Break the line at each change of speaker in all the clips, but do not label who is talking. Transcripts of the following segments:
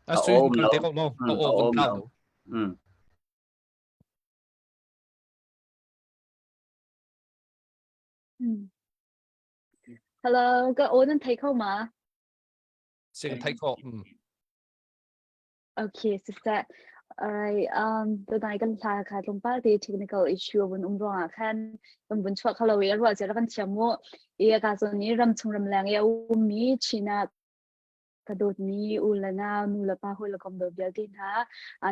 A
A
sui
awm
kal
lo.
te ko lo.
Mm,
A
a
aw vun
awm
thlau
lo.
lo.
Mm.
Hello, ka aw nan thei kho ma?
Si kan thei kho. Mm.
Okay, siseh. Alright, tunai kan hla kha tlawmpal te technical issue vun um ruangah khan kan vun chuah kho lo i a ruah zia kan thiam mu. I ka zawn i ram chung ramleng i a ummi China ka dawtmi u le nau nu le pa hawi le kom dawt vialte hna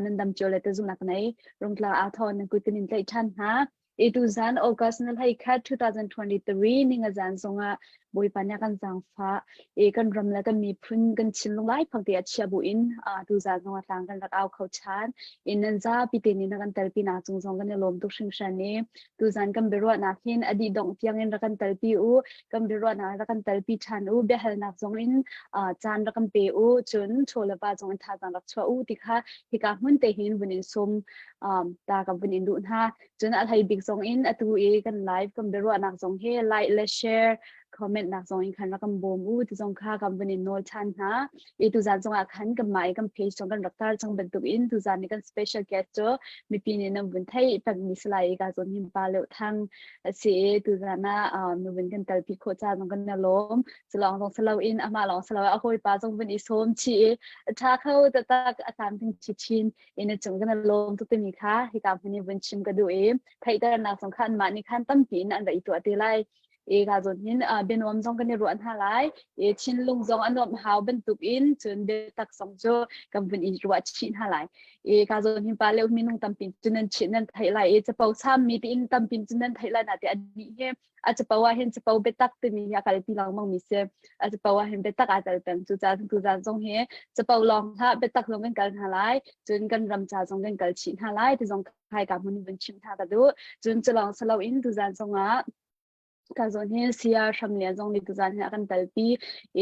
nan dam cio le te zumnak nei rungtla aa thawn nan kut kan in tlaih ṭhan hna. I tuzan August na hlei khat 2023 ninga zan zongah Bawipa nih a kan zaangfah i kan ram le kan miphun kan thinlung laifang te a chia bu in tuzan zongah tlang kan rak au kho ṭhan. I nan zapi te nih na kan telpi nak cung zong kan i lawm tuk hringhran i tuzan kan biaruahnak hin a dih dongh tiang in rak kan telpi u. Kan biaruahnak rak kan telpi ṭhan u. Biahalnak zong in caan rak kan pe u. Cun chaw le va zong in thazaang rak chuah u ti kha hika hmun te hin vun in sum ta ka vun in duh hna. Cun a hlei bik zong in atu i kan live kan biaruahnak zong hi like le share comment nak zong in khan rak kan bawm u ti zong kha kan vun in nawl ṭhan hna. I tuzan zong ah khan kanmah i kan page zong kan rak tar cang bantuk in tuzan i kan special guest cu mipi nih nan vun theih pengmi si lai i ka zawn hin pa leuh thang a si i tuzan ah nu vun kan telpi khawh ca zong kan i lawm. Culawng zong si loin amah lawng si lo a hawipa zong vun i sawm chih i a ṭha kho taktak a tlamtling chinchin in a cung kan i lawm tuk timi kha hika hmun i vun chim ka duh i theihternak zong kha anmah nih khan tampi in an ra i tuah te lai. I ka zawn hin bianuam zong kan i ruah hna lai. I thinlung zong a nuamh hau bantuk in cun biatak zong cu kan vun i ruah chih hna lai. I ka zawn hin pa le minung tampi cu nan chih nan theih lai i capo sammi tiin tampi cu nan theih lai na ti anih hi a capo ah hin capo biatak timi hi a kalpi lengmang mi si. A capo ah hin biatak aa tel peng. Cucaah tuzaan zong hi capo lawng hlah biatak zong kan kal hna lai. Cun kan ram ca zong kan kal chih hna lai ti zong kai ka hmun vun chim hna ka duh. Cun culawng silo in tuzaan zong ah ka zawn hi sia hramlian zong nih tuzaan hi a kan telpi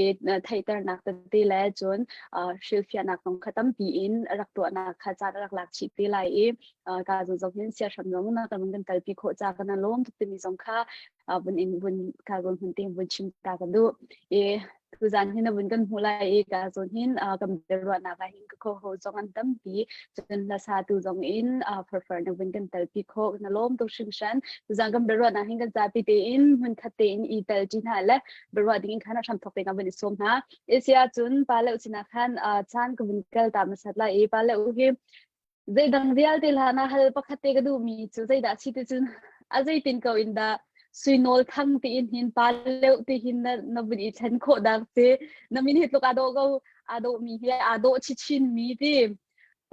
i theihternak tete le cun hrilhfiahnak zong kha tampi in rak tuahnak kha caan a rak lak chih te lai i ka zong zong hin sia hram zong na kan kan telpi khawh ca kan lawm tuk timi zong kha vun in vun ka zawn hun te vun chim ta ka duh i tuzan hin vun kan hmu lai i ka zawn hin kan biaruahnak ah hin ka kho ho zong an tampi cun hlasa tu zong in prefer na vun kan telpi khawh na lawm tuk hringhran tuzan kan biaruahnak hin kan zapi tein hmun khat tein i tel ṭi hna le biaruah ding in khan a hram thok te ka vun i sawm hna Asia cun pa le sinah khan caan ka vun kal ta masat lai i pa le hi Zeidang vialte hlan ah hal pakhat te ka duhmi cu zeidah si ti cun a zeitin ko in dah suinawl thang tiin hin pa leuh ti hin na, na vun i thlen khawh dak si na min hi tluk aa dawh ko aa dawhmi hi aa dawh chichin mi ti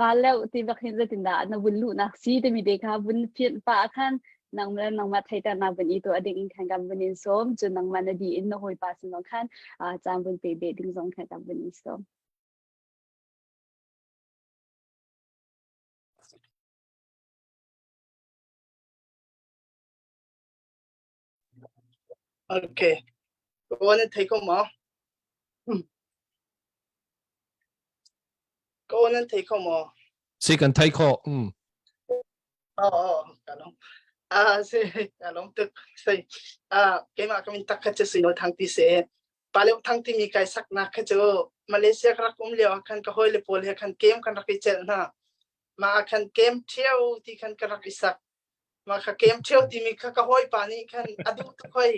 pa leuh ti bak hin zeitin dah na vun luhnak si timi te kha vun fianh pah khan nangmah le nangmah theihternak vun i tuah ding in khan kan vun in sawm cun nangmah na di in na hawipa sin zong khan caan vun pe beh ding zong khan kan vun in sawm.
Okay. Ka nan thei ko maw? Ka nan thei kho maw?
Si kan thei khawh. Mm.
Oh, oh, ka lawm. Ah, si, ka lawm tuk. Sei, ah, keimah ka min tak kha cu sino thang ti se. Paleo thang timi kai saknak kha cu Malaysia ka rak um lio ah khan ka hawile pawl he khan game kan rak i celh hna. Mah ah khan game ṭheo ti khan ka rak i sak. Mah kha game ṭheo timi kha ka hawipa nih khan a duh tuk hoi.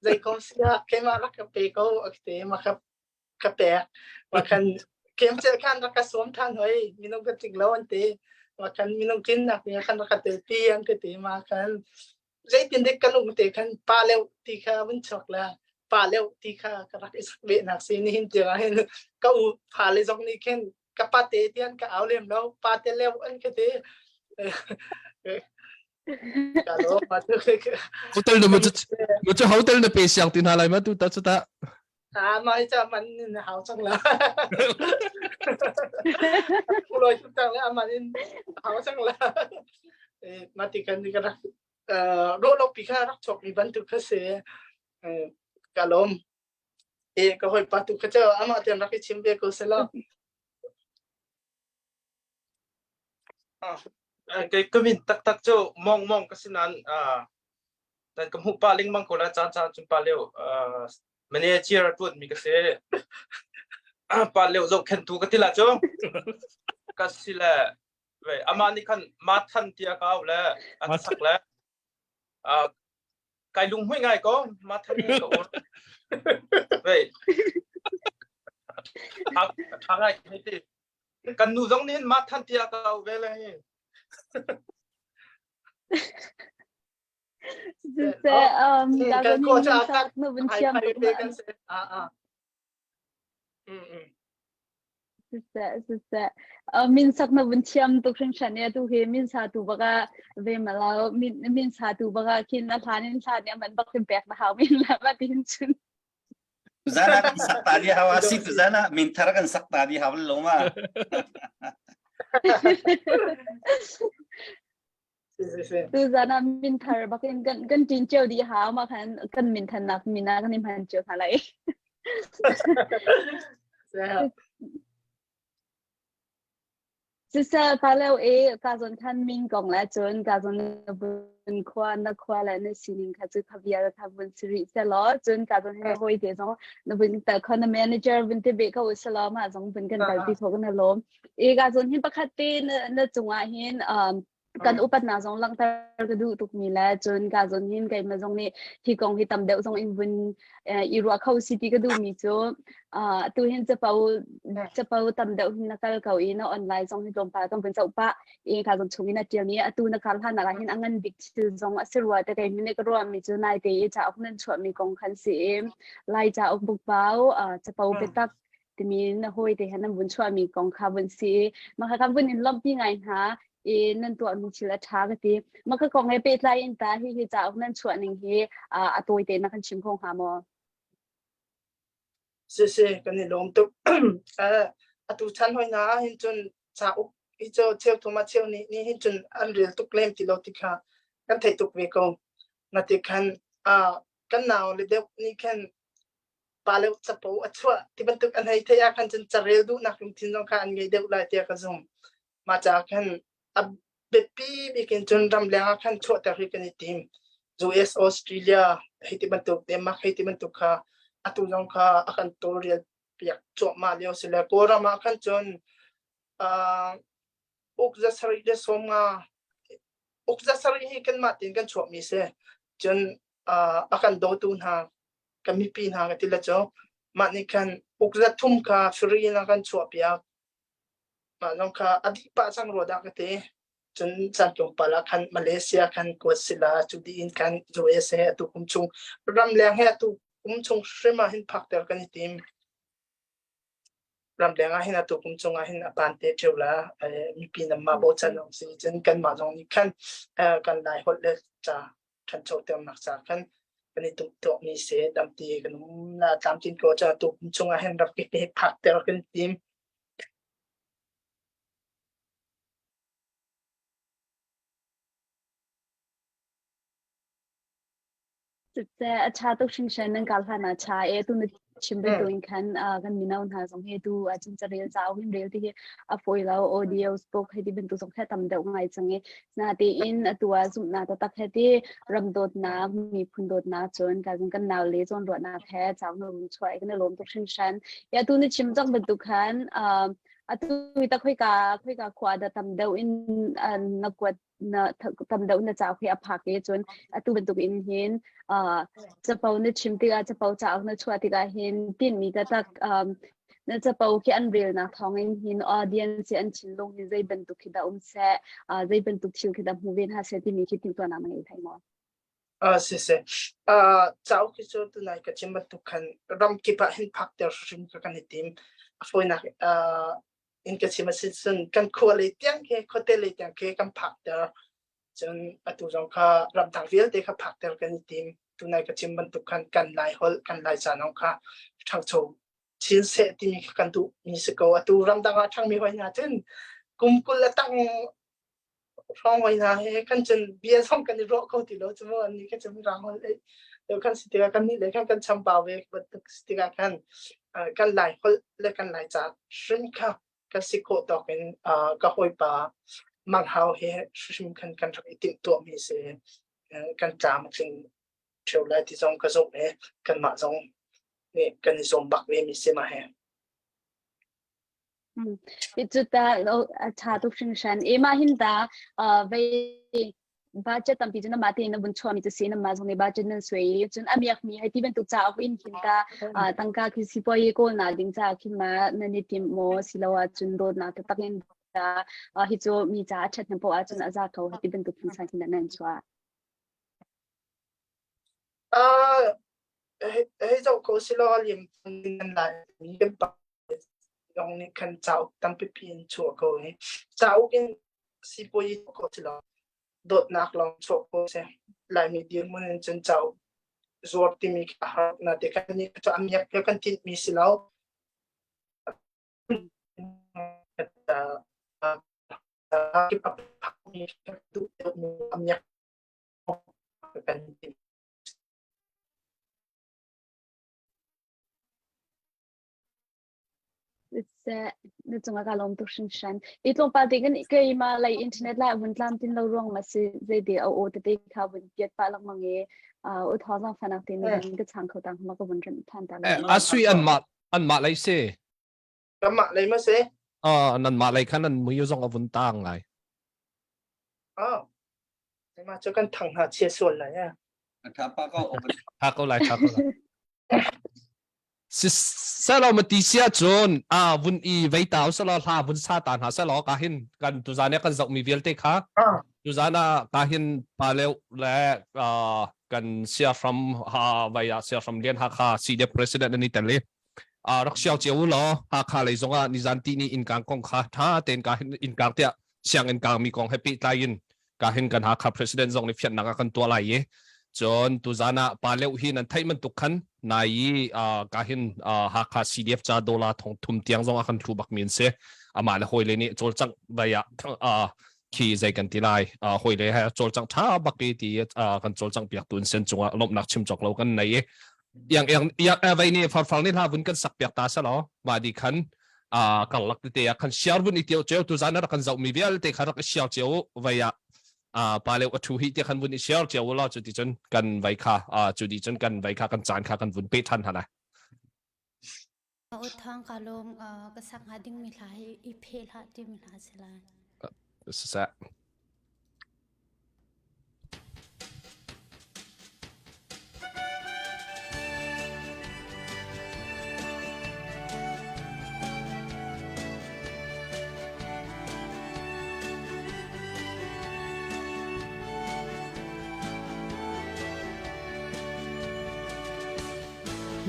Zei kom si ah keimah rak ka pe ko a ti. Mah kha ka pek. Mah khan game celh khan rak ka sawm ṭhan hoi. Minung ka tling lo an ti. Mah khan minung tlinnak nih khan rak ka telpi an ka ti. Mah khan zeitin dik kan um te khan pa leuh ti kha vun chuak le pa leuh ti kha ka rak i sak ve nak si nihin tiang ah hin ka u fa le zong nih khin ka pa te tian ka au lem lo pa te leuh an ka ti
Hotel na mu cu hotel na pe siang ti hna lai ma tu ta cu ta
Ah mai cha man in hau chang la Puloi tu tang le aman in hau chang la mati kan ni ka rak ro lo pi kha rak chok mi bantuk kha si ka lom e ka hoi pa tu kha cha ama ten rak i chim ve ko sela
Kei ka min taktak cu mong mong ka si nain nan ka hmuh pah lengmang ko la caan caan cun pa lio manager a ṭuanmi ka si. Pa leo zohkhentu ka ti la cu. Ka si le ve ama nih khan ma than tia ka au le an sak le kai lunghmuih ngai ko ma than ka ur. Ve tha ngai hei ti. Kan nu zong nih ma than tia ka au ve le hi.
Siseh, um,
Kan ko cha kan ai pe kan se. Ah ah.
Siseh, siseh. Min sak na vun thiam tuk hringhran i atu hi min sa tu baka ve malo min min sa tu baka khin a hlan in hlan i aman bak tin pek na hau min la ma tin chun.
Tuzana kan sak ta di hawa si tuzana min thar kan sak ta di haw lo ma.
Tuzan ah min thar bakin kan kan ṭin cio dih hau ma khan kan min thannak min ah kan i hman cio hna lai. Siseh pa leo e ka zawn khan min kong le cun ka zawn na vun khua na khua le na sining kha cu kha vial kha vun si rih selaw cun ka zawn na hawi te zong na vun tel kho na manager vun te be ko selaw mah zong vun kan kalpi kho kan lawm. I ka zawn hin pakhat te na, na cungah hin um, kan upatnak zong langhter ka duh tukmi le cun ka zawn hin keimah zong nih hi kong hi tam deuh zong in vun i ruah kho si ti ka duhmi cu tu hin capo capo tam deuh hin na kal ko i na online zong hi tlawmpal kan vun zoh pah i ka zong chung in a ṭialmi atu na kal hlan ah hin a ngan bik thil zong a si rua te kei mi nih ka ruahmi cu nai te i cauk nan chuahmi kong khan si i Lai cauk bukbau capo biatak timi na hawi te he nan vun chuahmi kong kha vun si i mah kha vun in lawmhpi ngai hna i nan tuahmi thil a ṭha ka ti. Mah ka kong he pehtlai in ta hi hi cauk nan chuah ning hi a tawi te na kan chim kho hnga maw?
Si si kan i lawm tuk. Atu chan hoi na hin cun cauk hi cu cheu thum a cheu ni ni hin cun an rel tuk lem ti lo ti kha kan theih tuk ve ko. Na ti khan kan nau le deuh nih khan pa le capo a chuah ti bantuk an hei theih ah khan cun carel duhnak lungthin zong kha an ngei deuh lai tiah ka zumh. Mah caah khan a biapi bik in cun ramleng ah khan chuahter hi kan i tim. US, Australia hei ti bantuk, Denmark hei ti bantuk kha atu zong kha a kan tawlrel piak cuahmah lio si le Kawlram ah khan cun uh, uk za sarih le sawm nga uk za sarih hi kanmah tein kan chuahmi si. Cun uh, a kan dawtu hna kan mipi hna ka ti le cu mah nih khan uk za thum kha free in a kan chuahpiak. Mah zong kha a dih pah cang rua dah ka ti. Cun caan tlawmpal ah khan Malaysia khan kuat sila cu dih in khan USA he atu kum chung ramleng he atu kum chung hrim ah hin phakter kan i tim. Ramleng ah hin atu kum chung ah hin a pan te ṭheu la mipi nan mah bochan zong si cun kanmah zong nih khan kan Lai holh le ca ṭhanchoternak ca khan kan i tumtuahmi si damti kan um la tlamtlin ko ca tu kum chung ah hin rak i phakter kan tim.
Siseh, a ṭha tuk hringhran nan kar hlan ah ṭha e tu na chim bantukin khan kan mino hna zong hi tu ahcun carel cauk in rel ti hi a fawi lo audio book hei ti bantuk zong hi a tam deuh ngai cang i natein atu ah zumhnak taktak he ti ram dawtnak miphun dawtnak cun ka kan nau le zawn ruahnak he cauk na run chuah i kan i lawm tuk hringhran ya tu na chim cang bantuk khan atu ta khoika khoika khua dah tam deuh in na kuat na tam deuh na cauk hi a phak i cun atu bantuk in hin capo na chim tikah capo cauk na chuah tikah hin tinhmi taktak na capo khi an relnak thawngin hin audience hi an thinlung hi zei bantuk khi dah um seh zei bantuk thil khi dah hmu ve hna seh timi khi timhtuahnak na ngei thai maw?
Si si. Cauk hi cu tunai ka chim bantuk khan ram kip ah hin phakter hrim ka kan i tim. A fawinak in ka chim a si cun kan khua lei tiang khi khuate lei tiang khi kan phakter cun atu zong kha ramdang vialte kha phakter kan i tim tunai ka chim bantuk khan kan lai holh kan lai ca zong kha ṭhangcho chin seh timi kha kan duh mi si ko atu ramdang ah ṭhangmi hoi hna cun kum 20 a tang hrawng hoi hna he kan cun bia zong kan i ruah kho ti lo cu mu an nih kha cun mirang holh ei to kan si tikah kan nih le khan kan chambau ve bantuk si tikah khan kan lai holh le kan lai ca hrim kha kan si khawh tawk in ka hawipa Mang Hau he hrim khan kan rak i timhtuah mi si kan tlam a tling ṭheo lai ti zong ka zumh i kanmah zong nih kan i zuam bak ve mi si mah he.
Cu ta a ṭha tuk hringhran. E mah hin ta vei budget tampi cu na mah tein na vun chuahmi cu si na mah zong nih budget nan suai i cun a miakmi hei ti bantuk cauk in khin ta tangka khi sipuai kawl na ding caah khin ma nan i timh maw siloah cun dawtnak taktak in ta hi cu mi ca a ṭhat hna poah ahcun a za ko ti bantuk phun khin nan chuah.
Hei zoh ko silo a liam nan lai mi kan pa lawng nih khan cauk tampipi in chuah ko hi. Cauk in sipuai ko silo dawtnak lawng chuah ko seh. Laimi dirhmun in cun cauk zuar timi khi a har na te kan nih cu a miak kan tinhmi si lo. A miak kan tinh.
Na cungah ka lawm tuk hringhran. I tlawmpal te kan keimah lei internet lai vun tlam tin lo ruang ma si zei a aw tete kha vun piat pah lengmang i u thaw zang fanak te ni ka chang kho tang ma ka vun ran than ta.
A sui an mah an mah lei si.
Kan mah lei ma si?
Ah nan mah lei khan nan mui zong a vun tang ngai.
Ah. Mah cu kan thang hna chia sual lai eh.
Tha pa ko.
Tha ko lai tha ko lai. Siselaw ma ti sia cun a vun i vei tau selaw hla vun sa ta hna selaw ka hin kan tuzan kan zoh mi vialte kha tuzan ah ka hin pa leu le kan sia from ha vai ah sia from lian ha kha CDF president ani tel i rak siau cio u law Hakha lei zong ah nizan ti ni inn kang kong kha tha tein ka hin inn kang tiah sianginn kang mi kong he pehtlai in ka hin kan Hakha president zong nih fiannak a kan tuah lai i cun tuzan ah pa leuh hi nan theih bantuk khan nai i ka hin Hakha CDF ca dollar thong thum tiang zong a kan thlu bak mi an si amah le hawi le nih cawlcangh vai ah khi zei kan ti lai hawi le he cawlcangh tha bak i ti kan cawlcangh piak tu in sen cungah lawmhnak chim cawk lo kan nei i yang yang yang vai ni farfar ni hla vun kan sak piak ta sa lo ma di khan a karlak tete ah khan share vun i tio cheu tu zan rak kan zoh mi vialte kha rak i share cheu vai ah a pa leu a thu hi te khan vun i share cheu lo chu ti cun kan vai kha a chu di cun kan vai kha kan caan kha kan vun pe than hana.
U thang ka lom ka sak hnga ding mi hla hi i phe hlah ti mi hla si lai.
Siseh.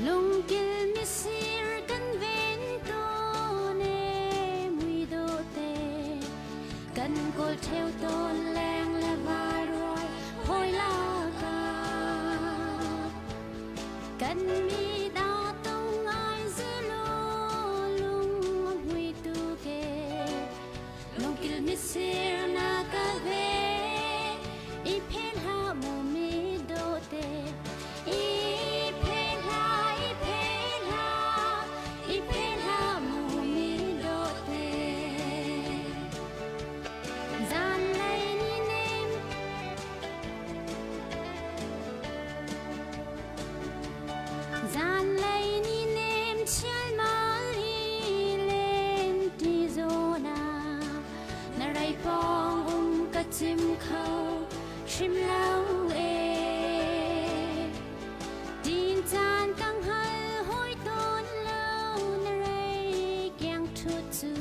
Lungkil misir kan ven tawn e mui dawh te kan kawl ṭheo tawn leng le val rual hawi lak ah kan mi da tung ai zilo lung a hmui tu ke lungkil misir na ka ve i phen ha mu mi dawh te i phen ha i phen ha i phen ha mu mi dawh te zanlei ni nem zanlei ni nem chialmal i len ti zawn ah na rei pawng um ka cim kho hrim lo e tin caan kang hal hoi tawn lo na rei kiang ṭhut cu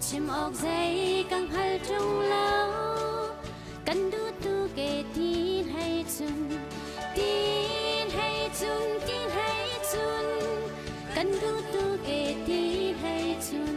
chim awk zei kang hal ṭung lo kan duh tu ke ti hlei cun ti hlei cun ti hlei cun kan duh tu ke ti hlei cun.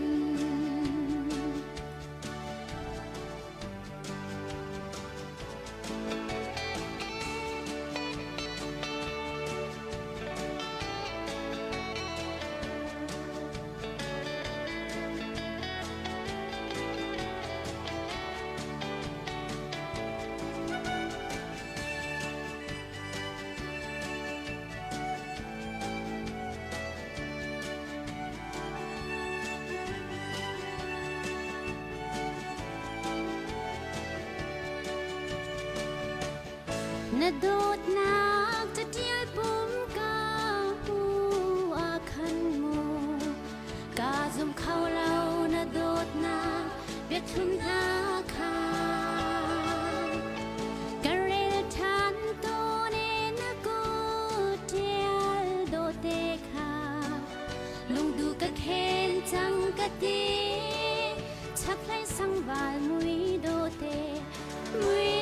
Na dawtnak catial pum ka hu a khan mu ka zum kho lo. thlum hna kha ka rel ṭhan tawn e na kut ṭial dawte kha lungduh ka khen cang ka ti chakhlei sangval mui dawte mui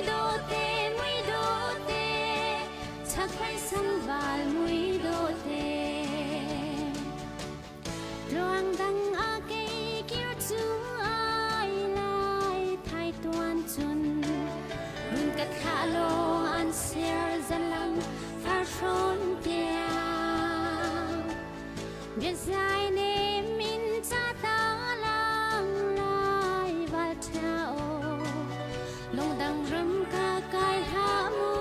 dawte mui dawte chakhlei sangval mui dawte Ruang dang a kei kir cu ai lai thai tuan cun run ka thlah law an ser zalang farhrawn tiang biazai nem in ca ta lang lai val ṭha o lungdang ram ka kai hlah mu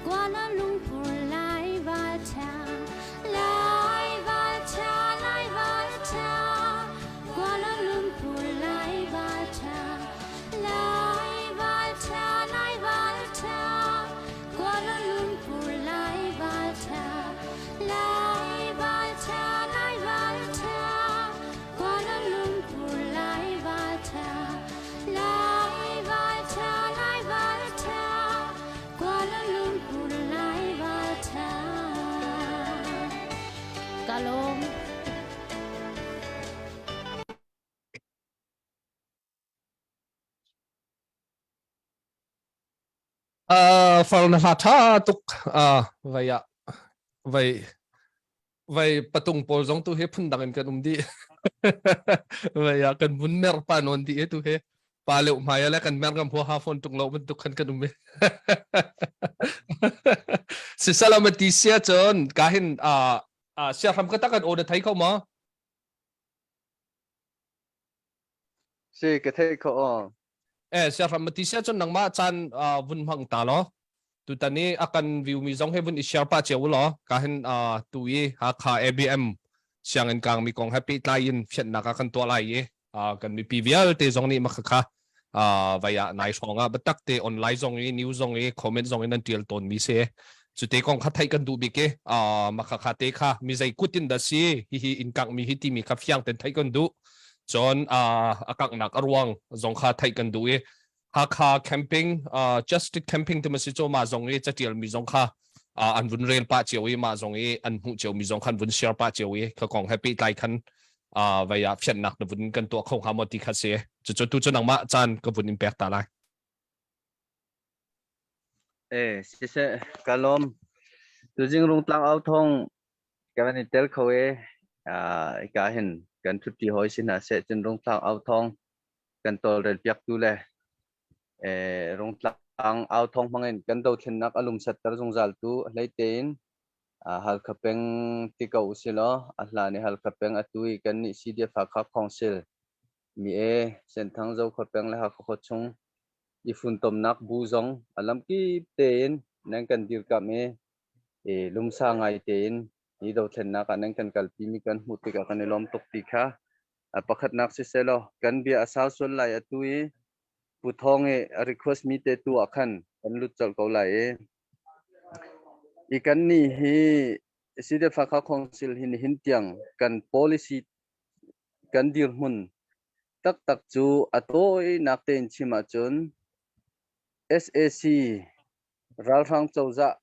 Kuala Lumpur lai val ṭha lai val ṭha lai val ṭha Kuala Lumpur lai val ṭha lai val ṭha lai val ṭha Kuala Lumpur lai val ṭha lai val ṭha lai val ṭha Kuala Lumpur lai val ṭha lai val ṭha lai val ṭha Kuala Lumpur lai val ṭha Ka lawm.
Far na hla ṭha tuk vai ah vai vai patung pawl zong tu he phundang in kan um dih vai ah kan vun mer pa nawn dih tu he pa leuh hmai le kan mer ngam hua ha phone tung lo bantuk khan kan um si salamati sia cun ka hin a sia hram ka tak kan order thai kho ma
Si ka thei kho o.
Eh siahram mati sia cun nangmah caan vun hmang ta law tutan i a kan view mi zong he vun i share pa cio law ka hin tu i Hakha ABM sianginn kang mi kong he pehtlai in fianhnak a kan tuah lai i kan mipi vialte zong nih makha kha vai ah nai hrawng ah biatak te online zong i news zong i comment zong in an tial tawn mi si cu te kong kha theih kan duh bik i makha kha te kha mi zei kut in dah si hihi in kangh mi hi timi kha fiang ten theih kan duh Cun a kanghnak a ruang zong kha theih kan duh i Hakha camping justice camping ti ma si cu mah zong i catial mi zong kha an vun rel pah cio i mah zong i an hmuh cio mi zong khan vun share pah cio i kha kong he pehtlai khan vei ah fianhnak na vun kan tuah kho hnga maw ti kha si cucu tu cu nangmah caan ka vun in pek ta lai.
Eh, siseh, ka lawm. Tuzing rungtlang au thong Kan i tel kho i hika hin kan ṭhutṭi hawi si hna seh cun Rungtlang authawng kan tawlrelpiaktu le Rungtlang authawng hmangin kan dothlennak a lumsatter zungzaltu a hlei tein Halkha peng ti ko usilaw a hlan i Halkha peng atu i kannih CDF Hakha Council mi e Senthang Zokhua peng le Hakha khuachung i funtomnak bu zong a lamkip tein nan kan dirkamh i i lumsa ngai tein hi dothlennak ah nan kan kalpi mi kan hmuh tikah kan i lawm tuk ti kha pakhatnak siselaw kan bia a sau sual lai atu i Pu Thawng i a request mi te tu ah khan kan lut colh ko lai i i kan nih hi CDF Hakha Council hi nihin tiang kan policy kan dirhmun taktak cu a tawinak tein chim ahcun SAC Ralhrang cozah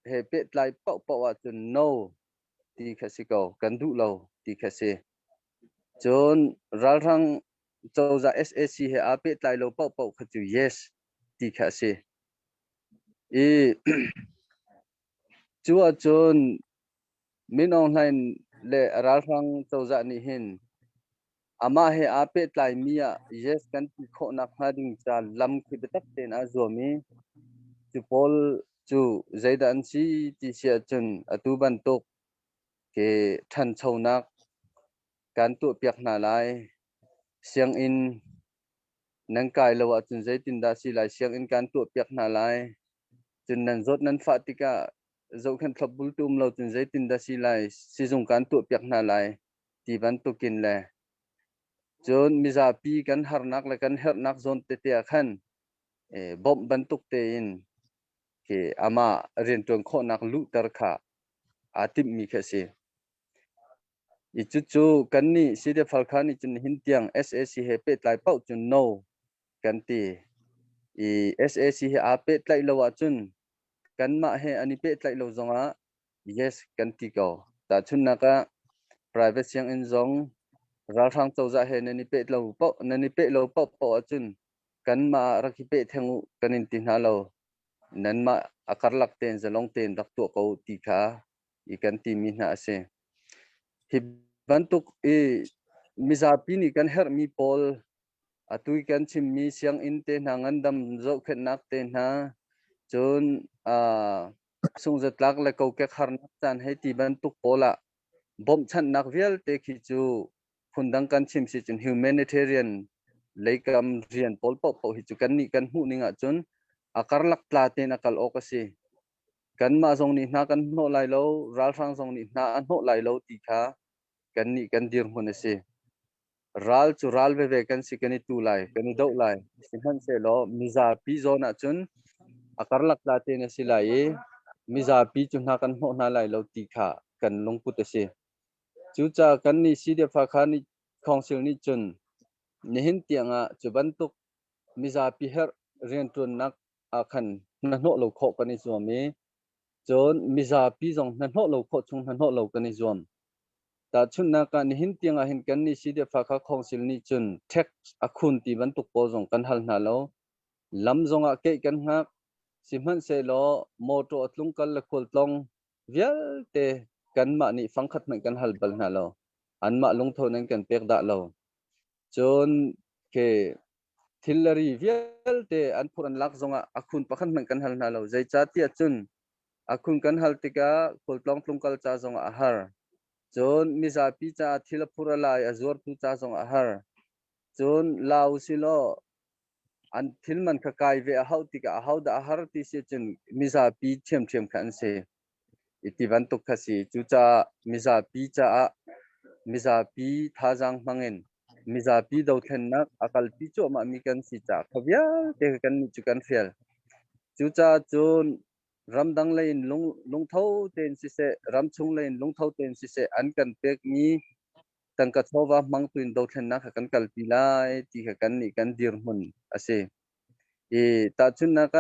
he pehtlai paohpaoh ahcun no ti kha si ko, kan duh lo ti kha si. Cun ralhrang cozah SAC he aa pehtlai lo paohpaoh kha cu yes ti kha a si. I cu ahcun Min Aung Hlaing le ralhrang cozah nih hin Amah he aa pehtlaimi ah yes kan ti khawh nakhnga ding ca lam khi biatak tein aa zuam i cu pawl cu zeidah an si ti si ahcun atu bantuk ke ṭhanchonak kan tuahpiak hna lai. Sianginn nan kai lo ahcun zeitindah si lai? Sianginn kan tuahpiak hna lai. Cun nan zawt nan fah tikah zohkhenh thlopbultu um lo cun zeitindah si lai? Sizung kan tuahpiak hna lai. Ti bantukin le cun mizapi kan harnak le kan herhnak zawn tete ah khan bawmh bantuk tein khi amah rianṭuan khawhnak luhter kha aa timhmi khi a si. I cucu kannih CDF Halkha nih cun nihin tiang sac he pehtlai paoh cu no kan ti. I sac he aa pehtlaih lo ahcun kanmah he an i pehtlaih lo zongah yes kan ti ko. Tahchunhnak ah private sianginn zong ralhrang cozah he nan i peh lo paoh nan i peh lo paohpaoh ahcun kanmah ah rak i peh theng u kan in ti hna lo. Nanmah a karlak tein zalong tein rak tuah ko ti kha i kan timi hna a si. Hi bantuk i mizapi nih kan herhmi pawl atu i kan chimmi sianginn te hna ngandam zohkhenhnak te hna cun uh, sungzatlak le kokek harnak caan hei ti bantuk pawl ah bawmhchanhnak vialte khi cu phundang kan chim si cun humanitarian leikam rian pawl paohpaoh hi cu kannih kan hmuh ning ahcun a karlak tla tein a kal awk a si. Kanmah zong nih hna kan hnawh lai lo, ralhrang zong nih hna a hnawh lai lo ti kha kannih kan dirhmun a si. Ral cu ral veve kan si kan i tu lai, kan i doh lai. Sihmanhsehlaw mizapi zawn ahcun a karlak tla tein a si lai i mizapi cu hna kan hnawh hna lai lo ti kha kan lungput a si. Cucaah kannih CDF Hakha nih Council nih cun nihin tiangah cu bantuk mizapi herh rianṭuannak ah khan hnahnawh lo khawh kan i zuam i cun mizapi zong hnahnawh lo khawh chung hnahnawh lo kan i zuam. Tahchunhnak ah nihin tiang ah hin kannih CDF Hakha Council nih cun tax a khun ti bantuk pawl zong kan hal hna lo. Lam zongah keih kan hngak. Sihmanhsehlaw motor a tlungkal le khualtlong vialte kanmah nih fangkhat hmanh kan hal bal hna lo. Anmah lungtho nan kan pek dah lo. Cun ke thil le ri vialte an phur an lak zongah a khun pakhat hmanh kan hal hna lo. Zeicahtiah cun a khun kan hal tikah khualtlawng tlungkal ca zongah a har. Cun mizapi caah thil a phur a lai a zuartu ca zongah a har. Cun lau silaw an thil man kha kai ve a hauh tikah ahodah a har ti si cun mizapi ṭhiamṭhiam kha an si. I ti bantuk kha si. Cucaah mizapi caah mizapi thazaang hmangin mizapi dothlennak a kalpi cuahmahmi kan si caah kha vialte kha kannih cu kan hrial. Cucaah cun ramdang lei in lung, lungtho tein siseh, ramchung lei in lungtho tein siseh an kan pekmi tangka chawva hmangtu in dothlennak kha kan kalpi lai ti kha kan nih kan dirhmun a si. I tahchunhnak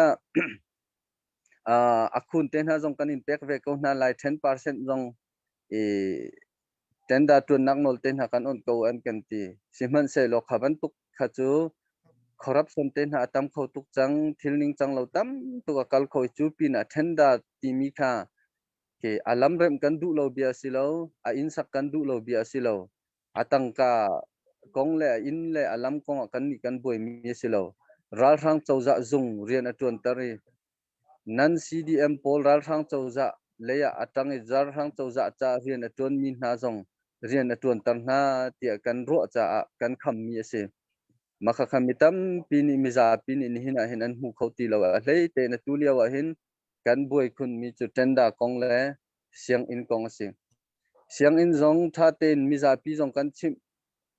ah a khun te hna zong kan in pek ve ko hna lai 10% zong i tender tuannak nawl te hna kan on ko an kan ti. Sihmanhsehlaw kha bantuk kha cu corruption te hna a tam kho tuk cang thil ning cang lo tam tuk a kal kho cu pinah tender timi kha Khi a lam remh kan duh lo bia si lo, a inn sak kan duh lo bia si lo, a tangka kong le a inn le a lam kong ah kannih kan buaimi a si lo. Ralhrang cozah zung rian a ṭuanter i nan CDM pawl ralhrang cozah lei ah a ṭang i ralhrang cozah caah rian a ṭuanmi hna zong rian a ṭuanter hna tiah kan ruah caah kan khammi a si. Mah khakha mi tampi nih mizapi nih nihin ah hin an hmu kho ti lo. A hlei tein atu lio ah hin kan buai khunmi cu tender kong le sianginn kong a si. Sianginn zong ṭha tein mizapi zong kan chimh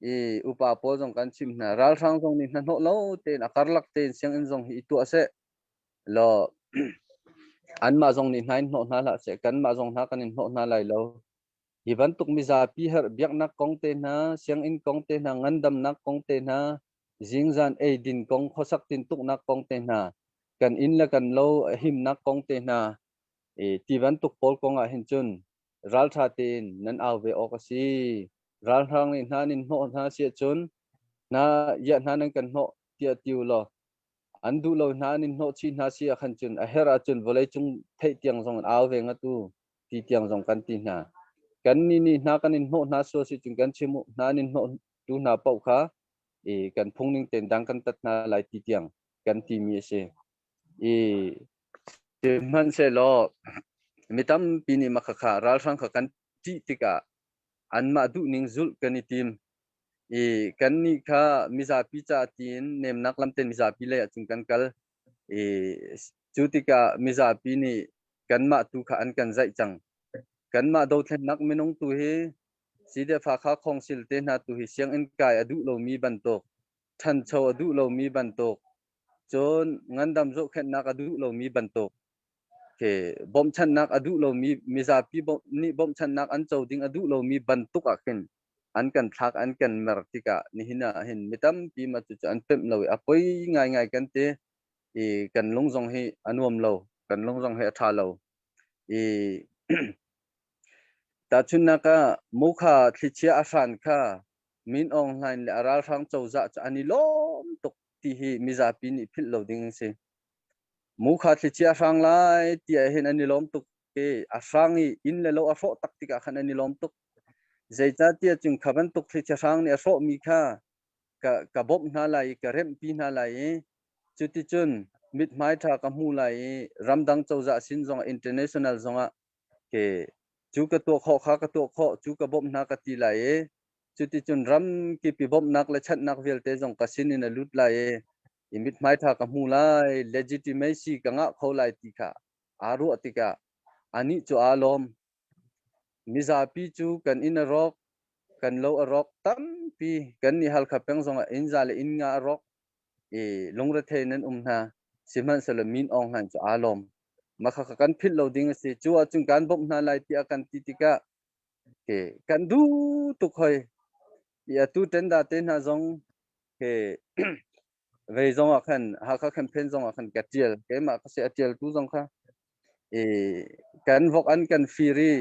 i upa pawl zong kan chimh hna. Ralhrang zong nih hnahnawh lo tein a karlak tein sianginn zong hi i tuah seh law anmah zong nih hna in hnawh hna hlah seh kanmah zong hna kan in hnawh hna lai lo. Hi bantuk mizapi herh biaknak kong te hna, sianginn kong te hna, ngandamnak kong te hna, zingzan eidin kong, khuasak tintuknak kong te hna, kan inn le kan lo himnak kong te hna, i ti bantuk pawl kong ah hin cun ralṭha tein nan au ve awk a si. Ralhrang nih hna nin hnawh hna si ahcun hna iah hna nan kan hnawh tiah ti u law an duh lo hna nin hnawh chih hna si ah khan cun a herh ahcun vawleicung theih tiang zong in au ve ngat u. ti tiang zong kan ti hna. Kan nih nih hna kan in hnawh hna sual si cun kan chim u hna nin hnawh tu hna paoh kha i kan phung ning tein dang kan tat hna lai ti tiang kan timi a si. I sihmanhsehlaw mi tampi nih mah khakha ralhrang kha kan ṭih tikah anmah duhning zulh kan i tim. I kannih kha mizapi ca tiin nemnak lam tein mizapi lei ah cun kan kal. I cu tikah mizapi nih kanmah tu kha an kan zaih cang. Kanmah dothlennak minung tu hi CDF Hakha Khawngsil te hna tu hi sianginn kai a duh lomi bantuk, ṭhancho a duh lomi bantuk, cun ngandam zohkhenhnak a duh lomi bantuk. Ke bawmchannak a duh lomi mizapi nih bawmchannak an co ding a duh lomi bantuk ah khin an kan thlak an kan mer tikah nihin ah hin mi tampi ma cucu an pemh lo i a poi ngaingai kan ti i kan lung zong hi a nuam lo, kan lung zong hi a ṭha lo. I tahchunhnak ah mukha thlichia a hran kha Min Aung Hlaing le a ralhrang cozah cu an i lawm tuk ti hi mizapi nih philh lo ding a si. Mukha thlichia a hrang lai ti ah hin an i lawm tuk i a hrang i inn le lo a hrawh tak tikah khan an i lawm tuk. Zeicahtiah cun kha bantuk thlichia hrang nih a hrawhmi kha ka, ka bawmh hna lai i ka remhpi hna lai i cuticun mithmai ṭha ka hmu lai i ramdang cozah sin zongah international zongah ke cu ka tuah khawh kha ka tuah khawh cu ka bawmh hna ka ti lai i cuticun ramkip i bawmhnak le chanhnak vialte zong ka sin in a lut lai i i mithmai ṭha ka hmu lai, legitimacy ka ngah kho lai ti kha aa ruah tikah anih cu aa lawm. Mizapi cu kan inn a rawk, kan lo a rawk tampi. Kan nih Halkha peng zongah inn za le inn nga a rawk i lungrethei nan um hna. Sihmanhsehlaw Min Aung Hlaing cu aa lawm. Mah kha kan philh lo ding a si. Cu ahcun kaan bawmh hna lai tiah kan ti tikah ke kan duh tuk hoi. I atu tenda te hna zong ke vei zong ah khan Hakha campaign zong ah khan ka tial. Keimah ka si a tialtu zong kha. I kan vok an kan fir i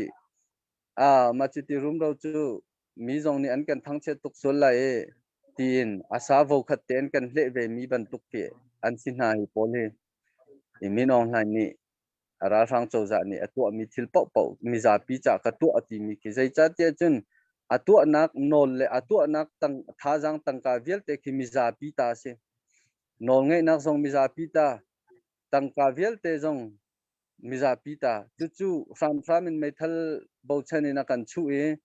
a mah cuti rumro cu mi zong nih an kan thangchiat tuk sual lai i tiin a sa vo khat te an kan hleh ve mi bantuk khi an si hna hi pawl hi. I Min Aung Hlaing nih a ralhrang cozah nih a tuahmi thil paohpaoh mizapi ca ka tuah a timi khi zeicahtiah cun a tuahnak nawl le a tuahnak tang thazaang tangka vialte khi mizapi ta a si. Nawlngeihnak zong mizapi ta, tangka vialte zong mizapi ta. Cucu hramhram in meithal bochan in a kan chuh i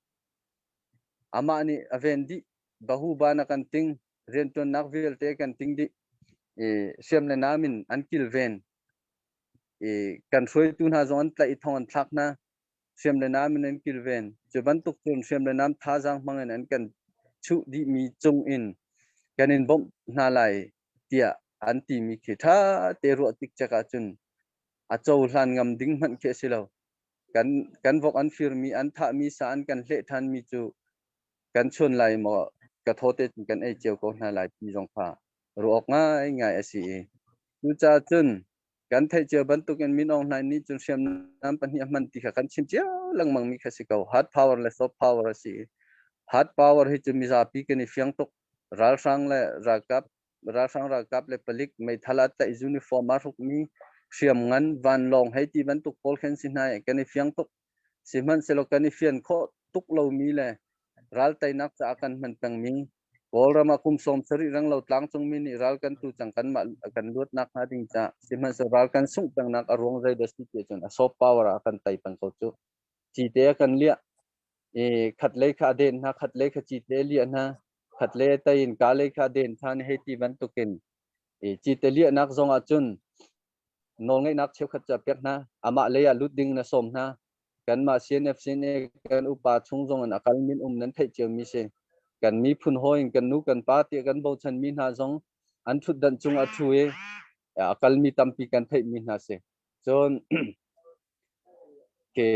amah nih a ven dih, bahuban a kan ting, rianṭuannak vialte kan ting dih. I hriam le nam in an kilven. I kan hruaitu hna zong an tlaih i thong an thlak hna. Hriam le nam in an kilven. Cu bantuk cun hriam le nam thazaang hmang in an kan chuh dihmi cung in kan in bawmh hna lai tiah an timi khi ṭha te ruah cikcek ahcun a cohlan ngam ding hmanh khi a si lo. Kan, kan vok an firmi, an thahmi sa an kan hleh ṭhanmi cu kan chun lai maw ka thawte cun kan ei cio ko hna lai ti zong kha ruah awk ngaingai a si i cucaah cun kan theih cio bantukin Min Aung Hlaing nih cun hriamnam pahnih a hman ti kha kan chim cio lengmang mi kha si ko. Hard power le soft power a si. Hard power hi cu mizapi kan i fiang tuk. Ralhrang le ralkap ralhrang ralkap le palik meithal a tlaih uniform aa hrukmi hriamngan vanlawng hei ti bantuk pawl khan si hna i kan i fiang tuk. Sihmanhsehlaw kan i fian khawh tuk lomi le ral teinak caah kan hman pengmi Kawlram ah kum 70 renglo tlangcungmi nih ral kan tu cang kanmah kan luatnak hnga ding caah sihmanhsehlaw ral kan sungh pengnak a ruang zei dah si ti ahcun a soft power ah a kan tei peng ko cu. Cite a kan liah i khat lei kha a den hna, khat lei kha cite a liah hna, khat lei a tei in ka lei kha a den than hei ti bantukin i cite liahnak zong ah cun nawlngeihnak cheukhat cu a pek hna. Amah lei ah lut ding in a sawm hna. Kanmah CNF CNA kan upa chung zong in a kal min um nan theih ciomi si. Kan miphun hawi in kan nu kan pa tiah kan bochanmi hna zong an ṭhutdanh cung a ṭhu i a kalmi tampi kan theihmi hna si. Cun ke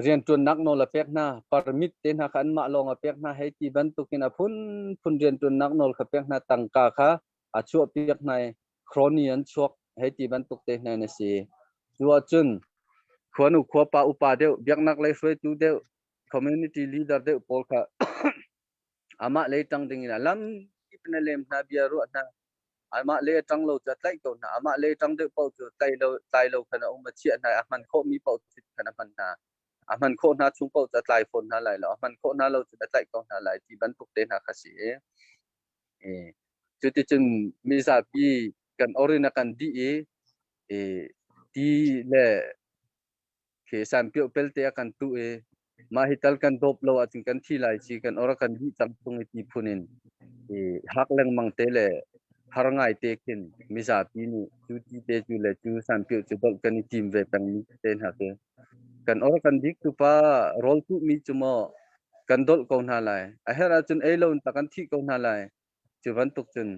rianṭuannak nawl a pek hna, permit te hna kha anmah lawng a pek hna hei ti bantukin a phunphun rianṭuannak nawl kha pek hna, tangka kha a chuahpiak hna i crony an chuak hei ti bantuk te hna in a si. Cu ahcun khuanu khuapa upa deuh, biaknak lei hruaitu deuh, community leader deuh pawl kha amah lei ṭang ding in a lam kip in a lem hna, bia ruah hna. Amah lei a ṭang lo cu a tlaih ko hna. Amah lei ṭang deuh paoh cu tlai lo, tlai lo khan a um, a chiah hna i a hman khawhmi paoh cu khan a hman hna. A hman khawh hna chung paoh cu a tlai fawn hna lai lo. A hman khawh hna lo cun a tlaih ko hna lai ti bantuk te hna kha si i cuticun mizapi kan orin a kan dih i ti le khi sanpioh pelte a kan tuh i mah hi tal kan dawp lo ahcun kan thi lai ci kan or a kan dih cang tung i ti phun in i hak lengmang te le har ngai te khin mizapi nih cu ti te cu le cu sanpioh cu dolh kan i tim ve pengmi te hna khi kan or kan dik tu pa rawl tuh mi cu maw kan dolh ko hna lai. A herh ahcun ei lo in ta kan thih ko hna lai. Cu bantuk cun.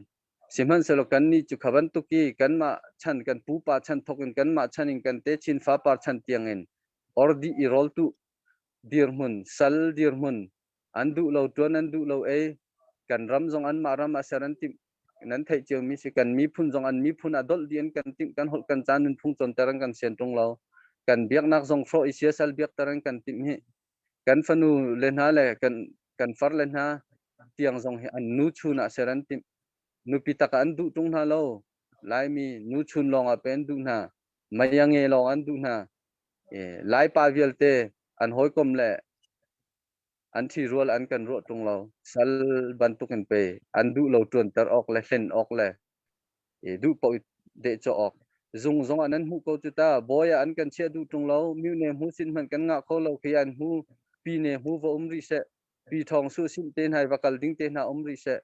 Sihmanhsehlaw kannih cu kha bantuk i kanmah chan kan pupa chan thawk in kanmah chan in kan techin fapar chan tiangin ordih i rawltuh dirhmun, sal dirhmun an duh lo ṭuan an duh lo ei kan ram zong anmah ram ah ser an timh nan theih ciomi si kan miphun zong an miphun ah dolh dih an kan timh kan holh kan ca nunphung cawnter an kan sian ṭung lo kan biaknak zong hrawh i siasal biakter an kan timh hi kan fanu le hna le kan kan far le hna tiang zong hi an nu chun ah ser an timh nupi tak ah an duh ṭung hna lo Laimi nu chun lawng ah pe an duh hna mei a nge lawng an duh hna Laipa vialte an hawikom le an ṭhirual an kan ruah ṭung lo sal bantukin pe an duh lo ṭuanter awk le hlen awk le duh paoh i dehcawh awk zung zong ah nan hmuh ko cu ta bawi ah an kan chiah duh ṭung lo myu ne hmu sin hmanh kan ngah kho lo khi an hmu pi ne hmu va um rih seh pi thawng su sin te hna va kal ding te hna um rih seh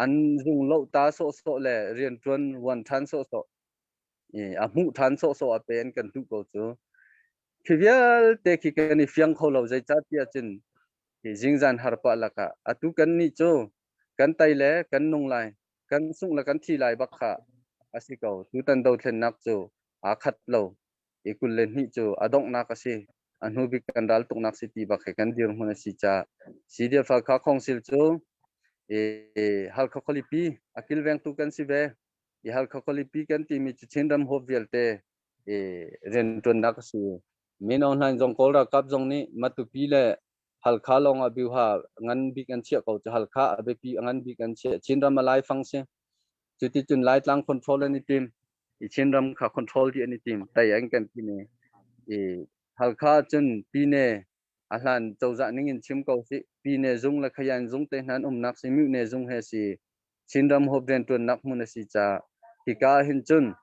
an zung lo ta sawhsawh le rianṭuan vuan ṭhan sawhsawh a hmuh ṭhan sawhsawh a pe an kan duh ko cu khi vialte khi kan i fiang kho lo zeicahtiah cun hi zingzan har pah lakah atu kan nih cu kan tai le kan nung lai kan sungh le kan thi lai bak kha a si ko tutan dothlennak cu aa khat lo i 22 cu a donghnak a si a hnu bik kan ral tuknak si ti bak he kan dirhmun a si ca CDF Halkha Council cu Halkha khualipi a kilvengtu kan si ve i Halkha khualipi kan timi cu Chinram huap vialte rianṭuannak a si. Min Aung Hlaing zong Kawl ralkap zong nih Matupi le Halkha lawng ah biuha ngan bik an chiah ko cu Halkha a biapi a ngan bik an chiah. Chinram a laifang si. Cuticun Laitlang control an i tim. I Chinram kha control dih an i tim. Tai an kan ti ne. I Halkha cun Pine a hlan cozah ning in chim ko si Pine zung le Khayan zung te hna an umnak si Myone zung he si Chinram huap rianṭuannak hmun a si caah hika ah hin cun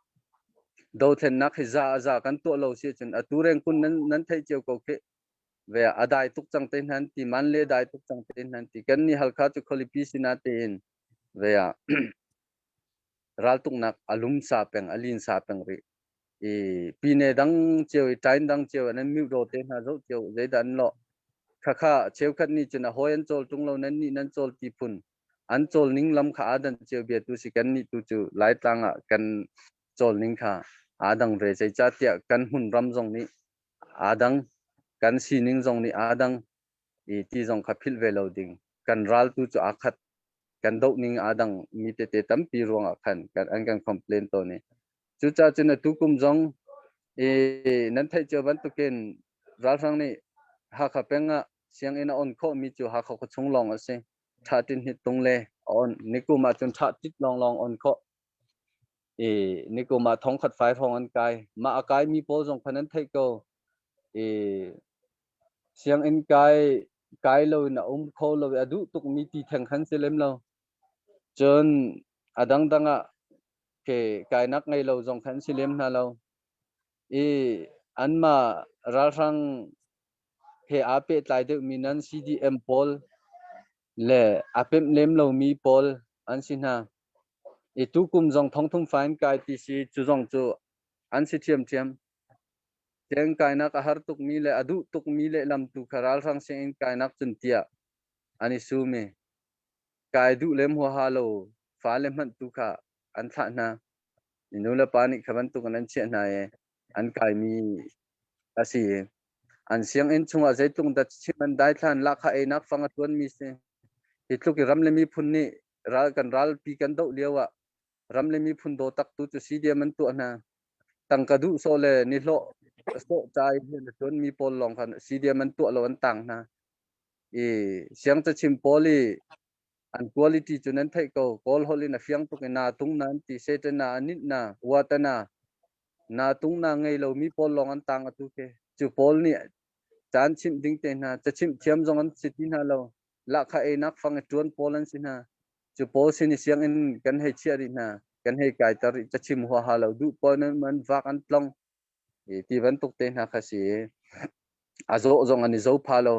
dothlennak hi za a za kan tuah lo si cun atu rengkun nan nan theih cio ko khi ve a dai tuk cang te hnan ti man le dai tuk cang te hnan ti kan ni Halkha cu khualipi sina tein ve ah raltuknak a lum sa peng a lin sa peng rih i pine dang cio i tain dang cio an mute ro te hna zoh cio zeidah an lawh khakha cheukhat nih cun a hawi an cawl ṭung lo nan nih nan cawl ti phun an cawl ning lam kha aa dan cio bia tu si kan nih tu cu Laitlang ah kan cawl ning kha aa dang ve zeicahtiah kan hmun ram zong nih aa dang kan sining zong nih aa dang i ti zong kha philh ve lo ding kan ral tu cu aa khat kan doh ning aa dang mi tete tampi ruangah khan kan an kan complain tawn i cucaah cun atu kum zong i nan theih cio bantukin ralhrang nih Hakha peng ah sianginn a on khawhmi cu Hakha khuachung lawng a si ṭha tin hit tung le a on nikum ah cun ṭha tit lawng lawng on khawh i nikum ah thongkhat fai hrawng an kai mah a kai mi pawl zong kha nan theih ko i sianginn kai kai lo in a um kho lo i a duh tuk mi ti theng khan si lem lo cun a dangdang ah ke kainak ngei lo zong khan si lem hna lo i anmah ralhrang he aa pehtlai deuhmi nan CDM pawl le a pemh lem lomi pawl an si hna. I tukum zong thongthum fa in kai ti si cu zong cu an si ṭhiamṭhiam. Sianginn kainak a har tukmi le a duh tukmi lehlam tu kha ralhrang sianginn kainak cun tiah an i sum i kai duh lem huaha lo fale hmanh tu kha an thlah hna. I nu le pa nih kha bantuk in an chiah hna i an kaimi a si. An sianginn chungah zeitluk dah chim an daithlan lahkhah einak fang a ṭuanmi si. Hi tluk i ram le miphun nih ral kan ralpi kan doh lio ah ram le miphun daw taktu cu CDM an tuah hna. Tangka duh sawh le nihlawh sawh ca i rian a ṭuanmi pawl lawng khan CDM an tuah lo an tang hna. I siangcachim pawl i an quality cu nan theih ko. Kawl holh in a fiang tuk i na tung na an ti, Satan na, anit na, wata na, na tung na ngei lomi pawl lawng an tang atu ke. Cu pawl nih caan chimh ding te hna, cachimh thiam zong an si ti hna lo. Lahkhah einak fang i ṭuan pawl an si hna. Cu pawl sin i sianginn kan hei chiah rih hna, kan hei kaiter rih, cachim huaha lo duh pawl nan vak an tlong. I ti bantuk te hna kha si. A zawh zong an i zo pha lo.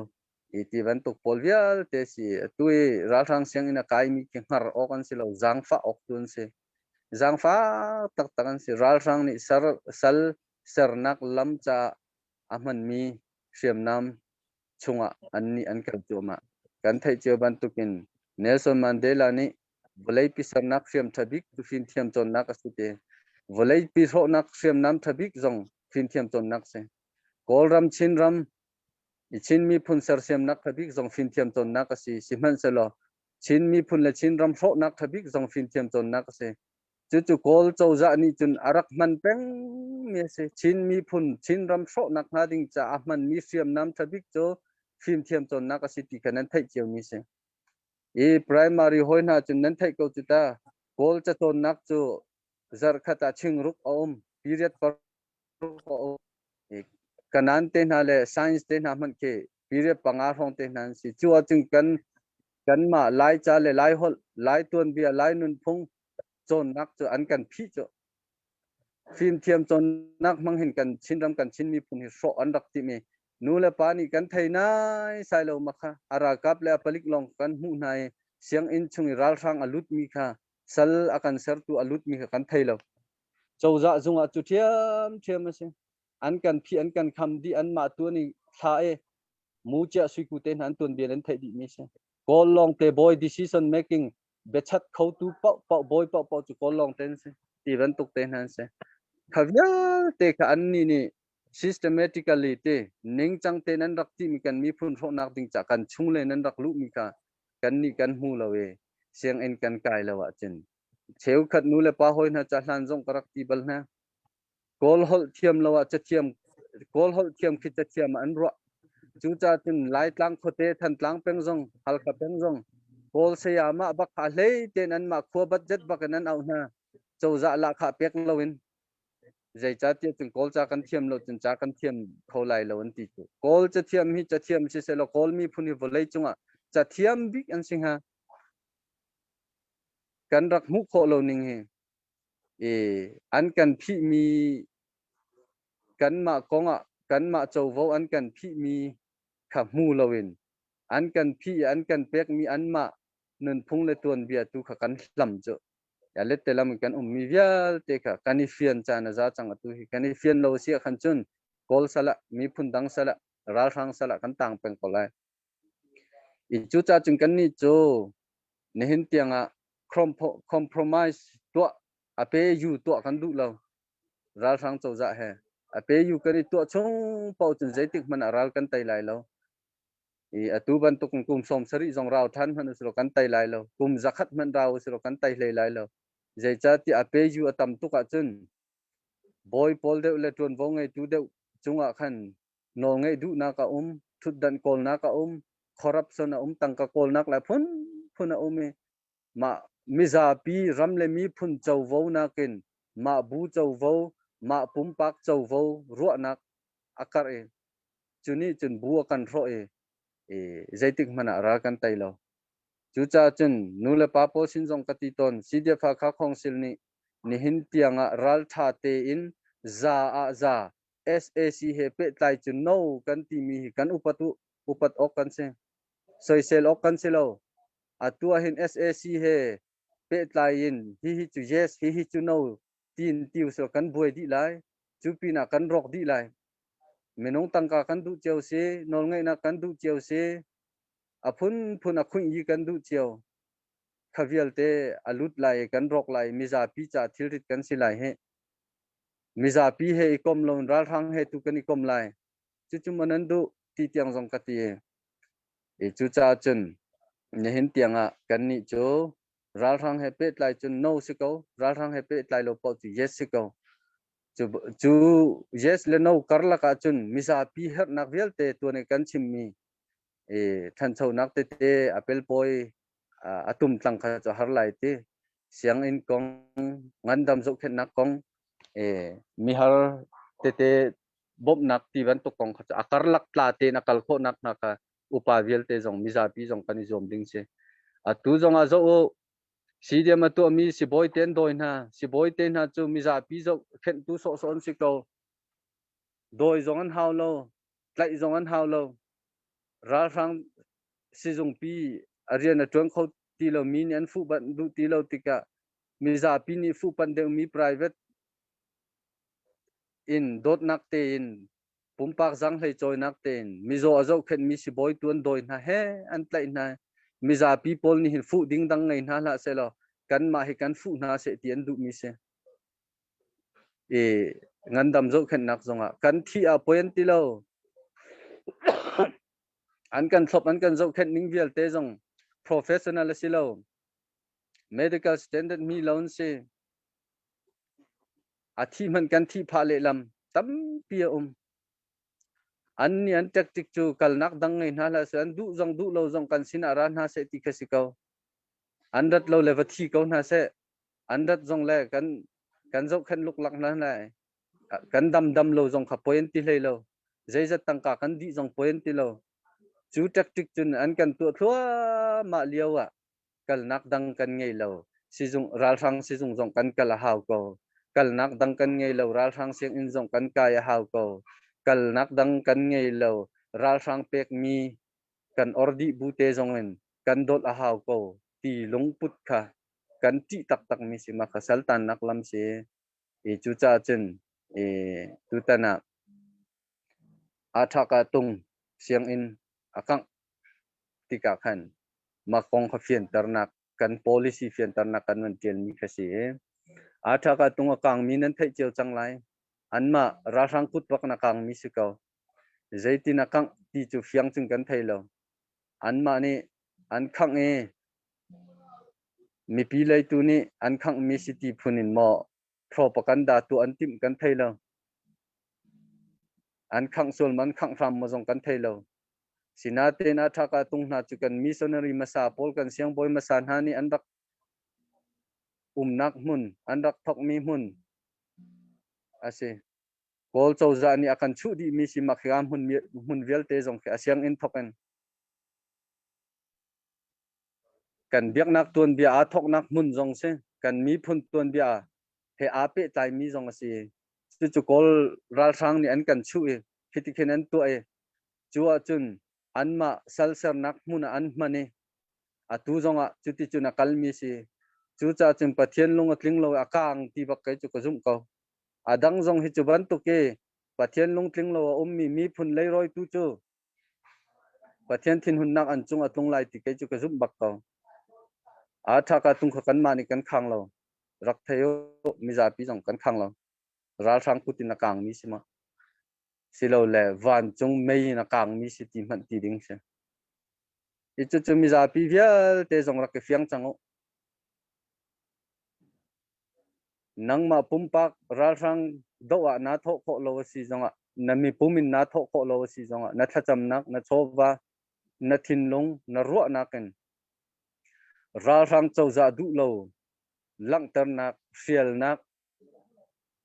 I ti bantuk pawl vialte si. Atu i ralhrang sianginn a kaimi khi hngar awk an si lo, zaangfah awk tu an si. Zaangfah taktak an si. Ralhrang nih sar, sal sernak lam caah a hmanmi hriamnam chungah annih an kal cuahmah. Kan theih cio bantukin Nelson Mandela nih Vawleipi sernak hriam ṭha bik cu fimthiam cawnnak a si ti. Vawleipi hrawhnak hriamnam ṭha bik zong fimthiam cawnnak a si. Kawlram, Chinram i Chin miphun sersiamnak ṭha bik zong fimthiam cawnnak a si. Sihmanhsehlaw Chin miphun le Chinram hrawhnak ṭha bik zong fimthiam cawnnak a si. Cucu Kawl cozah nih cun a rak hman pengmi a si. Chin miphun, Chinram hrawhnak hnga ding caah a hmanmi hriamnam ṭha bik cu fimthiam cawnnak a si ti kha nan theih ciomi a si. I primary hawi hna cun nan theih ko cu ta. Kawl cacawnnak cu zarhkhat ah chingruk a um, period paruk a um. Kanan te hna le science te hna hmanh khi period panga hrawng te hna an si. Cu ahcun kan kanmah Laica le Laiholh, Lai tuanbia, Lai nunphung cawnnak cu an kan phih cu. Fimthiam cawnnak hmang hin kan Chinram kan Chin miphun hi hrawh an rak timh i nu le pa nih kan thei nai sai lo ma kha a ralkap le a palik lawng kan hmuh hna i sianginn chung i ralhrang a lutmi kha sal a kan sertu a lutmi kha kan thei lo. Cozah zung ah cu ṭhiamṭhiam a si. An kan phih an kan kham dih anmah tu an i thla i mu ciah suiku te hna an tuanbia an theih dihmi si. Kawl lawngte bawi decision making biachat khotu paohpaoh bawi paohpaoh cu Kawl lawng te an si ti bantuk te hna an si. Kha vialte kha annih nih systematically ti ningcang te nan rak timi kan miphun hrawhnak ding ca kan chung le nan rak luhmi kha kan nih kan hmu lo i sianginn kan kai lo ahcun cheukhat nu le pa hawi hna ca hlan zong ka rak ti bal hna. Kawl holh thiam lo ah cathiam Kawl holh thiam khi cathiam ah an ruah. Cucaah cun Laitlang khuate Thantlang peng zong Halkha peng zong Kawl sayamah bak kha hlei tein anmah khua budget bak in an auh hna. Cozah lahkhah pek loin zeicahtiah cun Kawl ca kan thiam lo cun ca kan thiam kho lai lo an ti cu. Kawl cathiam hi cathiam siseh law Kawl miphun hi vawlei cungah cathiam bik an si hnga. Kan rak hmuh khawh lo ning hi i an kan phihmi kanmah kongah kanmah covo an kan phihmi kha hmu loin an kan phih i an kan pekmi anmah nunphung le tuanbia tu kha kan hlam cu. Ya lettelam in kan ummi vialte kha kan i fian caan a za cang. Atu hi kan i fian lo si ahkhan cun Kawl sal ah, miphun dang sal ah, ralhrang sal ah kan tang peng ko lai. I cucaah cun kannih cu nihin tiangah compromise tuah a pe yu tuah kan duh lo. Ralhrang cozah he a pe yu kan i tuah chung paoh cun zeitik hmanh ah ral kan tei lai lo. I atu bantuk in kum 70 zong rau ṭhan hmanh usulaw kan tei lai lo. Kum 100 hmanh rau usulaw kan tei hlei lai lo. Zeicahtiah a pe yu a tam tuk ahcun bawi pawl deuh le ṭuanvo ngeitu deuh cungah khan nawlngeih duhnak a um, ṭhutdanh kawlnak a um, corruption a um, tangka kawlnak le phunphun a um i mah mizapi ram le miphun covo nakin mah bu covo, mah pumpak covo ruahnak a karh i cu nih cun bu a kan hrawh i, i zeitik hmanh ah ral kan tei lo. Cucaah cun nu le pa pawl sin zong ka ti tawn, CDF Hakha Council nih nihin tiangah ralṭha tein za ah za SAC he pehtlai cu no kan timi hi kan upat u, upat awk kan si. Soisel awk kan si lo. Atu ahhin SAC he pehtlai in hihi cu yes, hihi cu no tiin ti usih kan buai dih lai. Cu pinah kan rawk dih lai. Minung tangka kan duh cio si, nawlngeihnak kan duh cio si, a phunphun a khunh yi kan duh cio. Kha vialte a lut lai i kan rawk lai, mizapi ca thilrit kan si lai hih. Mizapi he i kom loin ralhrang he tu kan i kom lai. Cucu maw nan duh ti tiang zong ka ti. I cucaah cun nihin tiangah kannih cu ralhrang he pehtlai cun no si ko, ralhrang he pehtlai lo paoh cu yes si ko. Cu, cu yes le no karlak ah cun mizapi herhnak vialte tuan i kan chimmi i ṭhanchonak tete a pelpawi a tumtlang kha cu har lai ti. Sianginn kong, ngandam zohkhenhnak kong, mihar tete bawmhnak ti bantuk kong kha cu a karlak tla tein a kal khawhnak hna kha upa vialte zong mizapi zong kan i zuam ding si. Atu zong ah zoh u, CDM a tuahmi sibawi te an dawi hna. Sibawi te hna cu mizapi zohkhenhtu sawhsawh an si ko. Dawi zong an hau lo, tlaih zong an hau lo. Ralhrang sizungpi a rian a ṭuan kho ti lomi nih an fuhpanh duh ti lo tikah mizapi nih fuhpanh deuhmi private in dawtnak tein pumpak zaanghlei cawinak tein mizaw a zohkhenhmi sibawi tu an dawi hna he an tlaih hna. Mizapi pawl nih hin fuh ding dang ngei hna hlah sehlaw. Kanmah hi kan fuh hna seh ti an duhmi si. I ngandam zohkhenhnak zongah kan thih ah poi an ti lo. An kan thlop an kan zohkhenh ning vialte zong professional a si lo. Medical standard mi lo an si. A thi hmanh kan thih phah lehlam tampi a um. An nih an tactic cu kalnak dang ngei hna hlah seh, an duh zong duh lo zong kan sinah ra hna seh ti kha si ko. An rat lo le va thi ko hna seh. An rat zong le kan kan zohkhenh luklak hna lai. Kan dam dam lo zong kha poi an ti hlei lo. Zeizat tangka kan dih zong poi an ti lo. Cu tactic cun an kan tuah thluahmah lio ah kalnak dang kan ngei lo. Sizung ralhrang sizung zong kan kal a hau ko. Kalnak dang kan ngei lo. Ralhrang sianginn zong kan kai a hau ko. Kalnak dang kan ngei lo. Ralhrang pekmi kan or dih bu te zong in kan dawt a hau ko ti lungput kha kan ṭih taktak mi si ma kha saltannak lam si. I cucaah cun i tutan ah Athaka tung sianginn a kangh tikah khan mah kong kha fianternak kan policy fianternak kan van ṭialmi kha si i Athaka tung a kangmi nan theih cio cang lai. Anmah ralhrang kut bak na kangmi si ko. Zeitin a kangh ti cu fiang cun kan thei lo. Anmah nih an khangh i mipi leitu nih an khanghmi si ti phun in maw propaganda tuah an timh kan thei lo. An khangh sual man khangh hram maw zong kan thei lo. Sinain a ṭhaka tung hna cu kan missionary hmasa pawl kan siangbawi hmasa hna nih an rak umnak hmun, an rak thawkmi hmun a si. Kawl cozah nih a kan chuh dihmi si mak hika hmun, hmun vialte zong khi a sianginn thawk in kan biaknak tuanbia aa thawknak hmun zong si, kan miphun tuanbia he aa pehtlaimi zong a si. Cucu Kawl ralhrang nih an kan chuh i khiti khin an tuah i cu ahcun anmah salsernak hmun ah an hman i atu zongah cuticun a kalmi si. Cucaah cun Pathian lung a tling lo i a kaang ti bak kei cu ka zumh ko. A dang zong hi cu bantuk i Pathian lungtling lo a ummi miphun leirawitu cu Pathian thinhunnak an cung a tlung lai ti kei cu ka zumh bak ko. A ṭha ka tung kha kanmah nih kan khang lo. Rak thei u, mizapi zong kan khang lo. Ralhrang kut in a kaangmi si ma. Silole vancung mei in a kaangmi si ti hmanh ti ding si. I cucu mizapi vialte zong rak i fiang cang u. Nangmah pumpak ralhrang doh ah naa thawh khawh lo a si zongah, na mipum in naa thawh khawh lo a si zongah, na thlacamnak, na chawva, na thinlung, na ruahnak in ralhrang cozah duh lo langhternak, hrialnak,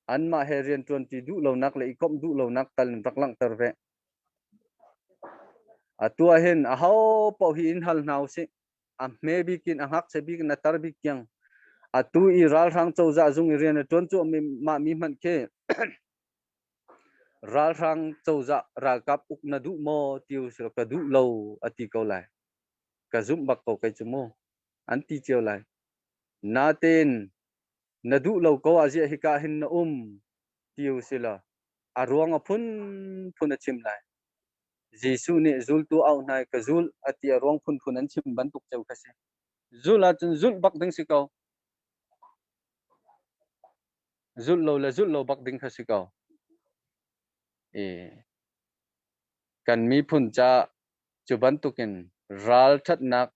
anmah he rianṭuanṭi duh lonak le i komh duh lonak tal in rak langhter ve. Atu ah hin aho paoh hi in hal hna usih. A hme bik in a ngakchia bik in a tar bik tiang atu i ralhrang cozah zung i rian a ṭuan cuahmah mi hmanh khi ralhrang cozah ralkap uk na duh maw ti usih ka duh lo a ti ko lai. Ka zumh bak ko kei cu mu. An ti cio lai. Natein na duh lo ko ah ziah hika hin na um ti usih law a ruang a phunphun a chim lai. Jesuh nih zultu auh hna i ka zul a ti a ruang phunphun an chim bantuk ceu kha si. Zulh ahcun zulh bak ding si ko. Zulh lo le zulh lo bak ding kha si ko. I kan miphun ca cu bantukin ralṭhatnak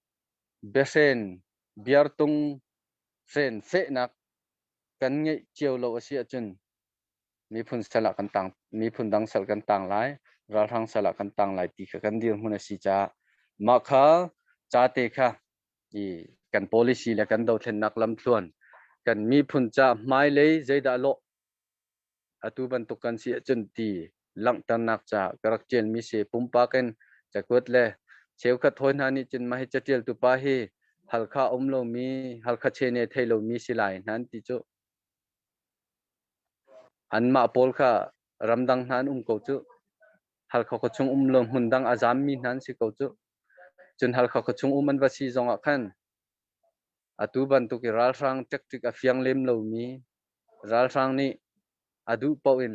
biahren biartung hren fehnak kan ngeih cio lo a si ahcun miphun sal ah kan tang miphun dang sal kan tang lai ralhrang sal ah kan tang lai ti kha kan dirhmun a si caah mah kha ca te kha i kan policy le kan dothlennak lamthluan kan miphun ca hmailei zeidah lawh atu bantuk kan si ahcun ti langhternak ca ka rak ṭialmi si pumpak in cakuat le cheukhat hawi hna nih cun mah hi caṭialtu pa hi Halkha um lomi Halkha chene thei lomi si lai hna an ti cu Anmah pawl kha ramdang hna an um ko cuh. Halkha khuachung um lo hmundang a zaammi hna an si ko cuh. Cun Halkha khuachung um an va si zongah khan atu bantuk i ralhrang ṭekṭik a fiang lem lomi ralhrang nih a duh paoh in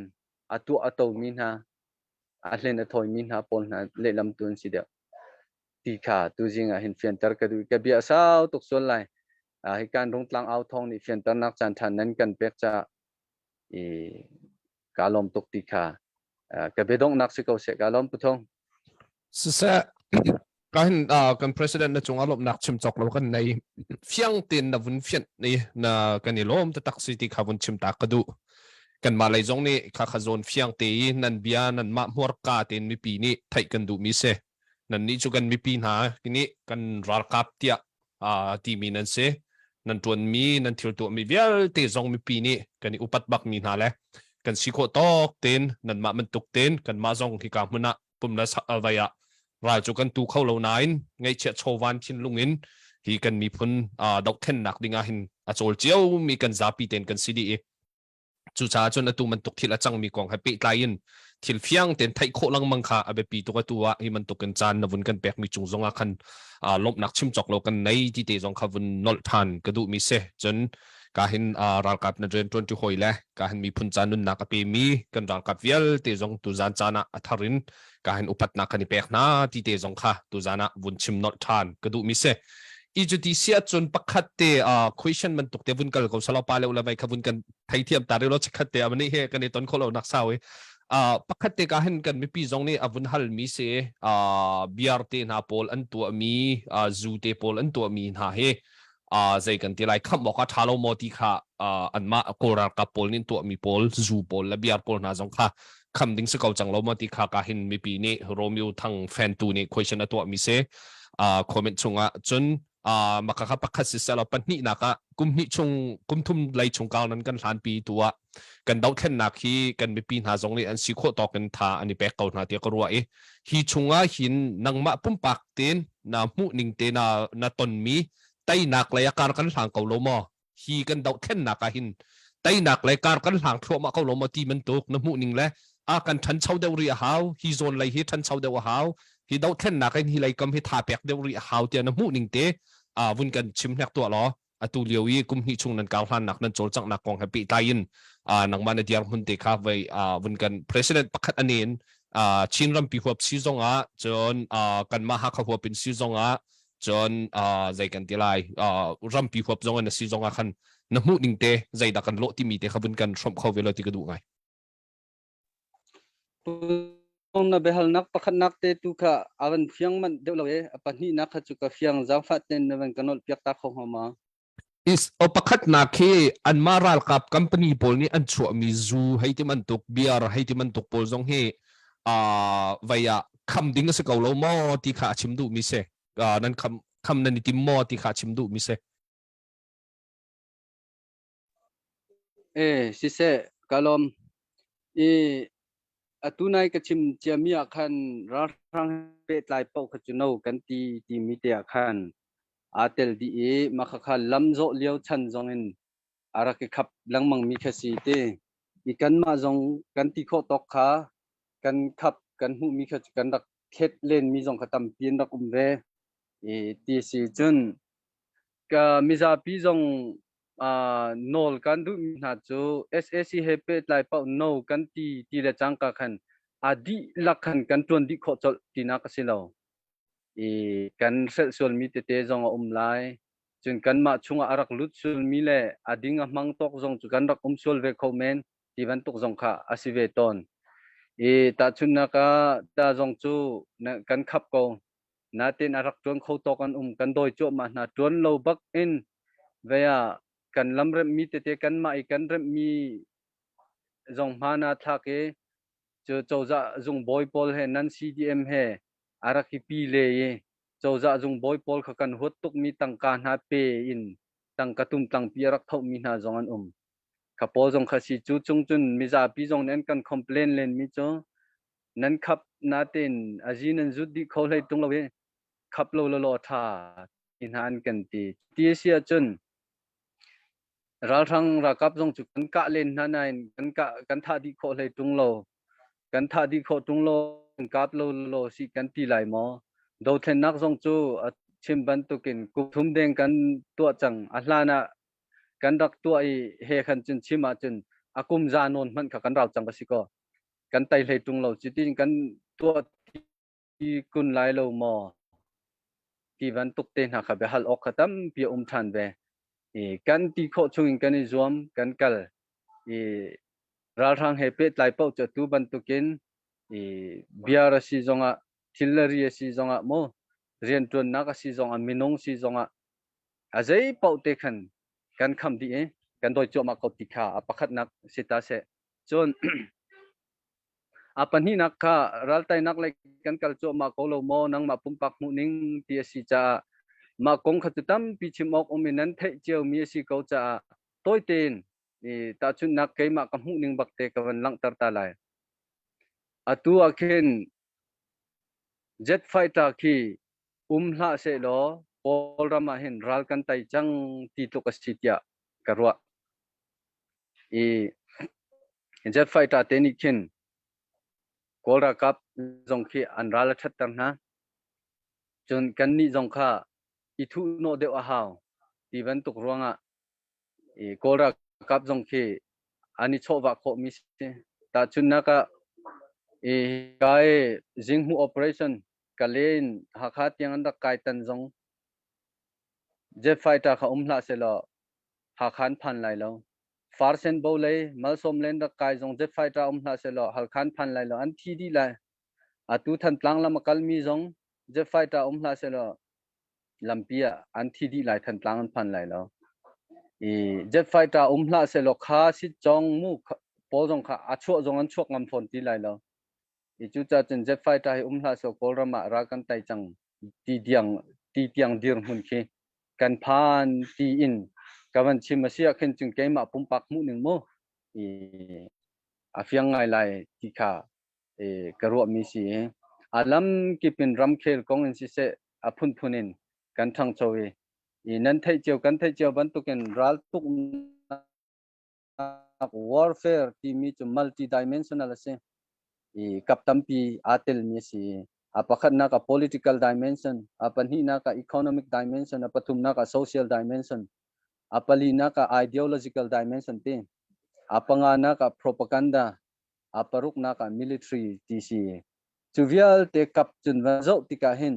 a tuah a tomi hna, a hlen a thawimi hna pawl hna lehlam tu an si deuh ti kha tuzing ah hin fianter ka duh. Ka bia a sau tuk sual lai. Hi kan Rungtlang au thawng nih fianternak caan ṭha nan kan pek caah i ka lawm tuk ti kha ka biadonghnak si ko seh. Ka lawm Pu Thung.
Siseh, kan kan president na cungah lawmhnak chim cawk lo kan nei. Fiang tein na vun fianh ni na kan i lawm taktak si ti kha vun chim ta ka duh. Kanmah lei zong nih kha kha zawn fiang te i nan bia nan mah hmurka tein mipi nih theih kan duh mi si. Nan nih cu kan mipi hna nih kan ralkap tiah timi nan si. Nan ṭuanmi, nan thil tuahmi vialte zong mipi nih kan i upat bakmi hna le kan si khawh tawk tein nanmah bantuk tein kanmah zong hika hmun ah pum le vai ah ral cu kan tu kho lo nain ngaihchiah chawvan thinlung in hi kan miphun dohthlennak ding ah hin a cawl ciomi kan zapi tein kan si dih i Cucaah cun atu bantuk thil a cangmi kong he pehtlai in thil fiang tein theih khawh lengmang kha a biapi tuk. Atu ah hi bantuk in caan na vun kan pekmi cung zong ah khan lawmhnak chim cawk lo kan nei ti te zong kha vun nolh ṭhan ka duhmi si. Cun ka hin ralkap na rian ṭuanṭi hawi le ka hin miphun ca nunnak a pemi kan ralkap vialte zong tuzan caan ah a thar in ka hin upatnak kan i pek hna ti te zong kha tuzan ah vun chim nolh ṭhan ka duhmi si. I cuti si ahcun pakhat te question bantuk te vun kal ko salo pa le ula vai kha vun kan theithiam ta rilo chikhat te amani he kan i ton kholo nak sau i pakhat te ka hin kan mipi zong nih a vun hal mi si beer te hna pawl an tuah mi zu te pawl an tuah mi hna hi zei kan ti lai khamh awk a ṭha lo maw ti kha anmah Kawl ralkap pawl nih tuahmi pawl zu pawl le beer pawl hna zong kha kham ding si ko cang lo maw ti kha ka hin mipi nih Romeo Thang fan tu nih question a tuahmi si. Comment chungah cun maka kha pakhat si selaw pahnihnak ah kum hnih chung kum thum lei chung kau nan kan hlanpi tu ah kan dohthlennak hi kan mipi hna zong nih an si khawh tawk in tha an i pek ko hna tiah ka ruah i hi chungah hin nangmah pumpak tein na hmuh ning te na na tonmi teinak lei a kar kan hlang ko lo maw? Hi kan dohthlennak ah hin teinak lei kar kan hlang thluahmah ko lo maw ti bantuk na hmuh ning le a kan ṭhancho deuh rih a hau, hi zawn lei hi ṭhancho deuh a hau, hi dohthlennak in hi lei kam hi tha pek deuh rih a hau tiah na hmuh ning te vun kan chim hnek tuah law atu lio i kum hnih chung nan kau hlannak nan cawlcanghnak kong he pehtlai in nangmah na dirhmun te kha vei vun kan president pakhat anen Chin rampi huap si zong ah cun kanmah Hakha huap in si zong ah cun zei kan ti lai rampi huap zong in a si zong ah khan na hmuh ning te zeidah kan lawh timi te kha vun kan hrawmh kho ve lo ti ka duh ngai.
Na biahalnak pakhatnak te tu kha a van fiang manh deuh lo e a pahnihnak kha cu ka fiang zaangfah ten na van ka nolh piak ta kho hnga ma?
Is o pakhatnak hi anmah ralkap company pawl nih an chuahmi zu hei ti bantuk beer hei ti bantuk pawl zong hi vei ah kham ding a si ko lo maw ti kha a chim duhmi si. Nan kham kham nan i tim maw ti kha a chim duhmi si.
E siseh ka lawm. I atu nai ka chim ciami ah khan ralhrang pehtlai paoh kha cu no kan ti timi te ah khan aa tel dih i mah khakha lam zawh lio chan zong in a rak i khap lengmang mi kha si ti. I kanmah zong kan ti khawh tawk kha kan khap kan hmuhmi kha cu kan rak thlet lenmi zong kha tampi an rak um ve. I ti si cun ka mizapi zong nawl kan duhmi hna cu SAC he pehtlai paoh no kan ti ti le cangka khan a dihlak khan kan ṭuan dih khawh colh tinak a si lo. I kan hrelh sualmi tete zong a um lai. Cun kanmah chungah a rak lut sualmi le a ding a hmang tawk zong cu kan rak um sual ve kho men ti bantuk zong kha a si ve tawn. I tahchunhnak ah ta zong cu kan khap ko. Natin a rak ṭuan kho tawk an um. Kan dawi cuahmah hna. Ṭuan lo bak in vei ah kan lam remhmi tete kanmah i kan remhmi zong hmaan aa thlak i cu cozah zung bawi pawl he nan CDM he a rak i pi le i cozah zung bawi pawl kha kan huat tukmi tangka hna pe in tangka tumtlangpi a rak thohmi hna zong an um. Kha pawl zong kha si cu chung cun mizapi zong nih an kan complain lenmi cu nan khap natein a zi nan zut dih kho hlei tung lo i khap lo law tha ti hna an kan ti. Ti a si ahcun ralhrang ralkap zong cu kan kah len hna nain kan kah kan thah dih khawh hlei tung lo. Kan thah dih khawh tung lo kan kap lo law si kan ti lai maw? Dothlennak zong cu a chim bantukin kum thum deng kan tuah cang. A hlan ah kan rak tuah i he khan cun chim ahcun a kum za nawn hmanh kha kan rau cang ka si kaw. Kan tai hlei ṭung lo. Cutin kan tuah ti kun lai lo maw? Ti bantuk te hna kha biahal awk kha tampi a um ṭhan ve. I kan ti khawh chung in kan i zuam, kan kal. I ralhrang he pehtlai paoh cu atu bantukin i biar a si zongah, thil le ri a si zongah maw, rianṭuannak a si zongah, minung si zongah, a zei paoh te khan kan kham dih i kan dawi cuahmah ko ti kha a pakhatnak si ta seh. Cun a pahnihnak kha raltainak lei kan kal cuahmah ko lo maw nangmah pumpak hmuhning ti a si caah mah kong kha cu tampi chim awk um i nan theih ciomi a si ko caah tawi tein i tahchunhnak keimah ka hmuhning bak te ka van langhter ta lai. Atu ah khin jet fighter khi um hlah sehlaw Kawlram ah hin ral kan tei cang ti tluk a si tiah ka ruah. I jet fighter te nih khin Kawl ralkap zong khi an ral a ṭhatter hna. Cun kannih zong kha i thuhnawh deuh a hau ti bantuk ruangah i Kawl ralkap zong khi an i chawhvah khawhmi si. Tahchunhnak ah i kai Zinghmuh operation Kale in Hakha tiang an rak kai tan zong jet fighter kha um hlah sehlaw Hakha an phan lai lo. Farsen bo lei Malsawm len rak kai zong jet fighter um hlah sehlaw Halkha an phan lai lo. An thi dih lai. Atu Thantlang lam a kalmi zong jet fighter um hlah sehlaw lampi ah an thi dih lai Thantlang an phan lai lo. I jet fighter um hlah sehlaw kha si cong mu pawl zong kha a chuah zong an chuak ngam fawn ti lai lo. I cucaah cun jet fighter hi um hlah seh Kawlram ah ral kan tei cang ti tiang ti tiang dirhmun khi kan phan ti in ka van chim a si ah khin cun keimah pumpak hmuh ning mu i a fiang ngai lai ti kha i ka ruahmi si i a lam kip in ramkhel kong in siseh a phunphun in kan ṭhangcho i i nan theih cio kan theih cio bantukin ral tuknak warfare timi cu multi-dimensional a si i kap tampi aa telmi a si. A pakhatnak ah political dimension, a pahnihnak ah economic dimension, a pathumnak ah social dimension, a palinak ah ideological dimension ti, a panganak ah propaganda, a paruknak ah military ti si. Cu vialte kap cun van zoh tikah hin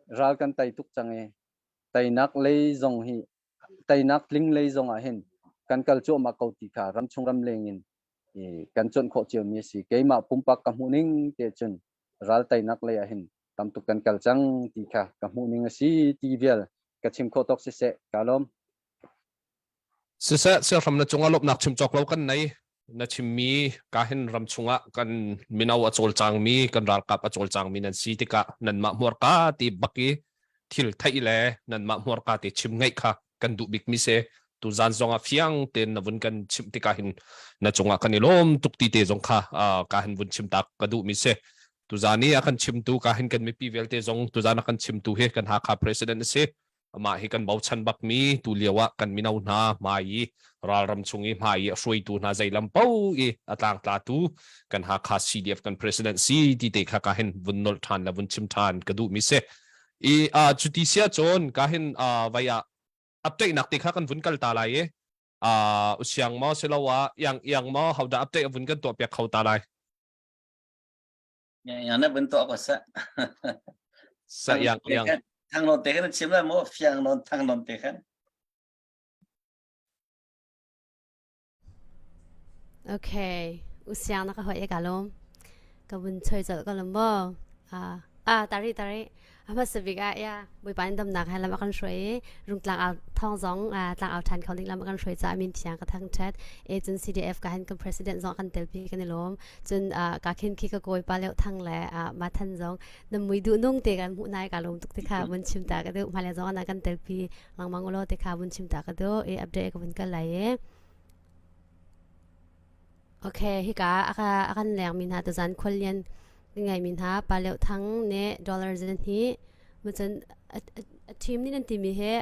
ral kan tei tuk cang i teinak lei zong hi teinak tling lei zong ah hin kan kal cuahmah ko ti kha ramchung ramleng in kan cuanh khawh ciomi a si. Keimah pumpak ka hmuh ning te cun ral teinak lei ah hin tamtuk kan kal cang ti kha ka hmuh ning a si ti vial ka chim khawh tawk siseh ka lawm.
Siseh siahram na cungah lawmhnak chim cawk lo kan nei. Na chimmi ka hin ram chungah kan mino a cawlcangmi kan ralkap a cawlcangmi nan si tikah nanmah hmurka ti bak i thil theih le nanmah hmurka ti chim ngaih kha kan duh bikmi si tuzan zong ah fiang tein na vun kan chimh tikah hin na cungah kan i lawm tuk ti te zong kha ka hin vun chim tak ka duhmi si tuzan i a kan chimtu ka hin kan mipi vialte zong tuzan a kan chimtu hi kan Hakha president a si Amah hi kan bochan bakmi tu lio ah kan mino hna hmai i ralram chung i hmai i a hruaitu hna zeilam po i a tlangtlatu kan Hakha CDF kan president si ti te kha ka hin vun nolh ṭhan le vun chim ṭhan ka duhmi si. I uh, cuti sia cun ka hin uh, vai ah update nak te kha kan vun kal ta lai i uh, usiang maw siloah iang iang maw hodah update a vun kan tuah piak kho ta lai.
Yang na vun tuah ko sa.
Sa yang yang.
Thang non te khan chim la mo fiang non thang non te khan.
Okay, usiang na ka hoi e ka lom. Ka vun choi chol ka lom mo. Ah, ah tari tari. A hmasa bik ah ya Bawipa in damnak he lam a kan hruai i rungtlang au thawng zong tlang au ṭhan kho ding lam a kan hruai caah min thiang ka thangṭhat. E cun CDF ka han kan president zong kan telpi kan i lawm. Cun ka khin khi ka kawi pa leo thang le ma than zong na mui duh nung te kan hmuh nai ka lawm tuk te kha vun chim ta ka duh. Hmailei zong na kan telpi lengmang ulaw te kha vun chim ta ka duh. E update ka vun kal lai e. Okay, hika a a kan lengmi hna tuzan khuallian ngeimi hna Pa Leo Thang nih dollar zan hi macun a team nih nan timi he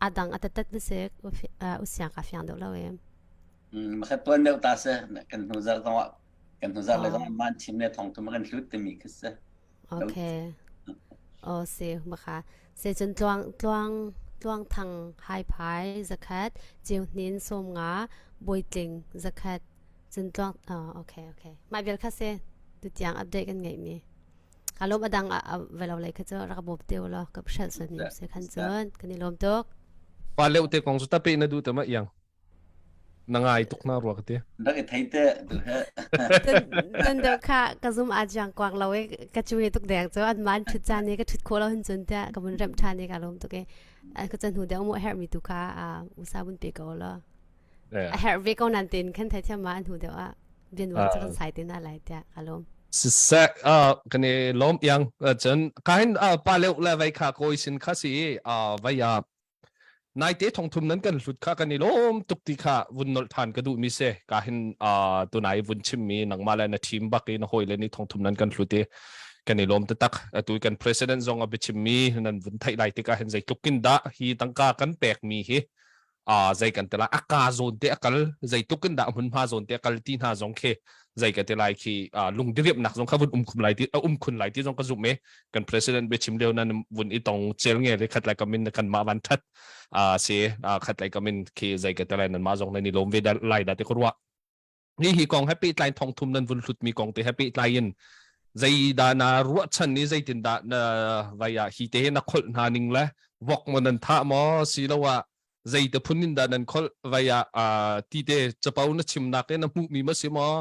a dang a tatat na si usiang ka fiang deuh lo em.
Makhat tuan deuh ta se kan hnu zar zong ah kan hnu zar le zong man chim le thong tu ma kan hlut timi khi se.
Okay. Oh si maka se cun tluang tluang tluang thang hai phai zakhat chiu hnin som nga boitling zakhat cun tluang oh okay okay mah vial kha se tu tiang update kan ngeih mi kalom adang velo lei kha chu rak bawm te lo ka hral sun mi se khan chun kan i lawm tuk.
Pa leuh te kong cu tape na duh te ma iang. Na ngai tuk na rua ka ti.
Rak i thei te tu he.
Tan deuh kha ka zum a jiang kwak lo e ka chui tuk deng cu an man thut caan ni ka thut kho lo hin cun tia ka mun rem than ni ka lom tuk e ka chan hu deuh mu her mi tu kha usa bun pe ko lo a her ve ko nan tin khan thai thiam ma an hu deuh a bian wa kan sai te na lai tia ka lom
Siseh kan i lawm iang cun kahin pa leuh le vai kha koi sin kha si vai ah naite thongthum nan kan hlut kha kan i lawm tuk ti kha vun nolh than ka duh mi se ka hin tunai vun chim mi nangmah le na team bak i na hawi le ni thongthum nan kan hlut i kan i lawm taktak atu kan president zong a biachim mi nan vun theih lai tikah hin zeitluk in dah hi tangka kan pek mi hi zei kan ti lai a ka zawn te a kal zeitluk in dah hmunhma zawn te a kal ti hna zong khi zei ka ti lai khi lung diriamnak zong kha vun um khum lai ti a um khun lai ti zong ka zumh e kan president biachim lio nan vun i tong cel nge le khat lai kamin kan mah van that si khat lai kamin khi zei ka ti lai nan mah zong nan i lawm ve lai da te ko ruah Hi hi kong he pehtlai thongthum nan vun hlutmi kong te he pehtlai in zei dah na ruahchan i zeitin dah na vai ah hi te hi na kholh hna ning le vok maw nan thah maw siloah zei te phun in dah nan kholh vai ah ti te capo na chimnak i na hmuhmi ma si maw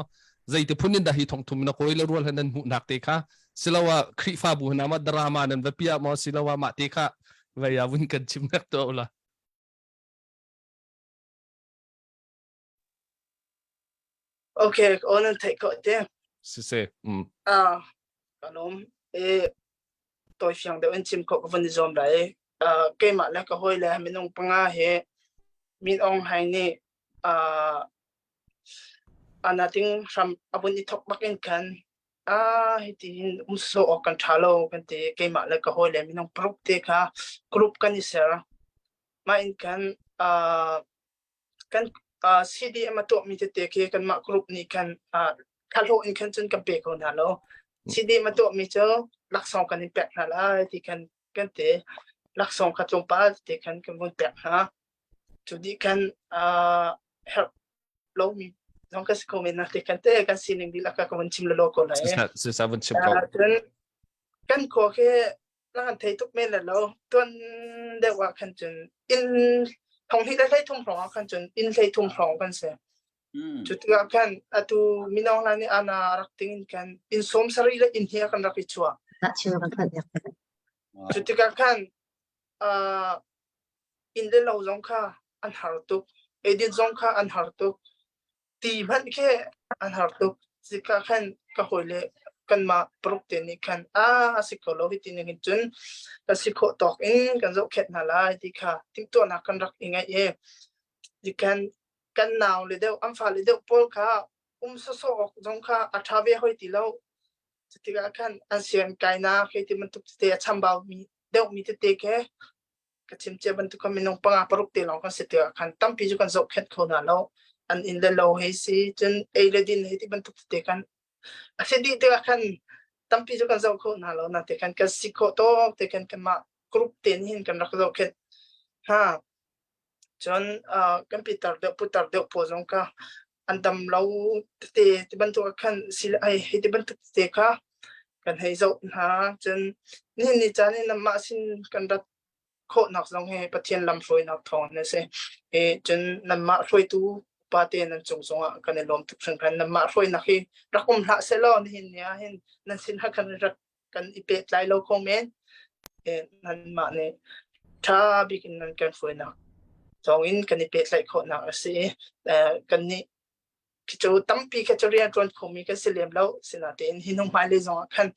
zei te phun in dah hi thongthum na kawi le rual he nan hmuhnak te kha siloah Khrihfabu hna ma drama nan va piah maw siloah mah te kha vai ah vun kan chimnak tuah ula.
Okay, aw nan theih ko te.
Siseh. Mm.
Ah, ka lawm. E tawi fiang deuh in chim khawh ka van i zuam lai. Uh, keimah le ka hawi le minung panga he Min Aung Hlaing nih uh, anating hram abun i thok bak in khan ah hiti hin um so awk kan tha lo kan ti keimah le ka hawi le minung paruk te kha group kan i ser mah in khan uh, kan uh, CDM a tuahmi tete khi kanmah group nih khan uh, thlahlawh in khan cun kan pe ko hna lo. CDM a tuahmi cu laksawng kan in pek hna lai ti khan kan ti. Laksawng kha tlawmpal te khan kan vun pek hna. Cu dih khan uh, herh lomi zong kan si ko men na te kan te kan sining dihlak ka vun chim lalo ko lai.
Sisa vun chim ko.
Cun kan khua khi na kan thei tuk men le lo tuan deuh ah khan cun inn thong hnih le hlei thum hrawng ah khan cun inn hlei thum hrawng kan si cu tikah khan atu mino hna nih ana rak ting in khan inn sawm sarih le inn hi kan rak i chuah cu tikah khan inn le lo zong kha an har tuk eidin zong kha an har tuk Ti hmanh khi an har tuk. Zika khan ka hawile kanmah paruk te nih khan a a si kho lo hi ti ning hin cun kan si khawh tawk in kan zohkhenh hna lai ti kha timhtuahnak kan rak i ngeih i zikan kan nau le deuh an fale deuh pawl kha um sawsawh awk zong kha a ṭha ve hoi ti lo. Cutikah khan an sianginn kainak hei ti bantuk tete a chambau mi deuh mi tete khi ka chim cia bantuk khan minung panga paruk te lawng kan si tikah khan tampi cu kan zohkhenh kho hna lo an inn le lo hei si cun ei le din hei ti bantuk tete khan a si dih tikah khan tampi cu kan zoh kho hna lo na te khan kan si khawh tawk te khan kanmah group te nih hin kan rak zohkhenh ha cun kan pitar deuh putar deuh pawl zong kha an dam lo tete ti bantuk ah khan si ai hei ti bantuk tete kha kan hei zoh hna cun nihin ni caan in mah sin kan rat khawhnak zong hi Pathian lamhruainak thawng in a si. I cun nanmah hruaitu upa te nan cung zongah kan i lawm tuk hringhran. Nanmah hruainak hi rak um hlah sehlaw nihin ni ah hin nan sin ah kan rak kan i pehtlai lo kho men. Nanmah nih ṭha bik in nan kan hruainak thawng in kan i pehtlaih khawhnak a si. Kannih khi cu tampi kha cu rian ṭuan khomi kan si lem lo. Sinain hi hnu hmailei zongah khan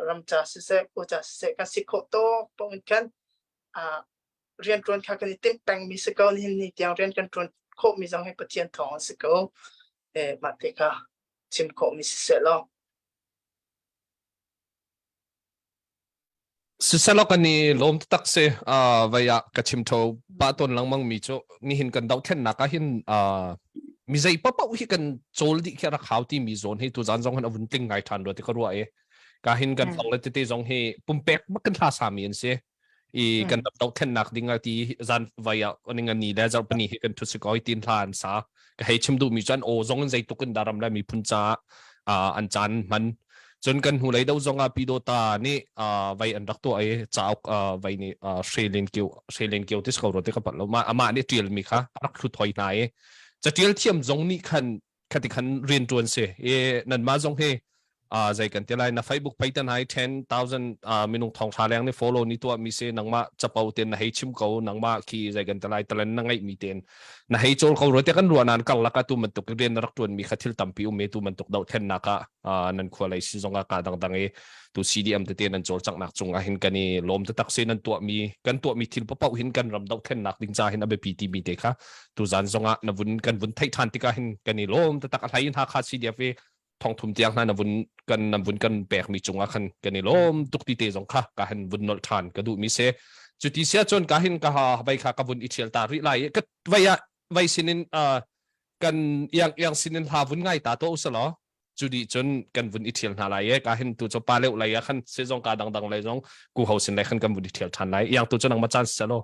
ramca siseh, khuaca siseh kan si khawh tawk paoh in khan rian ṭuan kha kan i timh pengmi si ko. Nihin ni tiang rian kan ṭuan khawhmi zong hi Pathian thawng a si ko. Mah te kha chim khawhmi siseh law.
Siselaw kan i lawm taktak si. Uh, vai ah ka chim tho pa ton lengmang mi cu nihin kan dohthlennak ah hin uh, mi zei paoh hi kan cawl dih khi rak hau ti mi zawn hi tu zan zong hin a vun tling ngai than rua ti ka ruah i ka hin kan fang le tete zong hi pumpek bak kan hla sa mi an si i kan dohthlennak ding ah ti zan vai ah ning ani le zarhpini hi kan thu si koi tin hla an sa ka hei chim duh mi cu an aw zong in zeitluk in daram le miphun ca an caan hman. Cun kan hnulei do zong ah Pidota nih vai an rak tuah i cauk vai nih Shelin Kio Shelin Kio tis ko ro ti ka pat lo ma amah nih tial mi kha a rak thlut hoi hna i catial thiam zong nih khan khati khan rian tuan si i nanmah zong hi zei kan ti lai na Facebook page tan hai 10,000 minung thong tha leng ni follow ni tuah mi si nangmah capo ten na hei chim ko nangmah khi zei kan ti lai talent na ngeih mi ten na hei chawl ko ro te kan ruah nan kar laka tu bantuk rian na rak tuan mi kha thil tampi um me tu bantuk do then nak ah nan khua lei si zong ah ka dang dang i tu CDM tete nan cawl cangnak cung ah hin kan i lawm taktak si nan tuah mi kan tuah mi thil papoh hin kan ram doh thlennak ding ca hin a biapi ti mi te kha tu zan zong ah na vun kan vun theih than tikah hin kan i lawm taktak a hlei in Hakha CDF i thongthum tiang hna na vun kan nan vun kan pek mi cung ah khan kan i lawm tuk ti te zong kha ka hin vun nolh than ka duh mi se cu ti sia cun ka hin ka ha vai kha ka vun i thial ta rih lai ka vai ah vai sinin kan iang iang sinin hla vun ngai ta to usalaw cu dih cun kan vun i thial hna lai e ka hin tu cu pa leuh lei ah khan sezong ka dangdang lei zong ku ho sin lei khan kan vun i thial than lai iang tu cu nang ma caan selo.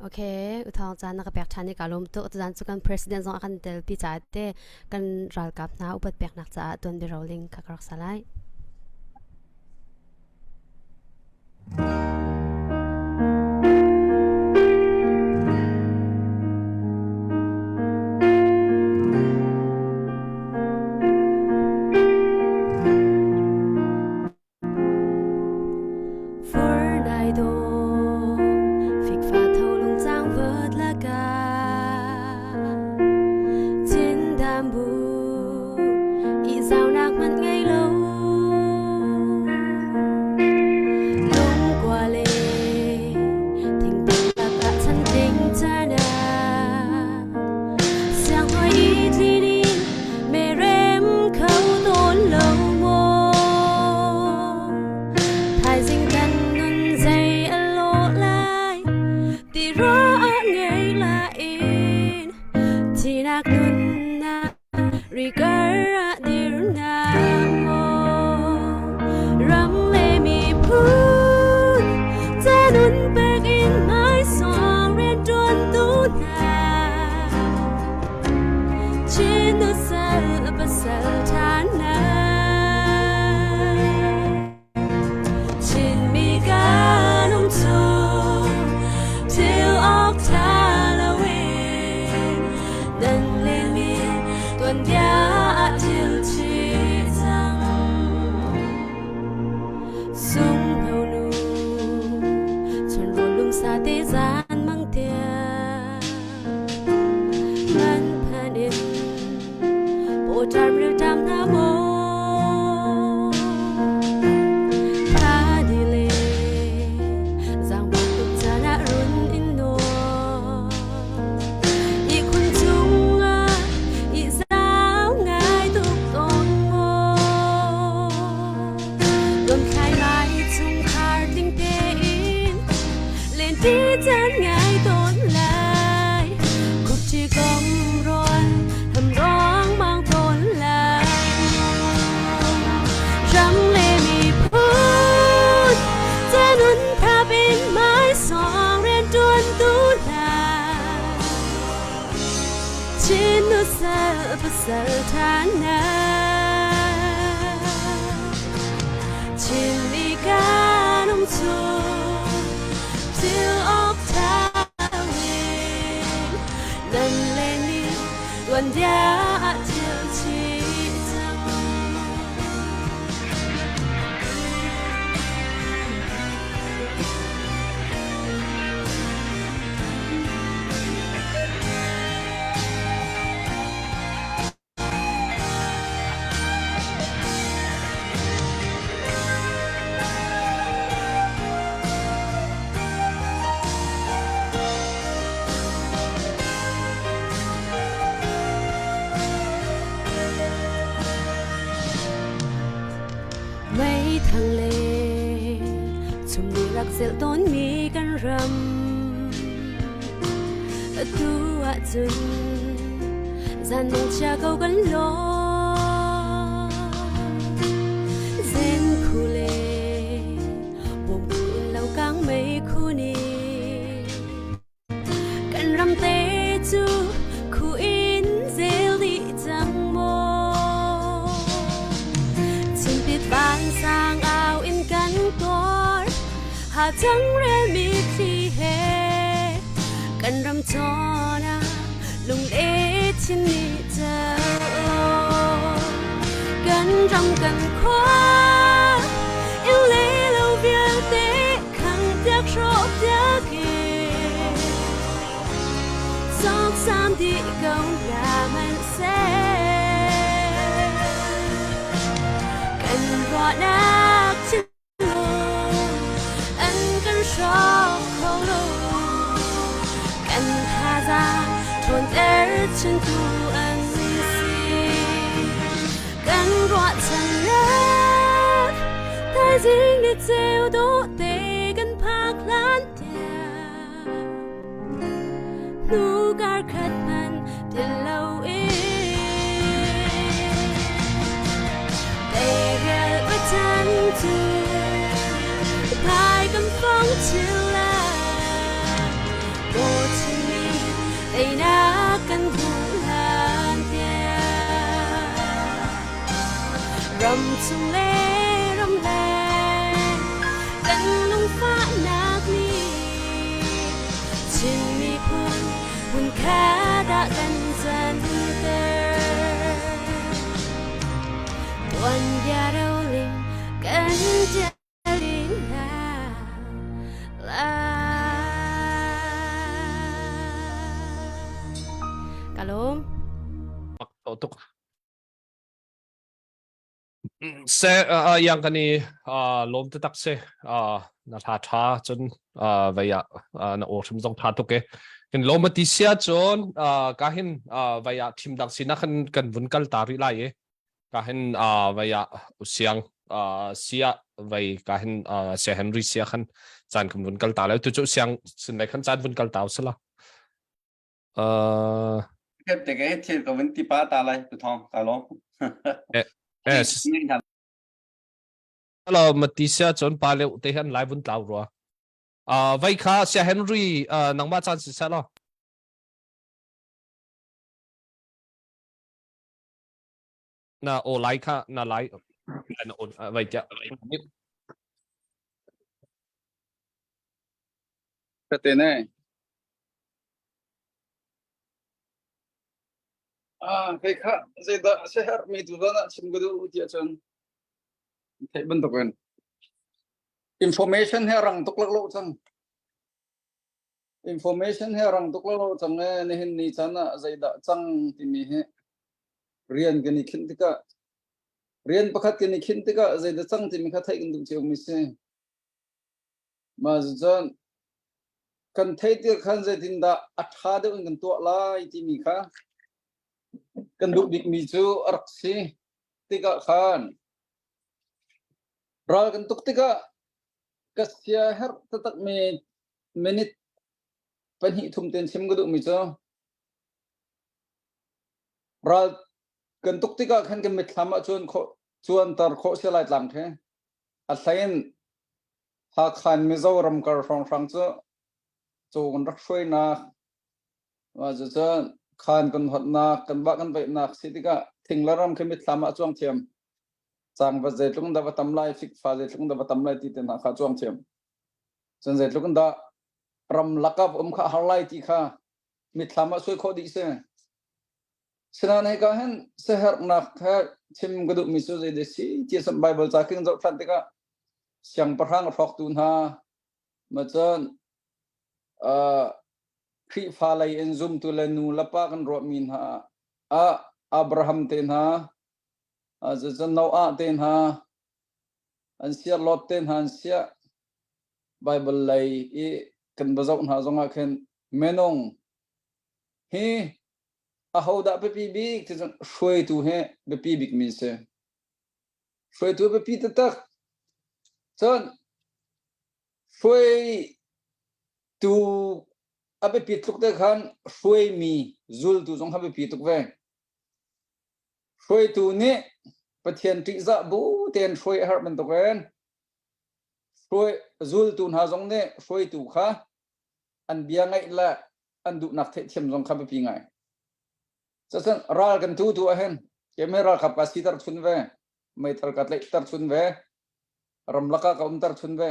Okay, uthong caan na ka pek ṭhan i ka lawm tuk. Tuzaan cu kan president zong a kan telpi caah te kan ralkap hna upat peknak caah tuanbia roling kha ka rak sa lai.
Thla cang rel mitthli he kan ram cawn ah lung le thin nih cal kan ram kan khua inn le lo vialte khang tiak hrawh tiak in sawksam dih ko hna hmanhseh kan ruahnak thinlung an kan hrawk kho lo kan thazaang ṭhawnter chintu an si kan ruahchannak thaizing ni ceu dawh te kan phak hlan tiang hnu kar khat hmanh til lo in teirial pachan cu phai kan fong chin lai Bochanmi teinak kan hmuh hlan tiang ram chung le ram leng kan lungfahnak nih Chin miphun hmunkhat ah kan canter. Tuanbia roling kan ṭial hna lai. Ka lawm.
Tuk. Se uh, yang kan i uh, lawm taktak se uh, na hla tha cun uh, vei ah uh, na aw hrim zong tha tuk e kan lawm ti sia cun uh, ka hin uh, vei ah thim dang sinak kan kan vun kal ta rih lai e ka hin uh, vei ah usiang uh, sia vei ka hin uh, sia Henry sia khan caan kan vun kal ta lai tu chu siang sin lai khan caan vun kal ta usala Uh,
Kem te ke thil ka vun ti pa ta lai tu thong ka lawm.
Eh, eh, Hello, Matisia chon pa le te han lai vun tlau rua. Uh, vai kha sia Henry uh, nangma chan si sa lo. Na o lai kha na lai na o vai tia.
Ka te ne. Ah, kei kha zeidah a siaherhmi tu zawn ah chim ka duh tiah cun theih bantukin information he rang tuk laklawh cang. Information he rang tuk laklawh cang e nihin ni caan ah zeidah cang timi hi rian kan i khinh tikah rian pakhat kan i khinh tikah zeidah cang timi kha theih kan duh cio mi si. Mah cucun kan theih tik khan zeitindah a ṭha deuh in kan tuah lai timi kha kan duh bikmi cu a rak si tikah khan ral kan tuk tikah ka sia herh taktakmi minute pahnih thum ten chim ka duhmi cu ral kan tuk tikah khan kan mitthlam ah cuan khawh cuanter khawh si lai tlang khi A hlei in Hakha in Mizoram kar hrawnghrang cu caw kan rak hruainak, cucun khaan kan hawtnak, kan vah kan veihnak si tikah thing le ram khi mitthlam ah a cuang thiam. Cangvat zeitluk in dah va tam lai, fikfa zeitluk in dah va tam lai ti te hna kha a cuang thiam. Cun zeitluk in dah ramlak ah va um kha a har lai ti kha mitthlam ah suai khawh dih si. Sinain hika hin siaherhnak he chim ka duhmi cu zei si ti a Bible ca king zoh ṭhan tikah siangpahrang a hrawktu hna ma cun Khrihfa lei in zumtu le nu le pa kan ruahmi hna ah Abraham te hna cun Noah te hna an siah Lot te hna an siah Bible lei i kan va zoh hna zongah khin minung hi Ahodah biapi bik ti cun hruaitu hi biapi bikmi si. Hruaitu biapi taktak. Cun hruaitu a biapi tluk te khan hruaimi zultu zong kha biapi tuk ve. Hruaitu nih Pathian ṭihzah bu tein hruai a herh bantukin hruai zultu hna zong nih hruaitu kha an bia ngaih le an duhnak theihthiam zong kha biapi ngai. Cucun ral kan tu tu ahhin keimah ralkap ka siter chun ve, meithal ka tlaihter chun ve, ramlak ah ka umter chun ve.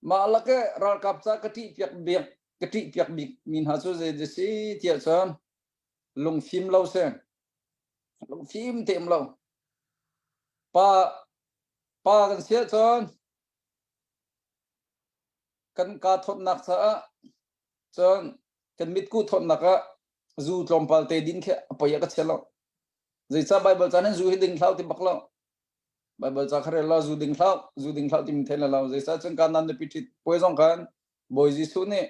Mah lak i ralkap ca ka ṭih piak bik ka ṭih piak bik mi hna cu zei si tiah cun lungfim lo si. Lungfim te um lo. Pa pa kan si ahcun kan kaa thawtnak caah cun kan mitku thawtnak ah zu tlawmpal te din khi a poi ah ka chia lo. Zeicah Baibal ca nan zu hi ding hlah ti bak lo. Baibal ca kha rel lo zu ding hlah zu ding hlah timi thei lo. Zeicah cun Kanaan nupi ṭhit puai zong khan Bawi Jesuh nih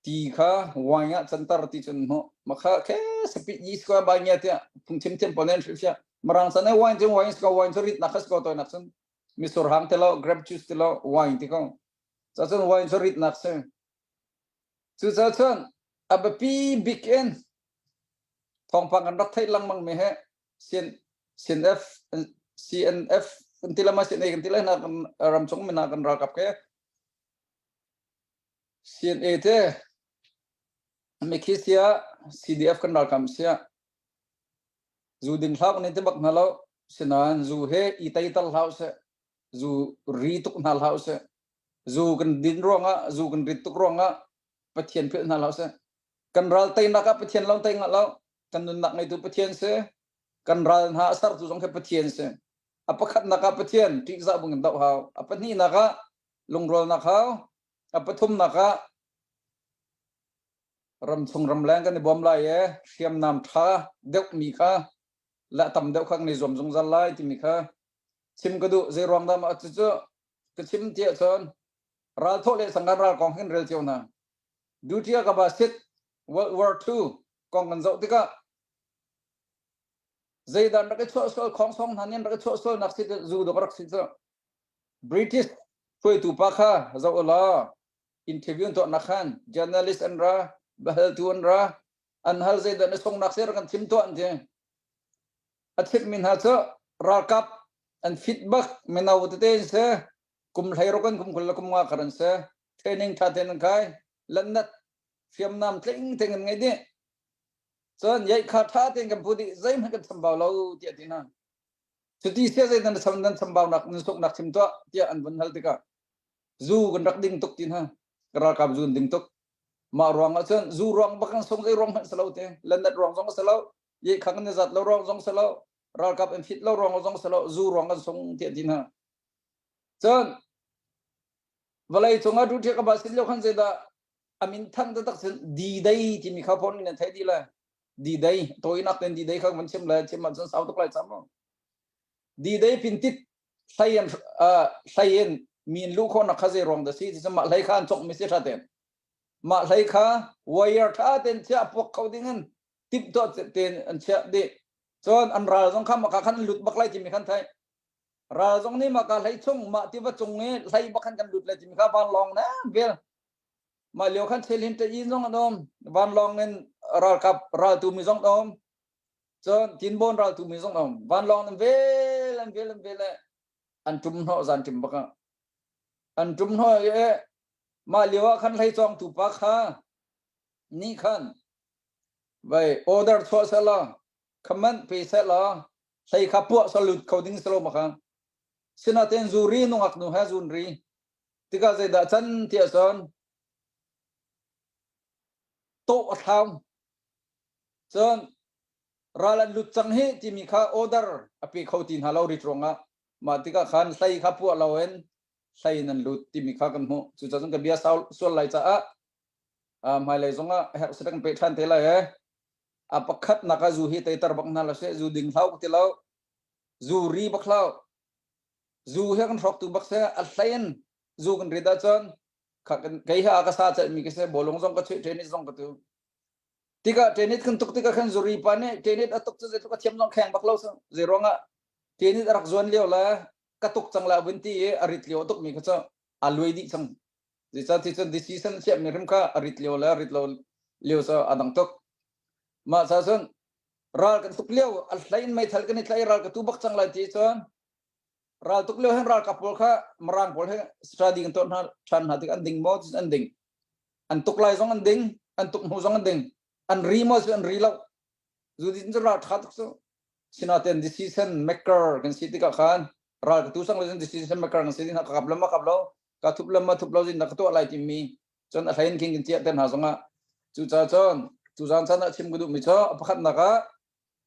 ti kha wine ah canter ti cun hmuh. Makha khe sapi yi square bai ngia tiah phungchim thiam pawl nih an hrilhfiah. Mirang chan wine cu wine siko wine cu ritnak kha siko toinak cun misur hang ti lo grape juice ti lo wine ti ko. Cacun wine cu ritnak si. Cucaah cun a biapi bik in thawngpang kan rak theih lengmang mi he CNF CNF kan ti lama CNA kan ti lai na kan ramchung mina kan ralkap ke CNA te mikhi sia CDF kan ralkap sia zu ding hlau ne te bak hna lo sinan zu he i tai tal hlau se zu ri tuk hna hlau se zu kan din ruangah zu kan rit tuk ruangah Pathian philh hna hlau se kan ral teinak ah Pathian lo tei ngah lo kan nunnak ngeitu Pathian si kan ral hna a sertu zong khi Pathian si a pakhatnak ah Pathian ṭihzah bung in doh hau a pahnihnak ah lungrualnak hau a pathumnak ah ramchung ramleng kan i bawm lai e hriamnam ṭha deuhmi kha le tam deuh kha kan i zuam zungzal lai timi kha chim ka duh zei ruang dah mah cucu ka chim tiah cun ral thawh le sangkan ral kong hin rel cio hna Dutya ka ba sit World War II kong kan zoh tikah zeidan rak i chuah sual khong song hna nih rak i chuah sual nak si zu dok rak si cu British hruaitu pa kha zoh ulaw interview tuah nak khan journalist an ra bahaltu an ra an hal zeidan na sung nak si rak kan chim tuah an ti a chimh mi hna cu ralkap an fit bak mino tete an si kum hlei ruk an kum 20 le kum nga khar an si training tha tein an kai lannat hriamnam tling tein kan ngei dih cun yaih kha tha tein kan pu dih zeihmanh kan chambau lo tiah ti hna cuti sia zei nan cham nan chambaunak nan suknak chim tuah tiah an vun hal tikah zu kan rak ding tuk ti hna ka ralkap zu an ding tuk mah ruang ah cun zu ruang bak kan sung zei ruang hmanh si lo te lannat ruang zong si lo ye khang kan zat lo ruang zong si lo ralkap an fit lo ruang zong si lo zu ruang kan sung tiah ti hna cun vawlei cungah duty ka ba sin lio khan zeidah amin thang taktak cun D-Day timi kha phone in thei di le D-Day tawinak ten D-Day kha van chim le chim ah cun sau tuk lai cam D-Day pintit hlei an hlei in min lu kho nak kha zei ruang da si ti mah hlei kha an chok mi si tha ten mah hlei kha wire tha ten chia puak kho ding in tip to ten an chia di cun an ral zong kha maka khan lut bak lai timi khan thai ral zong nih maka hlei chung mah tiva cung i hlei bak khan kan lut lai timi kha vanlawng na vel mah lio khan chelin te yin zong an um vanlawng in ralkap raltu mi zong an um cun tinbawn raltu mi zong an um vanlawng an vel an vel an vel an tum hnawh zan tim bak an tum hnawh i mah lio ah khan hlei cawng tu pa kha ni khan vai order chuah sela command pe sela hlei kha puah salut kho ding selo ma kha sinaten zuri nungak nu he zun ri tikah zeidah can tiah cun tawh a thlau cun ral an lut cang hi timi kha order a pe kho ti hna lo rit ruangah mah tikah khan hlei kha puah loin hlei in an lut timi kha kan hmuh cucaah cun ka bia sual lai caah hmailei zongah herh si kan pe ṭhan te lai e a pakhat nak ah zu hi teiter bak hna lo seh zu ding hlau ti lo zu ri bak hlau zu he kan hrawk tu bak se a hlein zu kan rit ahcun kei ha ka sa chalmi ka se bolong zong ka chuih tennis zong ka tu tikah tennis kan tuk tikah khan zuri pa nih tennis a tuk cu zeitluk a thiam zong kheng bak lo zei ruangah tennis a rak zuan lio le ka tuk cang la vun ti i a rit lio tuk mi kha cu a luai dih cang zeicah ti cun decision siam mi hrim kha a rit lio le rit lo lio cu a dang tuk mah ca cun ral kan tuk lio a hlei in meithal kan i tlai ral ka tu bak cang lai ti cun ral tuk lio hin ralkap pawl kha Mirang pawl he study kan tuah hna ṭhan hna tik an ding maw an ding an tuk lai zong an ding an tuk hnu zong an ding an ri maw an ri lo zu din cu ral ṭha tuk cu sinaten decision maker kan si tikah khan ral ka tu sang le decision maker kan si ding ka kap lo ma kap lo. Ka thup lam ma thup lo zin na ka tuah lai timi cun a hlein king kan chiah te hna zongah cucaah cun tuzan chan ah chim ka duhmi cu a pakhatnak ah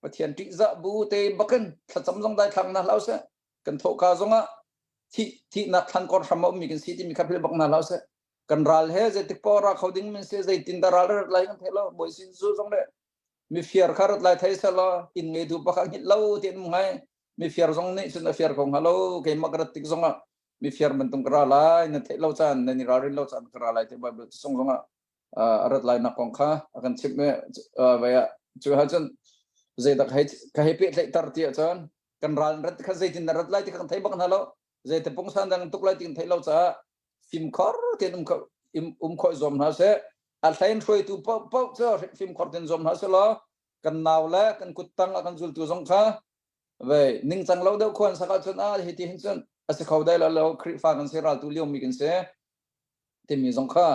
Pathian ṭihzah bu te bakin thlacam zong dai thlang na hlau seh kan thawhka zongah thih thihnak thlan kor hram a ummi kan si timi kha philh bak hna hlah seh kan ral he zeitik poah ra kho ding min si zeitin dah ral rat lai kan thei lo bawi sin zu zong le mifiar kha rat lai thei seh law inn ngeitu pakhat hngilh lo ti an um ngai mifiar zong nih cun a fiar ko hnga lo keimah ka rat tik zongah mifiar bantuk ka ra lai na theih lo caan nan i ralrin lo caan ka ra lai te Bible sung zongah a rat lai nak kong kha a kan chimh vai ah cu ha cun zeidak hei ka hei pehtlaihter ti ahcun kan ral rat kha zeitin na rat lai ti kha kan thei bak hna lo zeite pungsan dang tuk lai ti kan theih lo caah fimkhor tein um um khawh zuam hna seh a hlein hruaitu paoh paoh cu fimkhor tein zuam hna seh law kan nau le kan kuttang a kan zultu zong kha ve ningcang lo deuh khuan sak ahcun ah hi ti hin cun a si kho dai lo lo Khrihfa kan si raltu lio mi kan si timi zong kha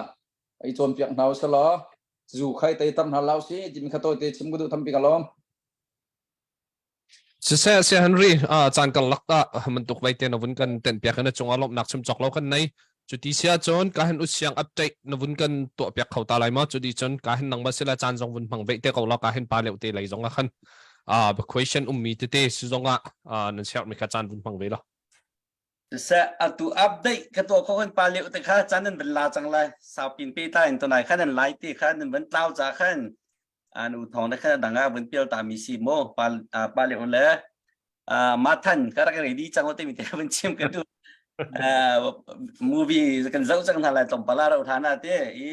i cawnpiak hna usih law zu khai tei tam hna lau si timi kha tawite chim ka duh thampi ka lawm.
Siseh Saya Henry caan kan lak ta bantuk vai te na vun kan ten piak na cungah lawmhnak chim cawk lo kan nei cuti sia cun ka hin usiang update na vun kan tuah piak kho ta lai ma cuti cun ka hin nang ba sila caan zong vun hmang ve te ko la ka hin pa leu te lei zong ah khan question ummi tete si zong ah nan share mi kha caan vun hmang ve la
Siseh atu update ka tuah kho kan pa leu te kha caan nan van la cang lai saupin pe ta in tunai khan nan lai te kha nan van tlau ca khan an u thong le khan dang ah vun pial ta mi si mo pa pa le le ma than ka rak ready cang te mi te vun chim ka du movie kan zoh cang hna lai tlawmpal ah ro thana te i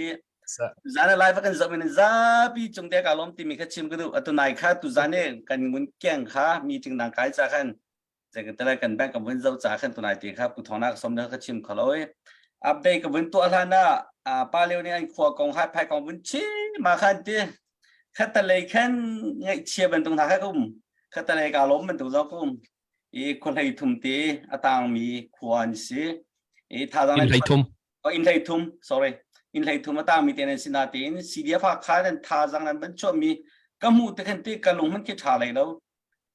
zan live kan zoh min zapi chung te ka lom ti mi kha chim ka du atu nai kha tu zan e kan ngun keng kha meeting dang kai cha khan Zeikatele kan bank kan vun zoh ca khan tunai te kha pu thawngnak som na ka chim kholo i update ka vun tuah hlan ah pa leo nih an khua kong hai phai kong vun chim ma khan ti khatalei khan ngaihchia bantuk hna kha ka um khatalei ka lawm bantuk zong ka um i khua hlei thum te a tangmi khua an si i thazang
in hlei thum
in hlei thum sorry in hlei thum a tangmi te nan si na tein CDF kha nan thazang nan ban chuahmi ka hmuh te khan ti ka lung man khi tha lei lo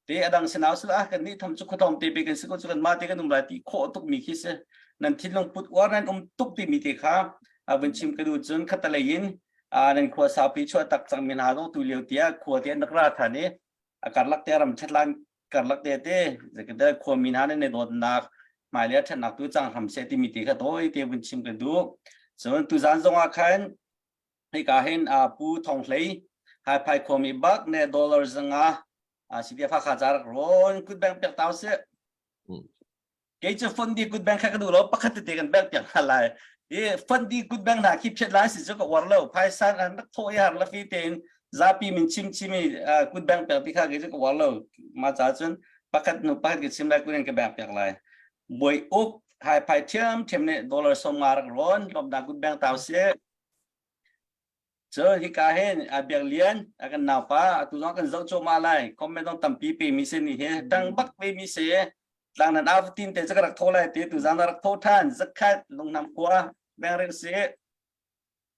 Te adang sinau sila ah kan nih tham cu khuatlawm te pe kan si ko cu kan mah te kan um lai ti khawh tuk mi khi si nan thinlung put uar nan um tuk ti mi te kha vun chim ka duh cun khatalei in nan khua saupi chuah tak cang mi hna zong tu lio tiah khua te an rak ra than i a karlak te ram thatlan karlak te te zakate khua mi hna nan i dawtnak hmailei a thatnak tu cang hram seh timi te kha tawi te vun chim ka duh cun tuzan zong ah khan Hika hin Pu Thong Hlei Haiphai khuami bak ne dollar zanga CDF Hakha ca rak rawn kut bank piak tau sih. Kei cu fondi kut bank kha ka duh lo pakhat tete kan bank piak hna lai. I fondi kut bank hna khi phiat lai si cu ka uar lo. Phaisa an rak thawh i har la fi tein zapi min chim chim i kut bank piak ti kha kei cu ka uar lo. Ma ca cun pakhat nu pakhat ka chim lai kun in ka bank piak lai. Boi uk haiphai thiam thiam nih dollar som nga rak rawn lomda kut bank tau sih. Cun hika hin Biak Lian a kan naupa atu zong kan zoh cuahmah lai. Comment zong tampi pe mi si ni hi tang bak ve mi si. Tlang nan au tin te ka rak tho lai te tu zang na rak tho than zakhat lungnam khua beng reng si.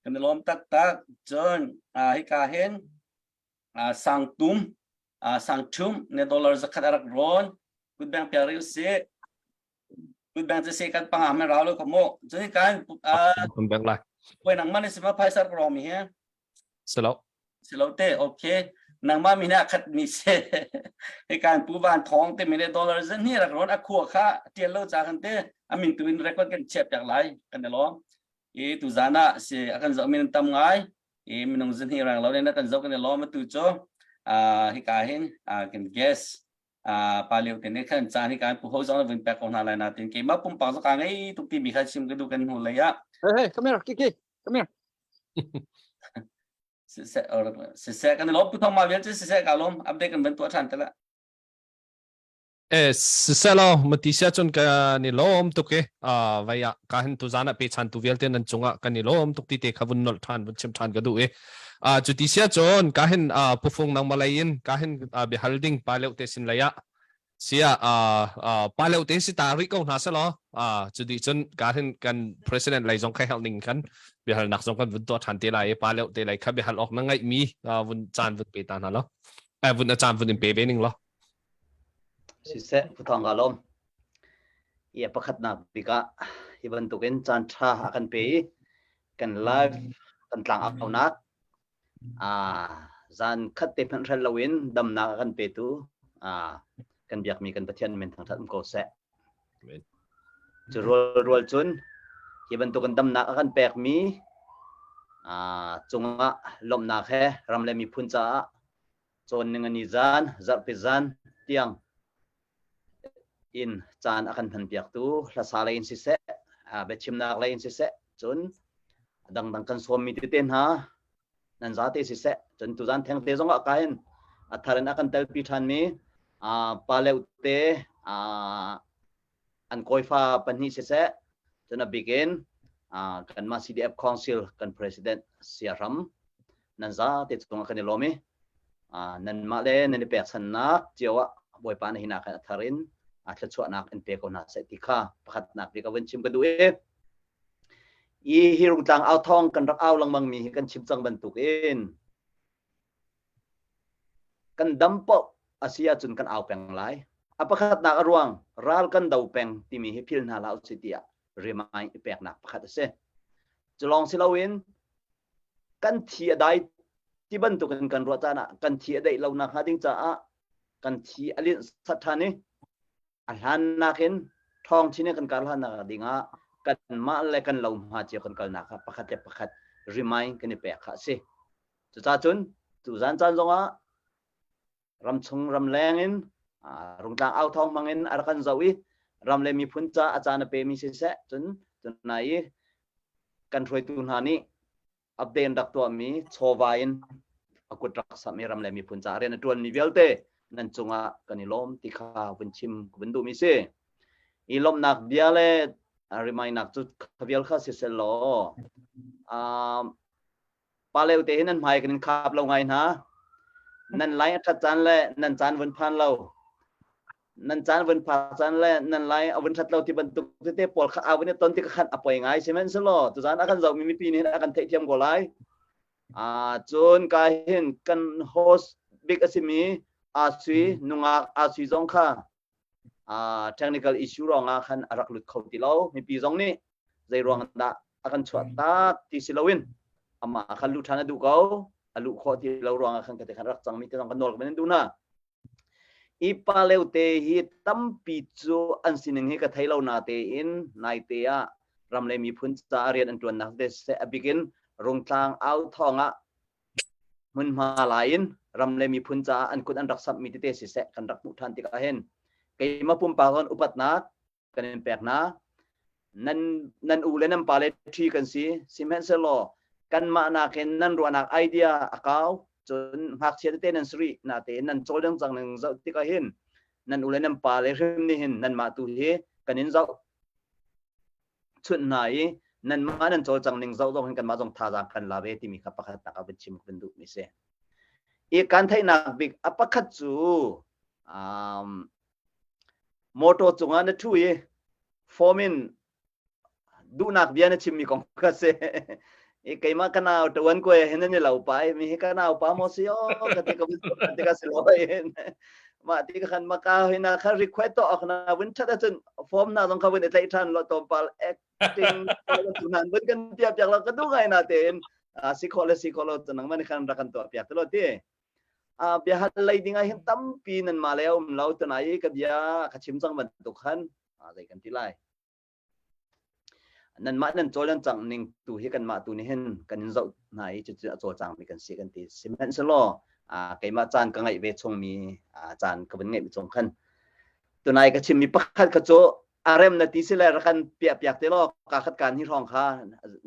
Kan i lawm taktak. Cun hika hin sangtum sangthum ne dollar zakhat a rak rawn. Kut beng piak rih usih. Kut beng cu se kan panga men rau lo ko mu. Cun kan
kun beng lai.
Koi nangmah nih sima phaisa rak rawng mi hi.
Silo.
Silo te okay. Nangmah mi na khat mi se. Hi kan pu van thong te mi le dollar zan hi rak ron a khua kha tial lo cha kan te amin tu in record kan chiah piak lai kan lo. I tu zan ah si a kan zoh min tam ngai. I minung zan hi rang lo ne na kan zoh kan lo ma tu cu hi ka hin kan guess pa lio te ne khan caan hi kan pu ho zong vun pek ko hna lai na tin keimah pumpak zong ka ngei tuk ti mi kha chim ka du kan hnu lei ah
Hey, hey, come here, Kiki, come here.
siseh siseh kan lom pu thong ma vial chu siseh ka lom update kan ban tuah than te la
Eh, siselaw mati sia cun kan i lawm tuk i vai ah ka hin tuzan ah pechan tu vialte nan cungah kan i lawm tuk ti te kha vun nolh ṭhan vun chim ṭhan ka duh i cu ti sia cun ka hin pufung nang malay in ka hin biahal ding pa leuh te sin lei ah sia pa leuh te si ta rih ko hna selaw cu di cun ka hin kan president lei zong khai helh ning khan biahalnak zong kan vun tuah ṭhan te lai i pa leuh te lei kha biahal awk na ngaih mi vun caan vun pe ta hna lo vun a caan vun in pe ve ning lo
Siseh, Pu Thawng ka lawm. Hi a pakhatnak bik ah.
Hi bantukin caan ṭha a kan pe i kan live kan tlang aunak zan khat te hmanh hrel loin damnak a kan petu kan biakmi kan Pathian min thangṭhat um ko seh.
Amen.
Cu rual rual cun hi bantukin damnak a kan pekmi cungah lawmhnak he ram le miphun caah cawn ningani zan zarhpi zan tiang in caan a kan hmanpiaktu hlasa lei in siseh, biachimnak lei in siseh, cun a dangdang kan sawmmi tete hna nan zate siseh, cun tuzan thengte zongah ka hin a thar in a kan telpi ṭhanmi pa leuh te an kawifa pahnih siseh, cun a bik in kanmah CDF Council kan President Siahram nan zate cungah kan i lawm i nanmah le nan i pekchannak cio ah Bawipa na hinak a thar in thluachuahnak in pe ko hna seh ti kha pakhatnak bik a vun chim ka duh i i hi rungtlang au thawng kan rak au lengmang mi hi kan chim cang bantuk in kan dam paoh a si ahcun kan au peng lai a pakhatnak a ruang ral kan do peng timi hi phil hna hlah usih tiah remind i peknak pakhat a si cu lawng si loin kan thi a dai ti bantukin kan ruah caan ah kan thi a daih lo nakhnga ding caah kan thi a linh sat ṭhan i a hlan nakin ṭhawng chin in kan kar hlan nak ding ah kanmah le kan lo hma cio kan kalnak kha pakhat le pakhat remind kan i pek kha a si. Cucaah cun tuzan caan zongah ramchung ramleng in rungtlang au thawng hmang in a rak kan zoh i ram le miphun ca a caan a pemi siseh cun tunai i kan hruaitu hna nih update an rak tuahmi chawva in a kut rak samh i ram le miphun ca rian a ṭuanmi vialte nan cungah kan i lawm ti kha vun chim ka vun duhmi si. I lawmhnak bia le remind-nak cu kha vial kha si sel law Pa leu te hi nan hmai kan in khap lo ngai hna. Nan lai a ṭhat caan le nan caan vun phan lo. Nan caan vun phak caan le nan lai a vun ṭhat lo ti bantuk tete pawl kha a vun i ton ti khan a poi ngai sihmanhsehlaw tuzaan a kan zohmi mipi nih a kan theihthiam ko lai. Ah cun ka hin kan host bik a simi Asui nungak Asui zong kha uh, technical issue ruangah khan a rak lut kho ti lo mipi zong nih zei ruang dah a kan chuah tak ti si loin amah khan luh ṭhan a duh ko a luh khawh ti lo ruangah khan ka te khan rak cangmi te zong kan nawl kan duh na i pa leu te hi tampi cu an sining hi ka thei lo na te in nai te ah ram le miphun ca rian an ṭuannak te se a bikin rungtlang au thawng ah Hmunhma lai in ram le miphun caah an kut an rak samhmi tete siseh kan rak hmuh ṭhan tikah hin keimah pumpak zong upatnak kan in pek hna. Nan, nan u le nan pa le ṭhi kan si. Sihmanhsehlaw kanmah nakin nan ruahnak idea a kau cun ngakchia tete nan si rih natein nan cawl ding cang ning zoh tikah hin nan u le nan pa le hrim nih hin nanmah tu hi kan in zoh chunh hna i nanmah nan cawlcang ning zoh zong hin kanmah zong thazaang kan la ve timi kha pakhat tak ah vun chim kan duhmi si. I kan theihnak bik a pakhat cu um, motor cungah na ṭhu i form in duhnak bia na chimmi kong kha si. I keimah ka nau ṭuan ko hin an i lo pa i mi hi ka nau pa maw si o ka ti ka vun ti ka si lo in mah ti ka khan maka hina kha request to ak na vun that ahcun form na zong kha vun i tlaih ṭhan lo tlawmpal acting nan vun kan tia piak lo ka duh ngai na tein si khawh le si khawh lo cu nangmah nih khan rak kan tuah piak te lo ti bia hal lei ding ah hin tampi nan ma le um lo tunai ka bia ka chim cang bantuk khan zei kan ti lai Nanmah nan cawl nan cangh ning tu hi kanmah tu nih hin kan in zoh hna i cucu a cawlcangmi kan si kan ti. Sihmanhsehlaw keimah caan ka ngeih ve chungmi caan ka vun ngeih chung khan tunai ka chimmi pakhat kha cu a rem na ti si le rak kan piah piak te law ka khat kan hi hrawng kha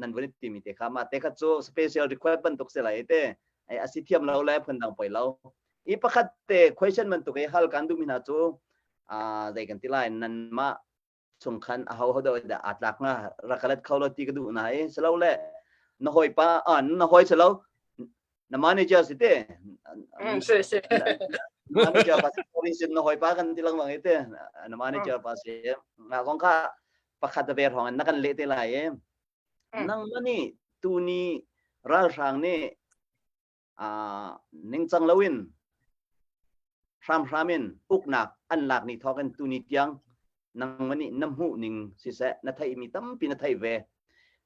nan vun timi te kha mah te kha cu special request bantuk si lai te ai a si thiam lo le phun dang poi lo i pakhat te question bantuk i hal kan duhmi hna cu zei kan ti lai nanmah chung khan a ho ho dah aa tlak hnga rak ka let kho lo ti ka duh na i silo le na hawi pa ah na hawi silo na manager si te
si si
manager pa si na hawi pa kan ti lengmang i te na manager pa si nga kong kha pakhat ve hrawng in na kan leh te lai i nang mani tu ni ralhrang nih ningcang loin hramhram in uknak an lak ni thawk in tuni tiang.
Nangmah nih na hmuh ning siseh na theihmi tampi na theih ve.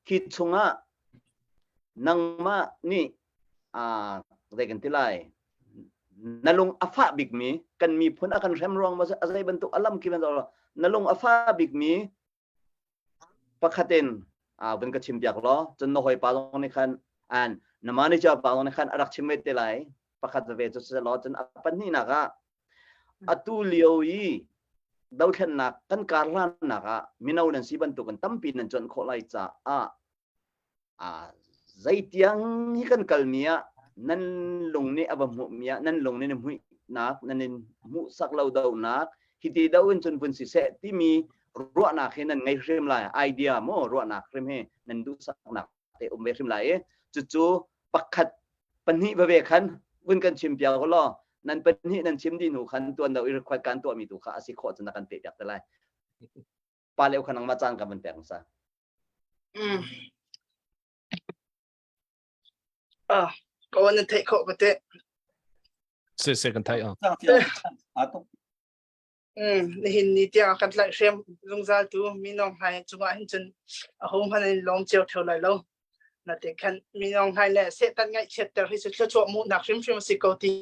Khi chungah nangmah nih aa zei kan ti lai na lung a fah bikmi kan miphun a kan hrem ruang maw a zei bantuk a lam khi na lung a fah bikmi pakhat in vun ka chim piak law cun na hawipa zong nih khan an na manager pa zong nih khan a rak chim ve te lai pakhat ve cu si law cun a pahnihnak ah atu lio i dothlennak kan kar hlannak ah mino nan si bantukin tampi nan cuanh khawh lai caah Zeitiang hi kan kalmi ah nan lung nih a va hmuhmi ah nan lung nih na hmuihnak nan in hmuhsak lo donak hiti do in cun vun siseh timi ruahnak hi nan ngei hrim lai idea maw ruahnak hrim hi nan duhsaknak te um ve hrim lai i cucu pakhat pahnih veve khan vun kan chim piak law nan pahnih nan chim dih hnu khan tuan do i request kan tuahmi tu kha a si khawh cun na kan peh piak te lai pa leo khan nangmah caan kan vun pek hmasa
Mm. Ah, ko nan theih khawh ka te.
Se se kan thai ah.
Mm, nihin ni tiang kan tlaih hrem zungzal tu minong hlai cungah hin cun a ho hmanh in lawm cio theo lai lo. Na te khan minong hlai le setan ngaih chiatter hi cu thluachuah mu nak hrimhrim a si ko ti.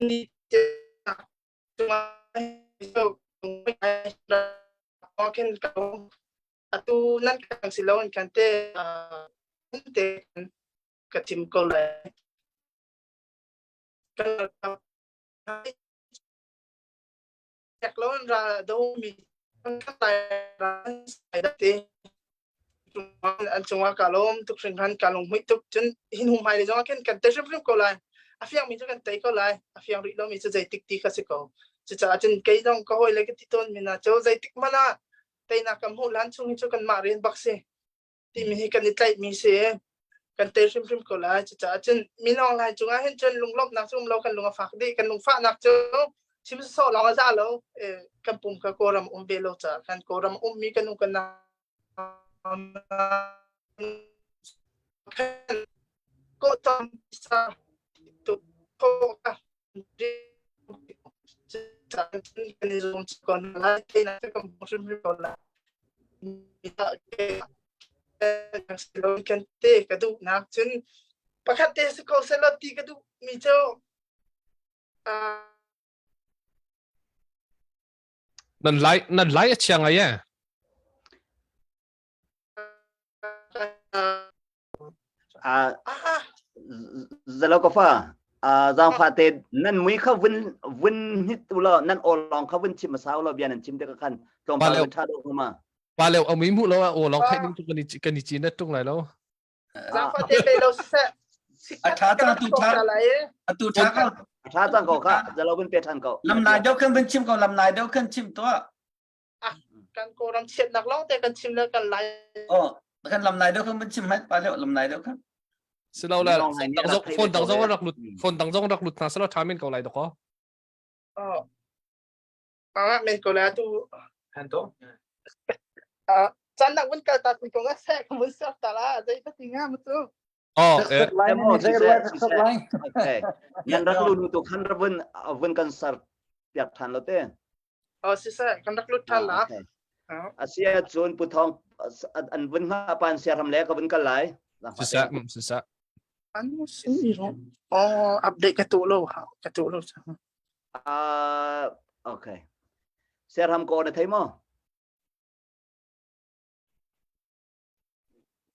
Ni Atu nan kan si lo in kan te te ka chim ko lai. Kan lo ra do mi kan lai ra te an cungah ka lawm tuk hringhran ka lung hmuih tuk cun hin hum hmai le zong ah khin kan tei hrimhrim ko lai a fiang mi cu kan tei ko lai a fiang rih lomi cu zeitik ti kha si ko cucaah cun kei zong ka hawi le ka ti tawn mi na cu zeitik hmanh ah teinak kan hmuh hlan chung hi cu kanmah rian bak si timi hi kan i tlaih mi si kan tei hrimhrim ko lai cucaah cun minong lai cungah hin cun lunglawmhnak cu um lo kan lung a fak dih kan lungfahnak cu chim sawh lawng a za lo kan pum kha kawlram um ve lo caah kan kawlram ummi kan um kan Ka duhnak cun pakhat te si ko seh ti ka duh mi cu
Nan lai nan lai a chia ngai e.
A zalo ka fa zang fa te nan mui kha vun vun hit tu lo nan aw long kha vun chim sau lo bia nan chim te ka khan tlawmpal vun tha do ma
pa leo amui mu lo aw long thai ning tu kan i kan i chin na tung lai lo
Zaangfah te pe lo siseh.
A tha cang tu tha. Atu tha ko.
A tha cang ko kha. Zalo bin pe than ko.
Lam nai deuh khan bin chim ko lam nai deuh khan chim tuah.
Ah, kan kawram chiatnak lawng te kan chim le kan lai.
Oh, kan lam nai deuh khan bin chim hai pa leo lam nai deuh khan.
Silo la dang zong phone dang zong rak lut phone dang zong rak lut na silo tha men ko lai doko.
Oh. Ah, men ko la tu.
Han to.
Ah, chan nak vun kal ta kun ko nga se ka vun ser ta la zei ta ti nga mu tu.
Oh, eh.
Mo zei ruai Okay. Yan rak lu nu tu khan ra vun vun kan sar piak than lo te.
Oh, si se kan rak lut than la.
Asia cun puthong an vun nga pan sia ram le ka vun kal lai.
Si sa, si sa.
An si ro. Oh, update ka tu lo ha, ka tu lo.
Uh, okay. Serham ko na thei maw?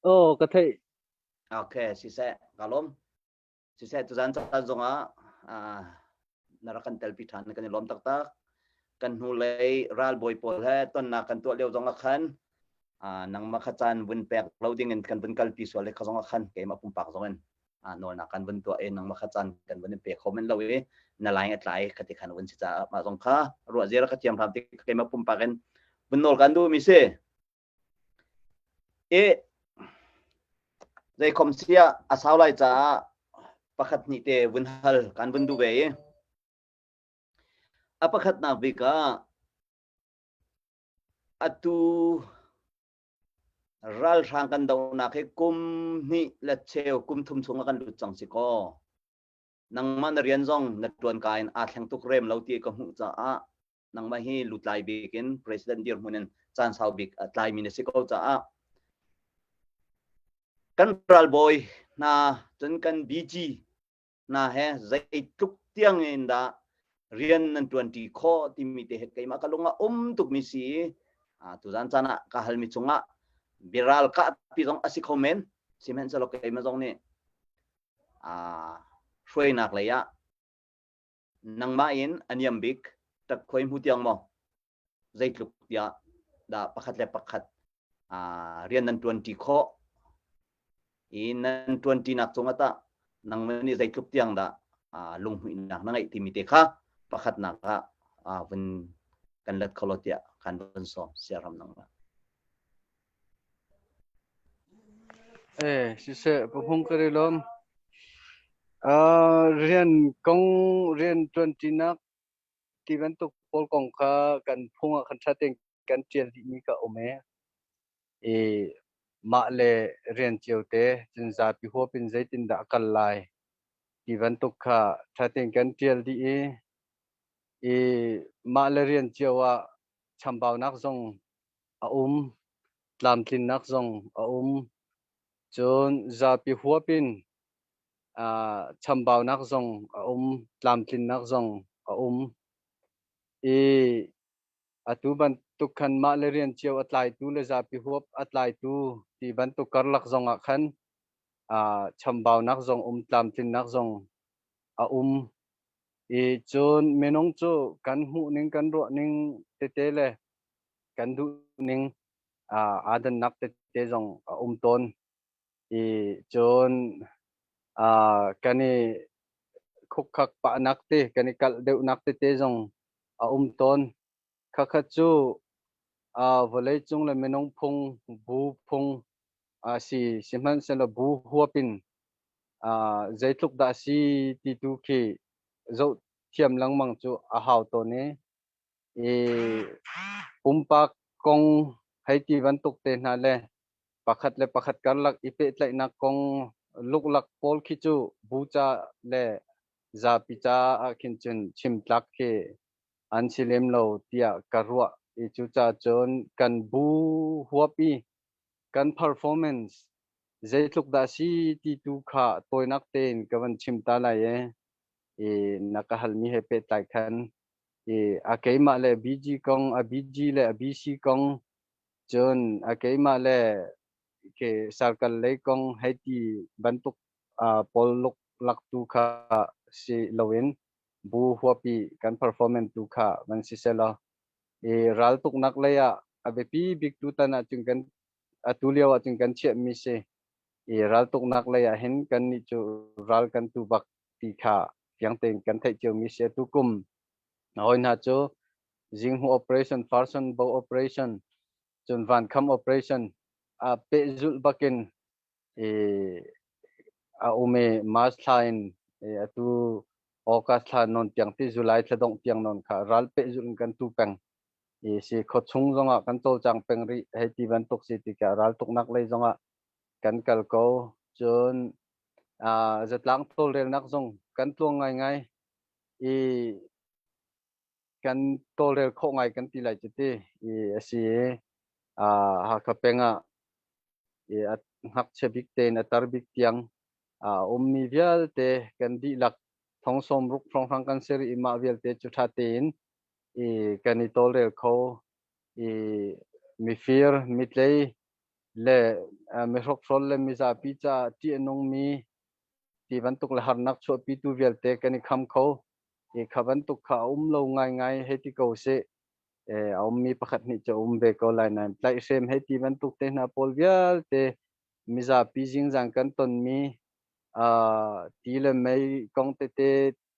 Oh, ka thei.
Okay, siseh, ka lawm. Siseh, tuzan caan zongah uh, na rak kan telpi ṭhan kan i lawm taktak. Kan hnulei ralbawi pawl he tonnak kan tuah lio zongah khan uh, nangmah kha caan vun pek lo ding in kan vun kalpi sual le kha zongah khan keimah pumpak zong in nawlnak kan vun tuah i nangmah kha caan kan vun in pe kho men lo i na laing a tlai kha ti khan vun si caah mah zong kha ruah zira ka thiam hram ti keimah pumpak in vun nawl kan duh mi si i zei khom sia a sau lai caah pakhat hnih te vun hal kan vun duh ve i a pakhatnak bik ah atu Ralhrang kan dohnak hi kum hnih le cheu kum thum chung ah kan lut cang si kaw. Nangmah na rian zong na ṭuan ka in aa thleng tuk rem lo ti ka hmuh caah nangmah hi lutlai bik in president dirhmun in caan sau bik a tlaimi na si ko caah kan ralbawi hna cun kan BG hna he zeitluk tiang in dah rian nan ṭuanṭi khawh timi te he keimah ka lung a um tukmi si i tuzan caan ah ka halmi cungah biaral kahpi zong a si kho men. Sihmanhsehlaw keimah zong nih hruainak lei ah nangmah in a niam bik ṭakkhuai hmu tiang maw zeitluk tiah dah pakhat le pakhat rian nan ṭuanṭi khawh i nan ṭuanṭinak cungah tah nangmah nih zeitluk tiang dah lunghmuihnak na ngeih timi te kha pakhatnak ah vun kan let kho lo tiah kan vun sawm siaram nangmah.
Eh, siseh, pahung ka ri lawm. Rian kong rian ṭuanṭinak ti bantuk pawl kong kha kan phung ah khan ṭha tein kan ṭial dihmi ka um e. I mah le rian cio te cun zapi huap in zeitindah a kal lai ti bantuk kha ṭha tein kan ṭial dih i i mah le rian cio ah chambaunak zong a um, tlamtlinnak zong a um. Cun zapi huap in chambaunak zong a um, tlamtlinnak zong a um. I atu bantuk khan mah le rian cio a tlaitu le zapi huap a tlaitu ti bantuk karlak zong ah khan chambaunak zong um, tlamtlinnak zong a um. I cun minung cu kan hmuhning kan ruahning tete le kan duhning aa dannak tete zong a um tawn. I cun kan i khukkak pahnak te, kan i kalh deuhnak tete zong a um tawn. Khakha cu vawleicung le minung phung, bu phung a si. Sihmanhsehlaw bu huap in zeitluk dah a si ti tu khi zoh thiam lengmang cu a hau tawn i i pumpak kong hei ti bantuk te hna le pakhat le pakhat karlak i pehtlaihnak kong luklak pawl khi cu bu ca le zapi ca ah khin cun chim tlak khi an si lem lo tiah ka ruah i cucaah cun kan bu huap i kan performance zeitluk dah si ti tu kha tawinak tein ka van chim ta lai e i na ka halmi he pehtlai khan i a keimah le BG kong, a BG le a BC kong, cun a keimah le ke sarkal lei kong hei ti bantuk pawl luk tu kha si loin bu huapi kan performance tu kha van si selaw i raltuknak lei ah a biapi bik tutan ahcun kan atu lio ahcun kan chiahmi si i raltuknak lei ah hin kan nih cu ral kan tu bak ti kha fiang tein kan theih ciomi si. Atu kum hawi hna cu Zinghu operation, Farson Bo operation, cun Vankham operation a pehzulh bakin i a um i March thla in atu August thla non tiang ti July thla dongh tiang non kha ral pehzulh in kan tu peng. I si khuachung zongah kan cawlcang peng rih hei ti bantuk si tikah raltuknak lei zongah kan kal ko. Cun zatlang tawlrelnak zong kan tluang ngaingai i kan tawlrel khawh ngai kan ti lai cu ti i a si i Hakha peng ah i a ngakchia bik tein a tar bik tiang a ummi vialte kan dihlak thong 60 hrawnghrang kan si rih i mah vialte cu ṭha tein i kan i tawlrel kho i mifir mitlei le mihrokhrol le mizapi caah ṭih a nungmi ti bantuk le harnak chuahpitu vialte kan i kham kho. I kha bantuk kha a um lo ngaingai hei ti ko sih. A ummi pakhat hnih cu a um ve ko lai nain tlaihhrem hei ti bantuk te hna pawl vialte mizapi zingzang kan tonmi ti le mei kong tete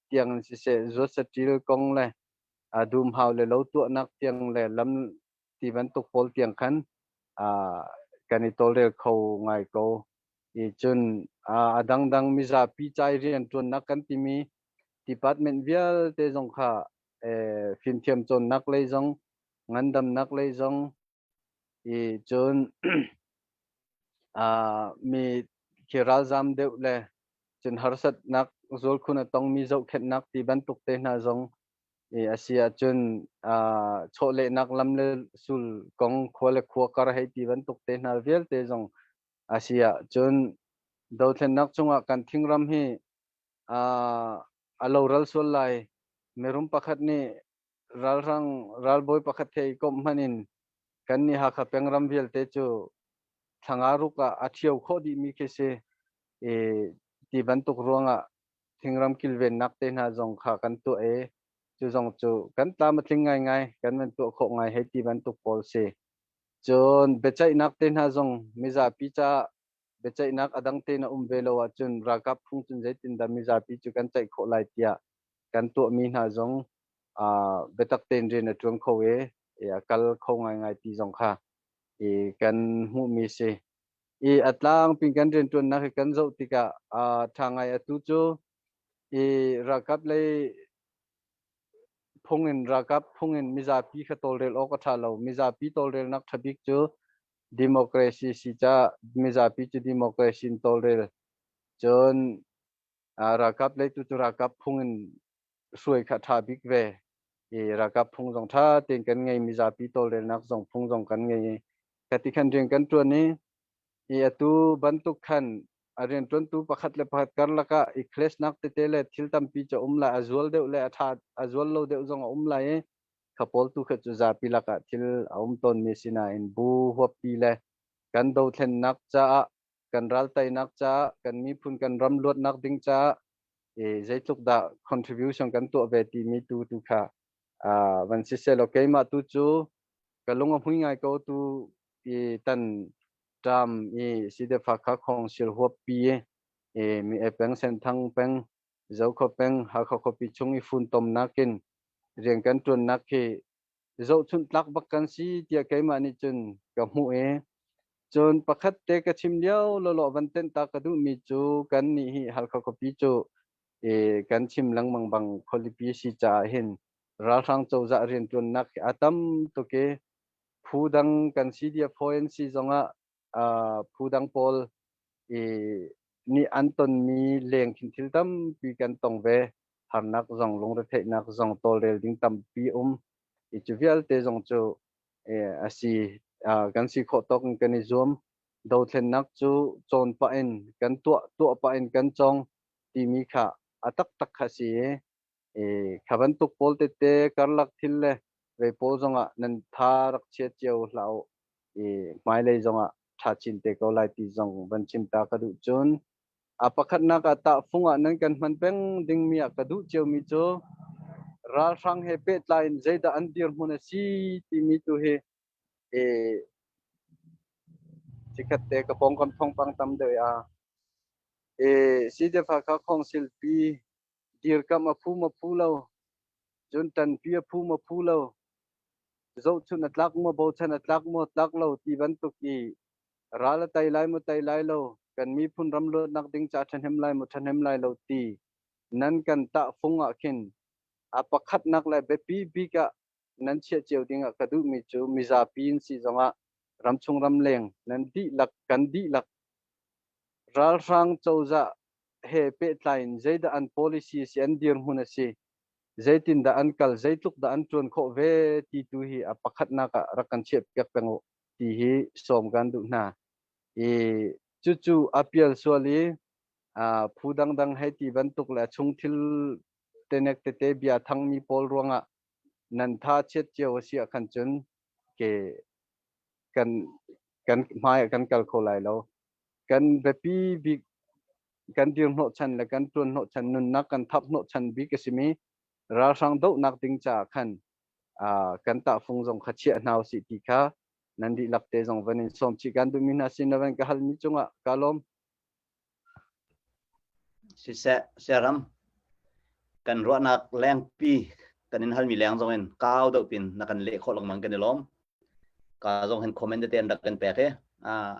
tiang in siseh zuat saṭil kong le dumhau le lo tuahnak tiang le lam ti bantuk pawl tiang khan kan i tawlrel kho ngai ko. I cun a dangdang mizapi ca i rianṭuannak kan timi department vialte zong kha fimthiam cawnnak lei zong, ngandamnak lei zong, i cun mi khi ralzam deuh le cun harsatnak
Zualkhun a tongmi zohkhenhnak ti bantuk te hna zong a si ahcun chawlehnak lam le sul kong khua le khua kar hei ti bantuk te hna vialte zong a si ahcun dothlennak chungah kan thingram hi a loral sual lai. Mirum pakhat nih ralhrang ralbawi pakhat he i komh hmanh in kan nih Hakha peng ram vialte cu thlanga ruk ah a ṭhio khawh dihmi khi si. I ti bantuk ruangah thingram kilvennak te hna zong kha kan tuah i cu zong cu kan tlam a tling ngaingai, kan van tuah khawh ngai hei ti bantuk pawl si. Cun biaceihnak te hna zong mizapi caah biaceihnak a dang tein a um ve lo ahcun ralkap phung cun zeitindah mizapi cu kan ceih khawh lai tiah kan tuahmi hna zong biatak tein rian a ṭuan kho i a kal kho ngaingai ti zong kha i kan hmuhmi si. I a tlangpi kan rianṭuannak hi kan zoh tikah ṭha ngai atu cu i ralkap lei phung in ralkap phung in mizapi kha tawlrel awk a ṭha lo. Mizapi tawlrelnak ṭha bik cu democracy si caah mizapi cu democracy in tawlrel. Cun ralkap lei tu cu ralkap phung in hruai kha ṭha bik ve. I ralkap phung zong ṭha tein kan ngei, mizapi tawlrelnak zong phung zong kan ngei i kati khan rian kan ṭuan i i atu bantuk khan a rianṭuantu pakhat le pakhat karlak ah i clash-nak tete le thil tampi cu a um lai, a zual deuh le a ṭha a zual lo deuh zong a um lai i kha pawl tu kha cu zapi lakah thil a um tawnmi si nain bu huappi le kan dothlennak caah kan ral teinak caah kan miphun kan ram luatnak ding caah e zeitluk dah contribution kan tuah ve timi tu tu kha van si selaw keimah tu cu ka lung a hmui ngai ko tu i tan ṭam i sidefa kha khong sil huap pi e mi e peng senthang peng zokho peng hakha khuapi chung i funtom nakin rian kan ṭuannak khi zohchunh tlak bak kan si tiah keimah nih cun ka hmuh i cun pakhat te ka chim lio lawlaw van tenh ta ka duhmi cu kan nih hi Halkha khuapi cu e, kan chim lengmang bang khualipi si caah hin ralhrang cozah rianṭuannak hi a tam tuk i phu dang kan CDF hawi an si zongah phu dang pawl i nih an tonmi leng khin thil tampi kan tong ve. Harnak zong lungretheihnak zong tawlrel ding tampi um. I cu vialte zong cu a si kan si khawh tawk in kan i zuam. Dothlennak cu cawn pah in kan tuah tuah pah in kan cawng timi kha a taktak kha si i kha bantuk pawl tete karlak thil le vei pawl zongah nan tha rak chia cio hlah u i hmailei zongah ṭha chin te ko lai ti zong van chim ta ka duh cun a pakhatnak ah tahfung ah nan kan hman peng dingmi ah ka duh ciomi cu ralhrang he pehtlai in zeidah an dirhmun a si timi tu hi e chikhat te ka pawngkam thawngpang tam deuh a e CDF Hakha Council pi dirkamh a phu ma phu lo cun ṭanpi a phu ma phu lo zohchunh a tlak maw bochan a tlak maw tlak lo ti bantuk i ral a tei lai maw tei lai lo kan miphun ram luatnak ding ca ṭhahnem lai maw ṭhahnem lai lo ti nan kan tahfung ah khin a pakhatnak le biapi bik ah nan chiah cio ding ah ka duhmi cu mizapi in si zongah ramchung ramleng nan dihlak kan dihlak ralhrang cozah he pehtlai in zeidah an policy a si, an dirhmun a si, zeitindah an kal, zeitluk dah an ṭuan khawh ve ti tu hi a pakhatnak ah rak kan chiahpiak peng u ti hi sawm kan duh hna. I cucu a pial sual i phu dangdang hei ti bantuk le a chung thil tenek tete bia thangmi pawl ruangah nan tha chiat cio a si ah khan cun ke kan kan hmai ah kan kal kho lai lo. Kan biapi bik kan dirhnawhchan le kan ṭuanhnawhchan nunnak kan thaphnawhchan bik a simi ralhrang dohnak ding caah khan kan tahfung zong kha chiah hna usih ti kha nan dihlak te zong van in sawm chih kan duhmi hna sin na van ka halmi cungah ka lawm.
Siseh, Siaram, kan ruahnak lengpi kan in halmi leng zong in kau deuh pin na kan leh khawh lengmang kan i lawm. Ka zong hin comment te an rak kan pek i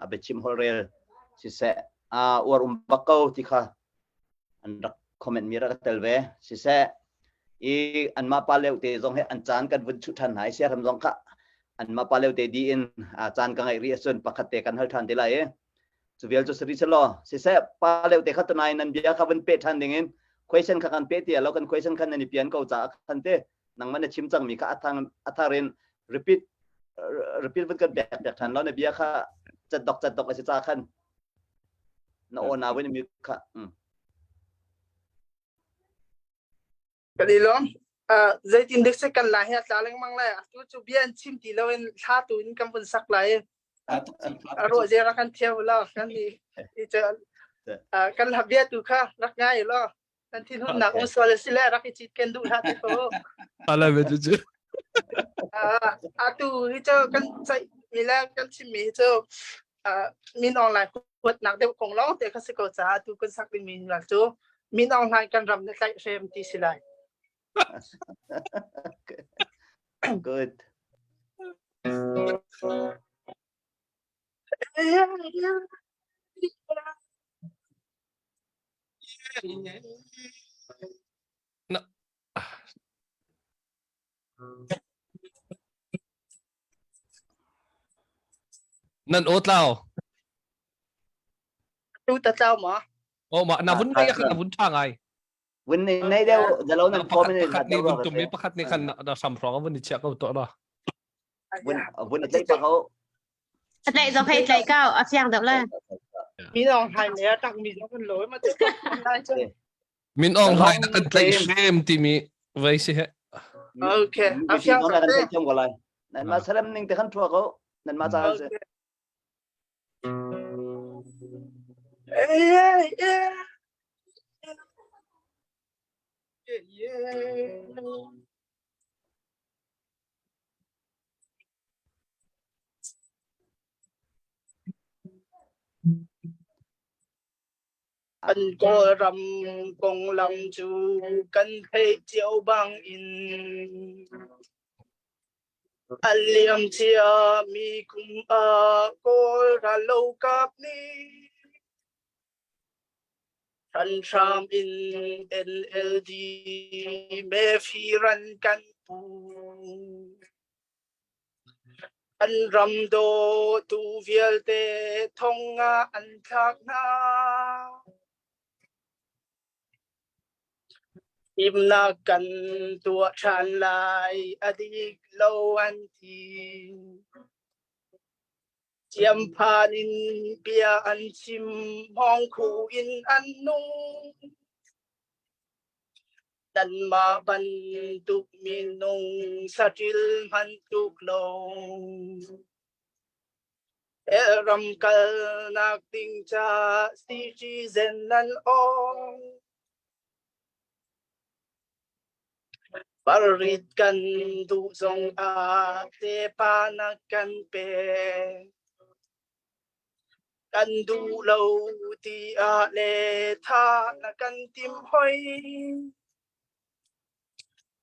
a biachim holhrel siseh uar um bak ko ti kha an rak comment mi rak tel ve siseh i anmah pa leu te zong he an caan kan vun chuh ṭhan hna i siaram zong kha anmah pa leu te di in caan ka ngeih rih ahcun pakhat te kan hal ṭhan te lai i cu vial cu sari selaw siseh pa leu te kha tunai nan bia kha vun pe ṭhan ding in. Question kha kan pe ti lo kan question khan nan i pian ko caah khan te nangmah na chim cangmi kha athang athar in repeat repeat vun kan pek pek than lo na bia kha chat dok chat dok a si ca khan na aw na vun mi kha
Kan i lawm. Uh, zeitin dik se kan lai hi a tla lengmang lai. Atu cu bia an chim ti lo in thla tu in kan vun sak lai. A ruah zera kan thiam lo kan i i cu kan la bia tu kha rak ngai lo. Kan thin hun nak um sual si le rak i chit ken duh hlah ti ko.
Ala ve cu cu.
Atu hi cu kan ceih mi le kan chim mi hi cu min online huatnak deuh kong lawng te kha si ko caah tu kan sak dingmi cu Min Aung Hlaing kan ram na tlaih hrem ti si lai.
Good.
Na Nan aw tlau.
Tu ta tlau ma?
Oh ma na vun nei khan na vun tha ngai.
Vun nei nei deu zalo nan
form ni pakhat ni vun tum mi pakhat ni khan na sam rong vun ni chia ko to la.
Vun vun tlai pa ko.
Tlai zo phei tlai kau a fiang deuh le.
Mi nong hai ne tak mi zo kan loi ma chu online chu.
Min Aung Hlaing na kan tlaih hrem timi vei si he.
Okay. A fiang
kan thei thiam ko lai. Nan ma salam ning te khan thua ko. Nan ma cha se.
Yeah, yeah. Yeah. An Kawlram konglam cu kan theih cio bangin a liam ciami kum ah Kawl rallokap nih hranhram in NLD mefir an kan pu. An ram dawtu vialte thong ah an thlak hna. Himnak kan tuah ṭhan lai a dik lo an ti. Ciamphan in bia an chim, hmawngkhu in an nung. Nanmah bantuk minung saṭil hmanh tluk lo. Ram kalnak ding ca citizen nan awng. Parit kan duh zong ah tepa na kan pe. Kan duh lo tiah le tha na kan tim hoi.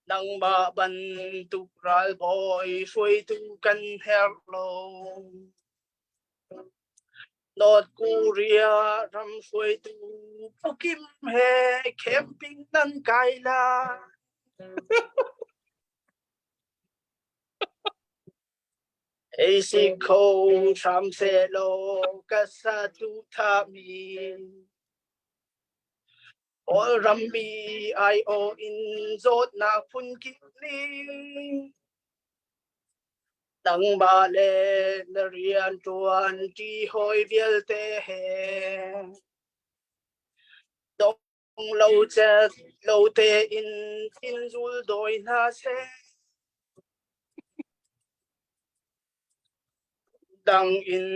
Nangmah bantuk ralbawi hruaitu kan herh lo. North Korea ram hruaitu Pu Kim he camping nan kai lai. Ei si kho hram sehlaw ka saduhthahmi Kawlram mi aiawh in zawtnak phunkip nih nangmah le na rianṭuan ṭi hawi vialte he dong lo cet lo tein in zul dawi hna seh. Dang in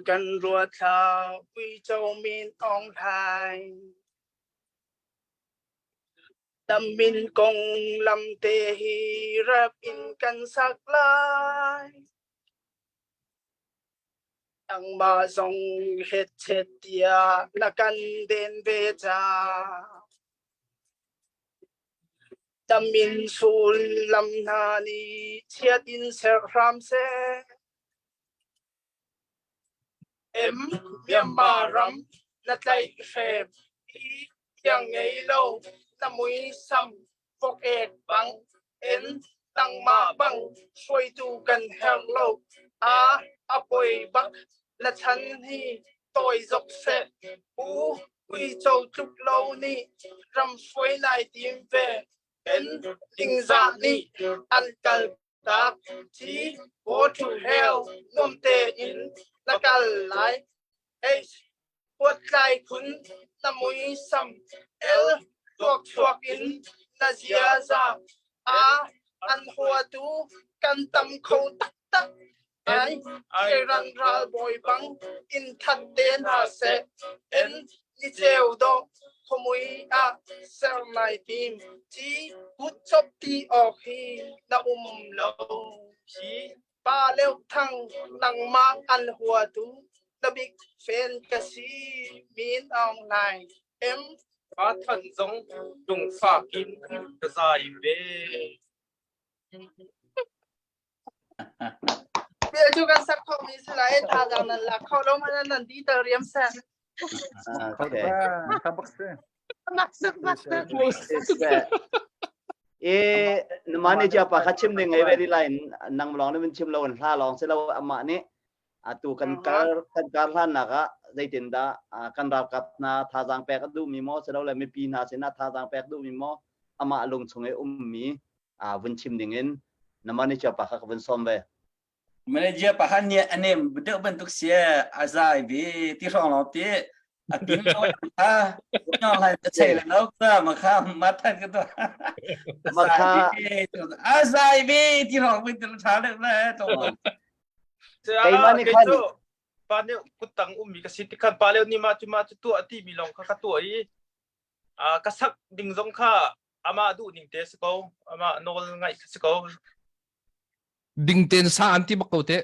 kan ruat hlah, uico min Aung Hlaing. Damin kong lam te hi rap in kan sak lai. Nangmah zong hetchet tiah na kan den ve ca. Tamin sullam hna nih chiat in ser hram seh. M Myanmar ram na tlaihhrem i tiang ngei lo na muisam vok-ek bang in nangmah bang hruaitu kan herh lo. A a poi bak na chan hi. Tawi zok seh. U uico tluk lo nih ram hruai nai tim ve. N ningzah nih an kal tak. G go to hell nuam tein na kal lai. H huattlai khun na muisam. L tuakchuak in na ziaza. A an huatu kan tam kho taktak. Ai Iran ralbawi bang in that te hna seh. N niceu dawh khuamui ah ser nai tim. G kutcop ti awk hi na um lo. P pa leuh thang nangmah an huatu na big fan ka si Min Aung Hlaing.
M Pa Than zong lungfak in ka zai ve.
Bia cu kan sak kho mi si lai thazaang nan lak kho lo man nan di tal riam seh.
Okay.
Mak mak
E na manager pa kha chim ding ngai ve lai nang lawng nih chim lo an hla lawng si lo amah nih atu kan kar kan kar hlan nak ah zeitin dah kan ralkap hna thazaang pek a duh mi maw si lo le mipi hna sinah thazaang pek duh mi maw amah lung chung i um mi vun chim ding in na manager pa kha ka vun sawm ve.
Manager pa kha nih anem deuh bantuk si a zai ve ti hrawng lawng ti a tim lo kha nyong lai ta chei lo ka ma kha ma than ka to
ma kha
a zai ve ti hrawng bin ti tha le le to
keimah nih khan
pa nih kuttang ummi ka si tikhan pa leo ni ma cu ma cu tuah ti mi lawng kha ka tuah i ka sak ding zong kha amah duh ning te si ko amah nawl ngaih si ko
ding ten sa an ti bak ko te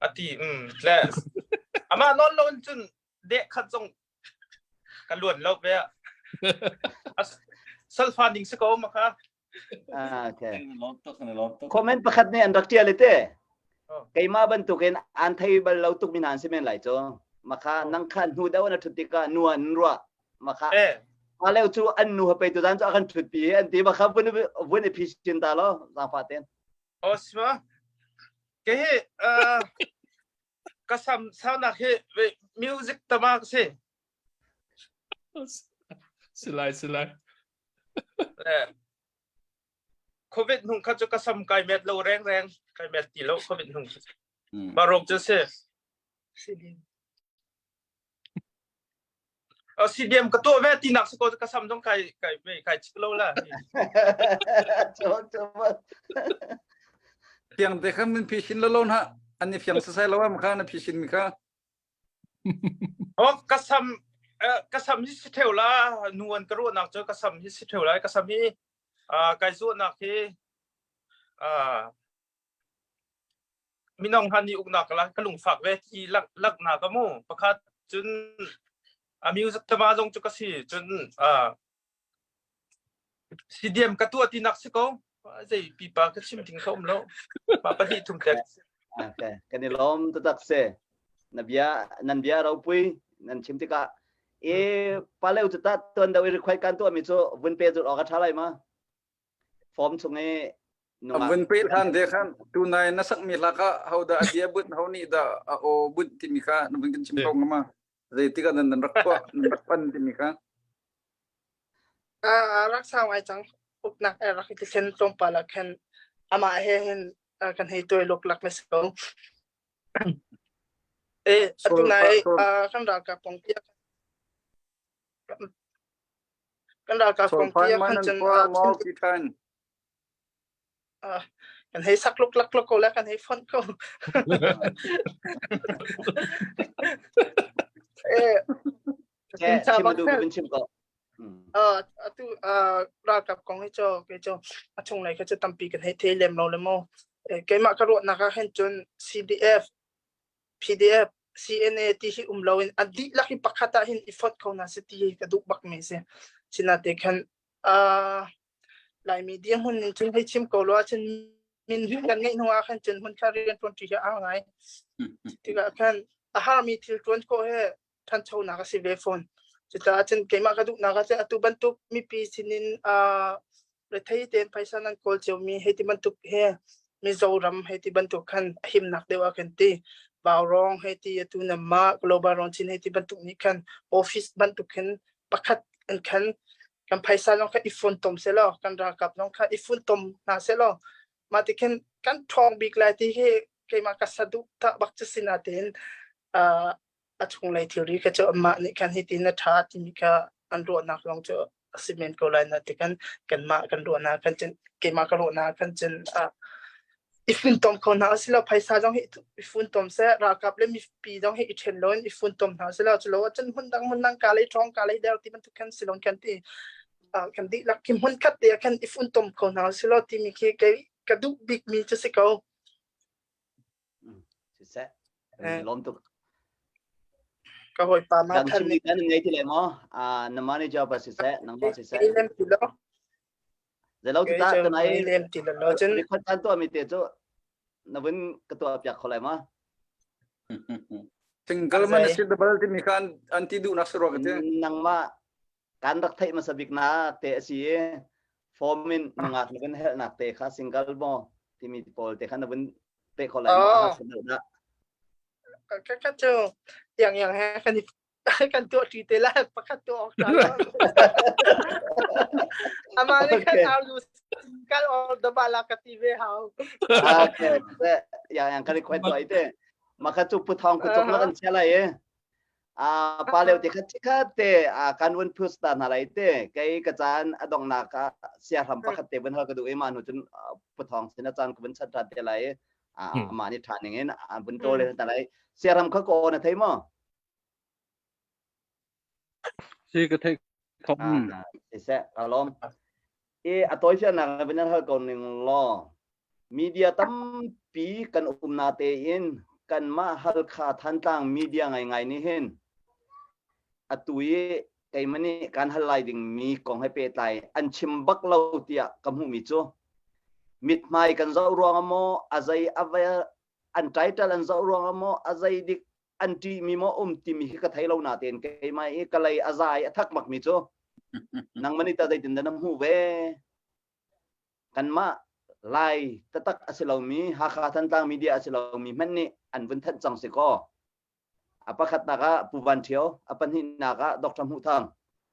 ati um le amah nawl lo in cun deh khat zong ka luan lo ve salfa ning si ko ma kha
okay comment pakhat nih an rak tial te keimah bantukin an thei bal lo tuk mi nan si men lai cu makha nang kha hnu deuh na thut tikah nu an ruah makha aleu cu an nu hape tu dan cu a kan thut pi an ti makha vun vun i phi ta lo zaangfa ten
oh sima ke hi ka sam saunak hi music tama ka si
silai silai
covid nung kha cu ka sam kai met lo reng reng kai met ti lo covid nung barok cu si CDM ka tuah ve ti nak si ko ka sam zong kai kai kai chik lo la.
Fiang te khan min phi lo lo na an ni fiang sasai lo am kha na phi shin mi kha.
Oh ka sam ka sam hi si theu la nu an ka ruah nak cu ka sam hi si theu la ka sam hi kai zuah nak hi minong han nih uknak la ka lungfak ve ti lak laknak ka mu pakhat cun a music tama zong cu ka si cun CDM ka tuah ti nak si ko zei pipa ka chim ding ka um lo pa pahnih thum tek
okay kan i lawm tatak se na bia nan bia ropui nan chim tikah e paleu cu ta tuan do i request kan tuah mi cu vun pe zut awk a tha lai ma form chung i
nungak vun pe hlan te khan tunai na sak mi hla kha ho dah a bia but ho nih dah a aw but timi kha na vun kan chim ko nga ma zei tikah nan nan rak tuah nan rak pan timi kha
a rak sau ngai cang uknak e rak i thlen tlawmpal ah khan amah he hin kan hei tuai luk lak le si ko e atu nai kan ralkap kong tia Kan ralkap kong pi ah khan cun kan hei sak luk lak ko le kan hei fonh ko. Eh,
chim du bin chim ko.
atu ralkap kong hi cu kei cu a chunglei kha cu tampi kan hei thei lem lo le mu. Keimah ka ruahnak ah khan cun CDF PDF, CNA ti hi um loin a dihlak hi pakhat ah hin i fonh kho hna seh ti hi ka duh bak mi si. Sinate khan uh, Laimi dirhmun in cun hei chim ko lo ahcun min kan ngeih hnu ah khan cun hmun kha rian ṭuan ṭi hi a har ngai. Tikah khan a harmi thil ṭuan khawh he ṭhanchonak a si ve fawn. Cucaah cun keimah ka duhnak ah cun atu bantuk mipi sinin uh, rethei tein phaisa nan kawl ciomi hei ti bantuk he Mizoram hei ti bantuk khan a himnak deuh ah kan ti. Vaurawng hei ti atu na mah Global Rawng Chin hei ti bantuk nih khan office bantuk khin pakhat in khan kan phaisa zong kha i funtom selaw kan ralkap zong kha i funtom hna selaw mah ti khin kan ṭhawng bik lai ti hi keimah ka saduh tah bak cu si natein a chunglei thilri kha cu amah nih khan hitin a ṭha timi kha an ruahnak lawng cu a si men ko lai na ti kan kanmah kan ruahnak kan cun keimah ka ruahnak kan cun i funtom kho hna silo phaisa zong hi i funtom seh ralkap le mipi zong hi i ṭhen loin i funtom hna silo culo ahcun hmun dang hmun dang ka lei ṭhawng ka lei der ti bantuk khan silon kan ti kan dihlak khi hmun khat te ah khan i funtom kho hna silo timi khi kei ka duh bik mi cu si ko.
Siseh, kan lawm tuk.
Ka hawipa ma
Dang chim kan ngei ti le maw? Na manager pa siseh, nangmah siseh.
Lem ti lo.
Zelo tu ta tanai
lem ti lo cun.
Record tan to mi te chu na vun ka to piak kho lai ma?
Single man si double ti mi khan an ti duh nak saro ka ti.
Nangmah kan rak theih hmasa bik nak te a si i form in nungak na vun helhnak te kha single maw timi pawl te kha na vun pe kho lai maw
Oh.
dah?
Ka ka cu yang yang he kan i kan tuah ṭi te lai pakhat tuah awk ṭha lo. Amah nih khan
Okay.
au lu single or double a ka ti ve hau.
Okay. Yang yang kan i khoi tuah ite. Maka cu puthong ku cuk na kan chia lai e. A pa leo te khat khat te a kan vun phus ta hna lai te kei ka caan a donghnak ah siahram pakhat te vun hal ka duh i ma hnu cun puthong sin a caan ka vun chat ṭhan te lai a amah nih ṭha ning in a vun ṭawl le ta lai siahram kha ko na thei maw?
Si ka thei kho.
Siseh ka lawm. I a tawifiannak na vun hal ko ning law media tampi kan um na tein kanmah Halkha Thantlang media ngaingai nih hin atu i keimah nih kan hal lai dingmi kong he pehtlai an chim bak lo tiah ka hmuhmi cu mithmai kan zoh ruang ah maw a zei a an title an zoh ruang ah maw a zei dik an ṭihmi maw um timi hi ka thei lo natein keimah i ka lei a zai a thak bakmi cu nangmah nih tah zeitin dah na hmuh ve? Kanmah Lai tatak a si lomi Hakha Thantlang media a si lomi hmanh nih an vun thanh cang si kaw a pakhatnak ah Pu Van Ṭhio a pahnihnak ah Dr. Hmuh Thang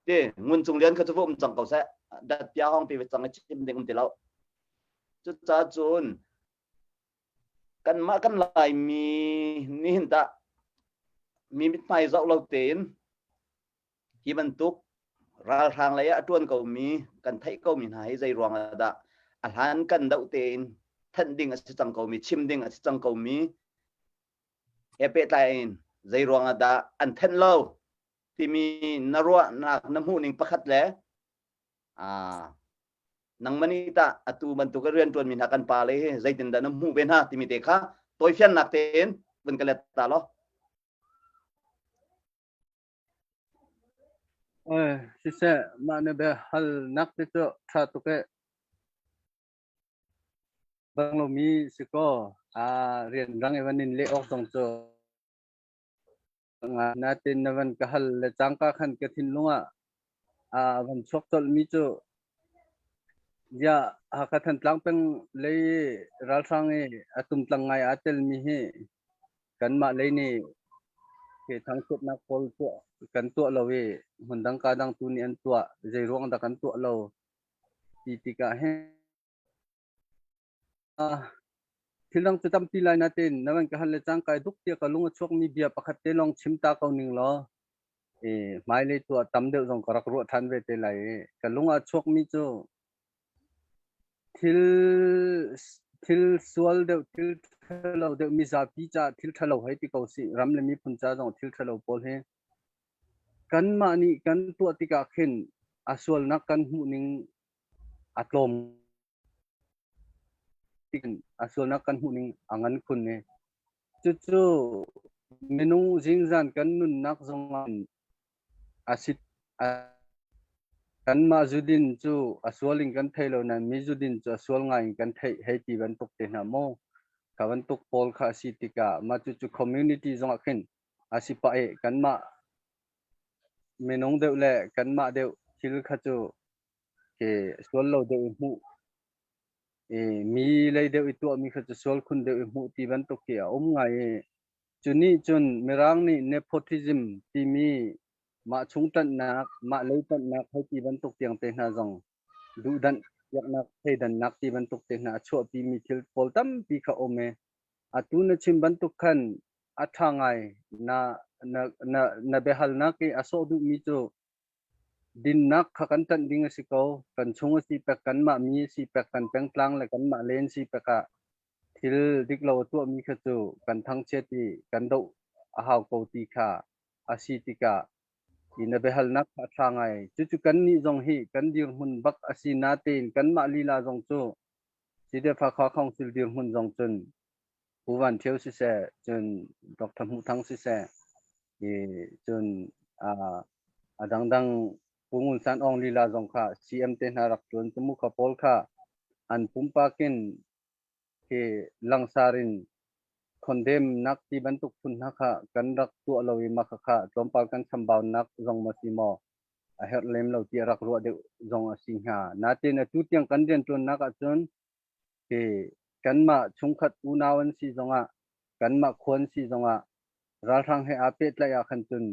ti Ngun Cung Lian kha cu va um cang ko seh dat pia hong pi ve cang i chim ding um ti lo cucaah cun kanmah kan Laimi nihin tah mi mithmai zoh lo tein hi bantuk ralhrang lei ah a ṭuan komi kan theih komi hna hi zei ruang ah dah a hlan kan doh tein thanh ding a si cang komi chim ding a si cang komi he pehtlai in zei ruang ah dah an thenh lo timi na ruahnak na hmuhning pakhat le nangmah nih tah atu bantuk rian ṭuanmi hna kan pa le hi zeitindah na hmuh ve hna timi te kha tawifiannak tein vun ka let ta law.
Eh, siseh, mah na bia hal nak te cu ṭha tuk eh. Bang lomi si kaw, aa rian rang i van in leh awk zong cu Natin na van ka hal le cangka khan ka thinlung ah a van chuak colhmi cu ya Hakha Thantlang peng lei ralhrang i a tumtlang ngai aa telmi hi kanmah lei nih hi thangchiatnak pawl tuah kan tuah lo i hmundang ka dang tu nih an tuah zei ruang dah kan tuah lo ti tikah hin Thil dang cu tampi lai nain na van ka hal le cangka i duk tiah ka lung a chuakmi bia pakhat te lawng chim ta ko ning law i hmailei tu ah tam deuh zong ka rak ruah ṭhan ve te lai i ka lung ah chuakmi cu thil thil sual deuh thil ṭhalo deuh mizapi caah thil ṭhalo hei ti ko sih ram le miphun ca zong thil ṭhalo pawl hi kanmah nih kan tuah tikah khin a sualnak kan hmuh ning a tlawm a sualnak kan hmuh ning a ngan khun i cucu minung zingzan kan nunnak zongah a si kanmah zudin cu a sual in kan thei lo nain mi zudin cu a sual ngai in kan theih hei ti bantuk te hna maw kha bantuk pawl kha a si tikah mah cucu community zongah khin a si pah i kanmah minung deuh le kanmah deuh thil kha cu ke sual lo deuh i hmuh i mi lei deuh i tuahmi kha cu sual khun deuh i hmuh ti bantuk khi a um ngai i. Cu nih cun Mirang nih nepotism timi mah chung ṭanhnak, mah lei ṭanhnak hei ti bantuk tiang te hna zong duhdanh biaknak thleidannak ti bantuk te hna a chuahpimi thil pawl tampi kha um i atu na chim bantuk khan a ṭha ngai na na na na biahalnak i a sawh duhmi cu dinnak kha kan ṭanh ding a si ko. Kan chung a si pek, kanmah mi a si pek, kan pengtlang le kanmah len si pek ah thil diklo a tuahmi kha cu kan thangchiat i kan doh a hau ko ti kha a si tikah i na biahalnak kha a ṭha ngai. Cucu kannih zong hi kan dirhmun bak a si natein kanmah lila zong cu CDF Hakha Council dirhmun zong cun Pu Van Ṭhio siseh, cun Dr. Hmuh Thang siseh, i cun a dangdang Pu Ngun San Aung lila zong kha CM te hna rak ṭuan cu kha pawl kha an pumpak in khi langsar in condemnak ti bantuk phun hna kha kan rak tuah lo i mah kha tlawmpal kan chambaunak zong maw si maw a herh lem lo ti rak ruah deuh zong a si hnga. Natin atu tiang kan rianṭuannak ahcun khi kanmah chungkhat unau an si zongah kanmah khua an si zongah ralhrang he aa pehtlaih ah khan cun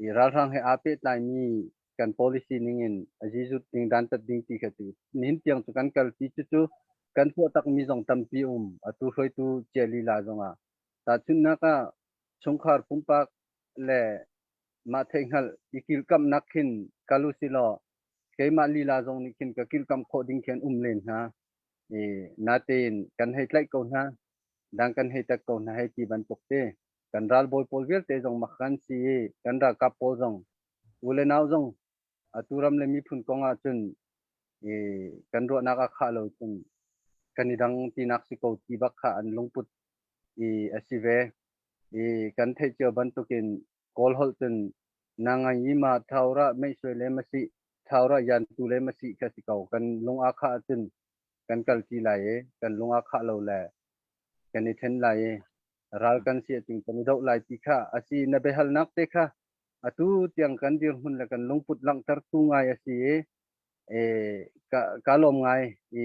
i ralhrang he aa pehtlaimi kan policy ningin a zizut ding dantat ding ti kha cu nihin tiang cu kan kalpi cucu kan tuah takmi zong tampi um atu hruaitu cia lila zongah tahchunhnak ah chungkhar pumpak le mah theihhngalh i kilkamnak khin kal usilaw keimah lila zong nih khin ka kilkamh khawh ding khi an um len hna i natein kan hei tlaih ko hna dang kan hei tek ko hna hei ti bantuk te kan ralbawi pawl vialte zong mak kan si i kan ralkap pawl zong u le nau zong atu ram le miphun kong ah cun i kan ruahnak a khah lo cun kan i dang tinak si ko ti bak kha an lungput i a si ve i kan theih cio bantukin Kawl holh cun na ngai i ma thaura meisui le masi thaura yantu le masi kha si ko kan lung a khah ahcun kan kal ti lai i kan lung a khah lo le kan i then lai i ral kan si ahcun kan i doh lai ti kha a si na biahalnak te kha atu tiang kan dirhmun le kan lungput langhtertu ngai a si i e, ka, ka lawm ngai i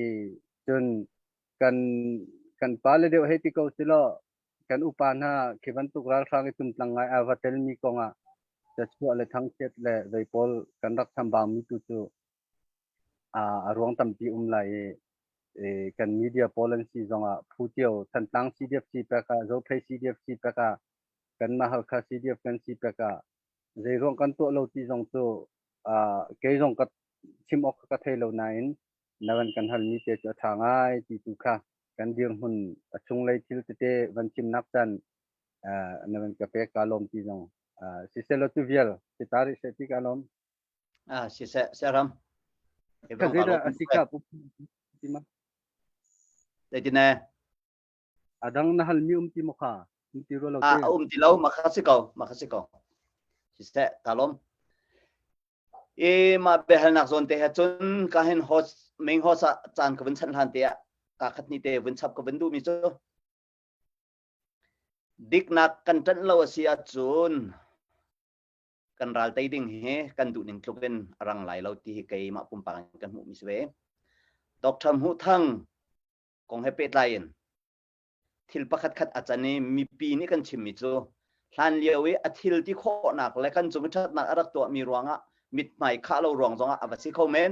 cun kan kan pale deuh hei ti ko silaw kan upa hna khi bantuk ralhrang i tumtlang ngai a va telmi kongah cachuah le thangchiat le vei pawl kan rak chambau mi tu cu a ruang tampi um lai i kan media pawl an si zongah phu cio Thantlang CDF si pek ah Zophei CDF si pek ah kanmah Halkha CDF kan si pek ah zei ruang kan tuah lo ti zong cu kei zong ka chim awk ka thei lo nain na van kan halmi te cu a ṭha ngai ti tu kha kan dirhmun a chunglei thil tete van chimnak caan na van ka pek ka lawm ti zong siselaw tu vial si ta rih seh ti ka lawm.
Ah siseh seram.
Ka zeidah a si ka ti ma?
Zeitine?
Adang na hal mi um ti mo kha? Um ti ro lo
te. Ah um ti lo ma kha si ko ma kha si ko. Siseh ka lawm. E ma biahalnak zawn te he cun ka hin host main host ah caan ka vun chanh hlan te ah ka khat ni te vun chap ka vun duh mi cu diknak kan ṭanh lo a si ahcun kan ral tei ding hi kan duh ning tluk in a rang lai lo ti hi keimah pumpak in kan hmuh mi si ve. Dr. Hmuh Thang kong he pehtlai in thil pakhat khat a can i mipi nih kan chimmi cu hlan lio i a thil ti khawhnak le kan cung i ṭhatnak a rak tuahmi ruangah mithmai khah lo ruang zongah a va si kho men.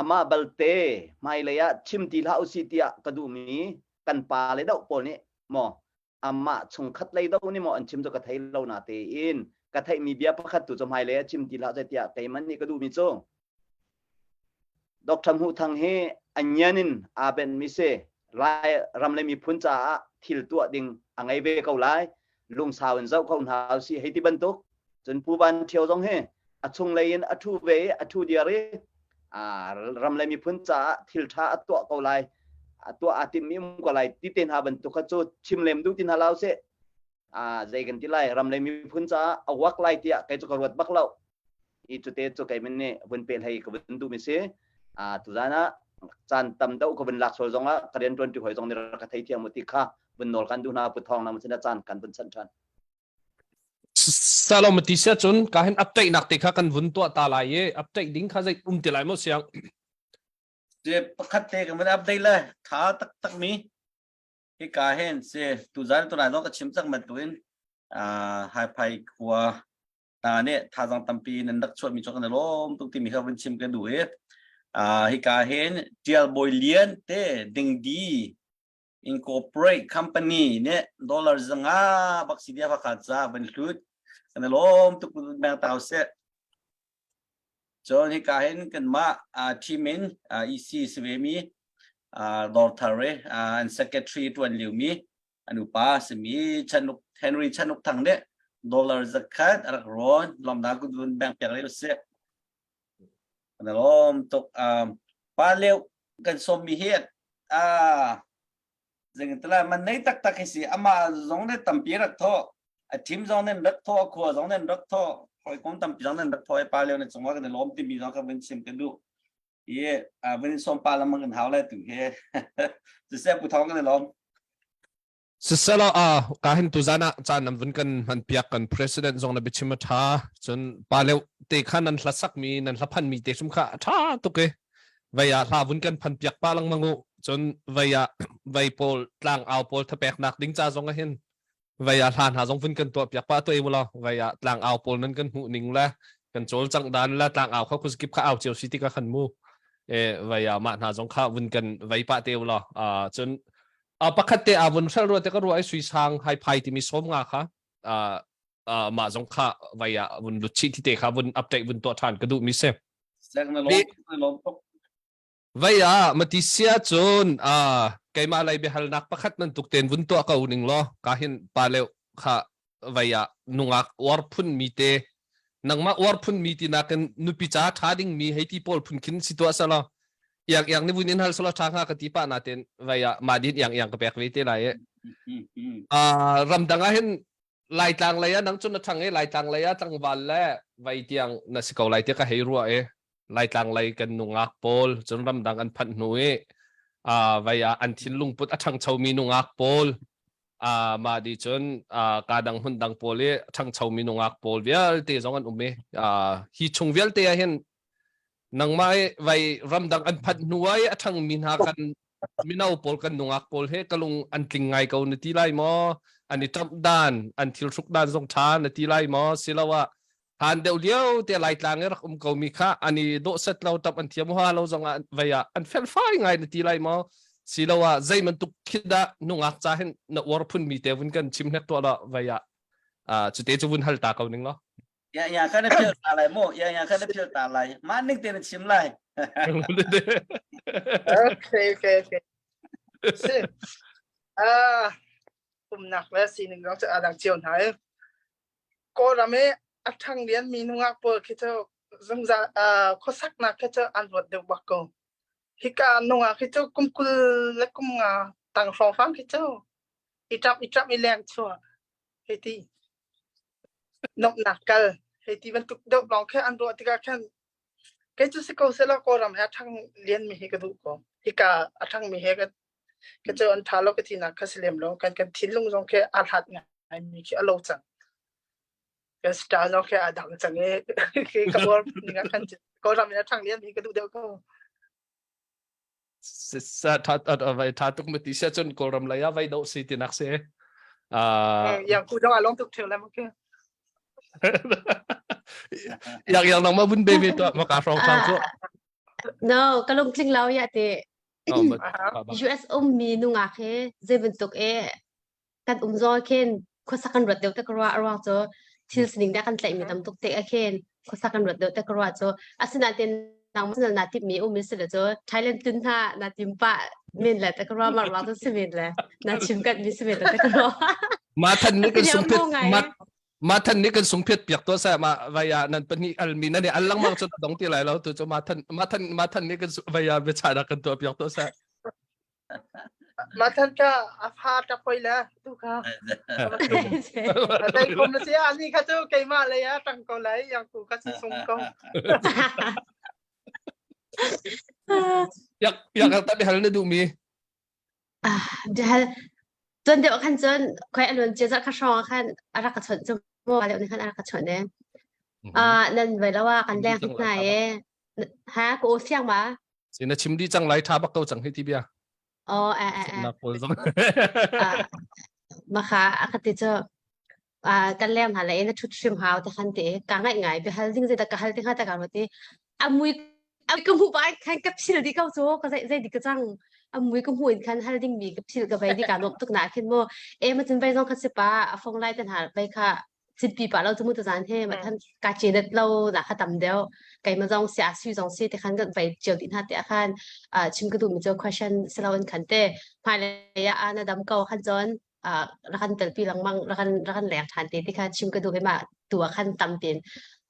Amah balte hmailei ah chim ti hlah usih tiah ka duhmi kan pa le doh pawl nih maw amah chungkhat lei do nih maw an chim cu ka thei lo na tein ka theihmi bia pakhat tu cu hmailei ah chim ti hlah seh tiah keimah nih ka duhmi cu Dr. Hmuh Thang hi a ngian in aa benhmi si Lai ram le miphun caah thil tuah ding a ngei ve ko lai lungsau in zoh ko hna usih hei ti bantuk cun Pu Van Ṭhio zong hi a chunglei in a ṭhu ve i a ṭhu diar i ram le miphun caah thil ṭha a tuah ko lai a tuah aa timmi um ko lai ti te hna bantuk kha cu chim lem duh ti hna lo sih zei kan ti lai ram le miphun caah a wak lai tiah kei cu ka ruat bak lo i cute cu kei min nih vun pe hlei ka vun duh mi si tuzan ah caan tam deuh ka vun lak sual zong ah ka rian ṭuan ṭi hoi zong nih rak ka thei thiam u ti kha vun nawl kan duh hna pu thawng na mun sin caan kan vun chanh ṭhan
Salom ti sia cun ka hin update nak te kha kan vun tuah ta lai i update ding kha zei um ti lai mo siang
Je pakhat te kan vun update le tha tak tak mi. Hika hin si tuzan tunai zong ka chim cang bantukin Haiphai khua hna nih thazaang tampi nan rak chuahmi cu kan i lawm tuk timi kha vun chim ka duh i hika hin Tial Bawi Lian te Dingdi Incorporate Company nih dollar zanga bak si dia fakhat ca van hlut kan i lawm tuk meng tau seh. Cun hika hin kanmah team in EC si ve mi Dawrthar i an secretary ṭuan liomi an upa simi Chanuk Henry Chanuk Thang nih dollar zakhat a rak rawn lawmnak kut vun bank piak rih usih. Kan i lawm tuk. Pa leu kan sawmmi hi Zingtala man nei taktak hi si amah zong nih tampi rak thawh a team zong nih rak thawh a khua zong nih rak thawh hawikom tampi zong nih rak thawh i pa lio na cungah kan i lawm timi zong ka vun chim ka duh i vun sawm pa lam kan hau lai tu hi siseh pu thawng kan i lawm
Sisela a ka hin tu zan ah caan nan vun kan hman piak kan president zong na biachim a tha cun pa leu te kha nan hla sak mi nan hla phan mi te sum kha a tha tuk i vei ah hla vun kan phan piak pa lengmang u cun vei ah vei pawl tlang au pawl thapek nak ding ca zong ah hin vei ah hla hna zong vun kan tuah piak pa tuai mu law vei ah tlang au pawl nan kan hmuh ning le kan cawl cang dan le tlang au kha khuskip kha au cio si ti ka khan mu e vei ah mah hna zong kha vun kan vei pa te u law cun pakhat te a vun hral rua te ka ruah i sui sang hai phai timi som nga kha mah zong kha vei ah vun lut chih ti te kha vun update vun tuah than ka duh mi si Vei ah mati sia cun keimah lei biahalnak pakhat nan tuk ten vun tuah ko ning law ka hin pa leu kha vei ah nungak uar phun mi te nangmah uar phun mi ti nakin nupi ca tha ding mi hei ti pawl phun khin si tuah sala iang iang ni vun in hal sala tha hnga ka ti pa na ten vei ah ma din iang iang ka pek ve te lai e ramdang ah hin Laitlang lei ah nang cu na ṭhang i Laitlang lei ah tlangval le vei tiang na si ko lai tiah ka hei ruah i Laitlang lei kan nungak pawl cun ramdang an phanh hnu i uh, vei ah an thinlung put a ṭhangchomi nungak pawl uh, mah di cun uh, ka dang hmun dang pawl i ṭhangchomi nungak pawl vialte zong an um i uh, hi chung vialte ah hin nangmah i vei ramdang an phanh hnu ah i a ṭhangmi hna kan mino pawl kan nungak pawl he ka lung an tling ngai ko na ti lai maw an i ṭamh dan an thil hruk dan zong ṭha na ti lai maw siloah han deuh lio te laitlang i rak um ko mi kha an i dawh set lo tap an thiam hoa lo zong ah vei ah an felfai ngai na ti lai maw siloah zei bantuk khi dah nungak ca hin na uar phun mi te vun kan chim hnek tuah lo vei ah cute cu vun hal ta ko ning lo
Ya ya kan na phil ta lai mu ya ya kan na phil ta lai mah ning te na chim lai
Okay okay okay si ah umnak le sining zong cu aa dang cio hna i Kawlram i a ṭhang lian mi nungak pawl khi cu zungzal khuasaknak khi cu an ruat deuh bak ko. Hika nungak khi cu kum 20 le kum nga tang hrawnghrang khi cu i ṭap i ṭap i leng chuah hei ti nomhnak kal hei ti bantuk deuh lawng khi an ruah tikah khan kei cu si ko selaw Kawlram he a ṭhang lianmi hi ka duh ko. Hika a ṭhangmi he ka ka cu an ṭha lo ka tinak kha si lem lo. Kan kan thinlung zong khi aa hlat ngaimi khi a lo cang. Kan style zong khi aa dang cang i khi ka uar ning ah khan Kawlram in a ṭhang lianmi ka duh deuh ko.
Sa tha vai tha tuk ma ti sia cun Kawlram lei ah vai do si tinak si.
Uh, yang ku dong along tuk theu lam ke.
Yang yang nang ma vun be ve to ma ka hrong thang cu.
No, ka lung tling lo ya te. US um mi nungak he zei bantuk e kan um zaw khin khuasak kan ruat deuh te ka ruah ruang cu thil sining dah kan tlaih mi tam tuk te a khin khuasak kan ruat deuh te ka ruah cu asinain nang na na tip mi um mi si le cu Thailand tun hna na tim pa men le te ka ruah ma ruang cu si men le na chim kat mi si men le te ka ruah
ma than ni kan sung phet ma ma than ni kan sung phet piak to sa ma vaya nan pani al mi na ne al lang mang chu dong ti lai lo tu chu ma than ma than ma than ni kan vaya be cha da kan to piak to sa
Mathan ka a fa ta poi la tu kha. Dai kum na si ani kha cu keimah lei ah tang ko lai yang ku ka si sung ko.
Yak yak ta bi hal na duh mi.
Ah, hal cun deuh khan cun khoi alun chia za kha hrawng khan a rak ka chawnh cu mo leo ni khan a rak ka chawnh e. Ah, nan vai lawa kan leng hna e. Ha ko siang ma
Si na chim dih cang lai tha bak ko cang hi ti bia.
Oh, eh eh eh.
Nak pawl zong.
Ah, maka a ka ti cu ah kan leng hna le na thut hrim hau te khan ti ka ngai ngai bia hal ding zei dah ka hal ti hnga ta ka ti a mui a ka hmu bai khan ka phil di ko cu ka zei zei di ka cang a mui ka hmu in khan hal ding mi ka phil ka vei di ka nuam tuk na khin mu e ma cun vei zong kha si pa a phong lai ten ha vei kha citpi pa lo cu mu tuzan he ma than ka chenet lo na kha tam deuh keima zong si a sui zong si te khan kan vai cio dih hna te khan chim ka duh mi cu question silo in khan te hmailei ah na dam ko khan cun rakan telpi lengmang rakan rakan leng than te ti kha chim ka duh ma tu ah khan tam tin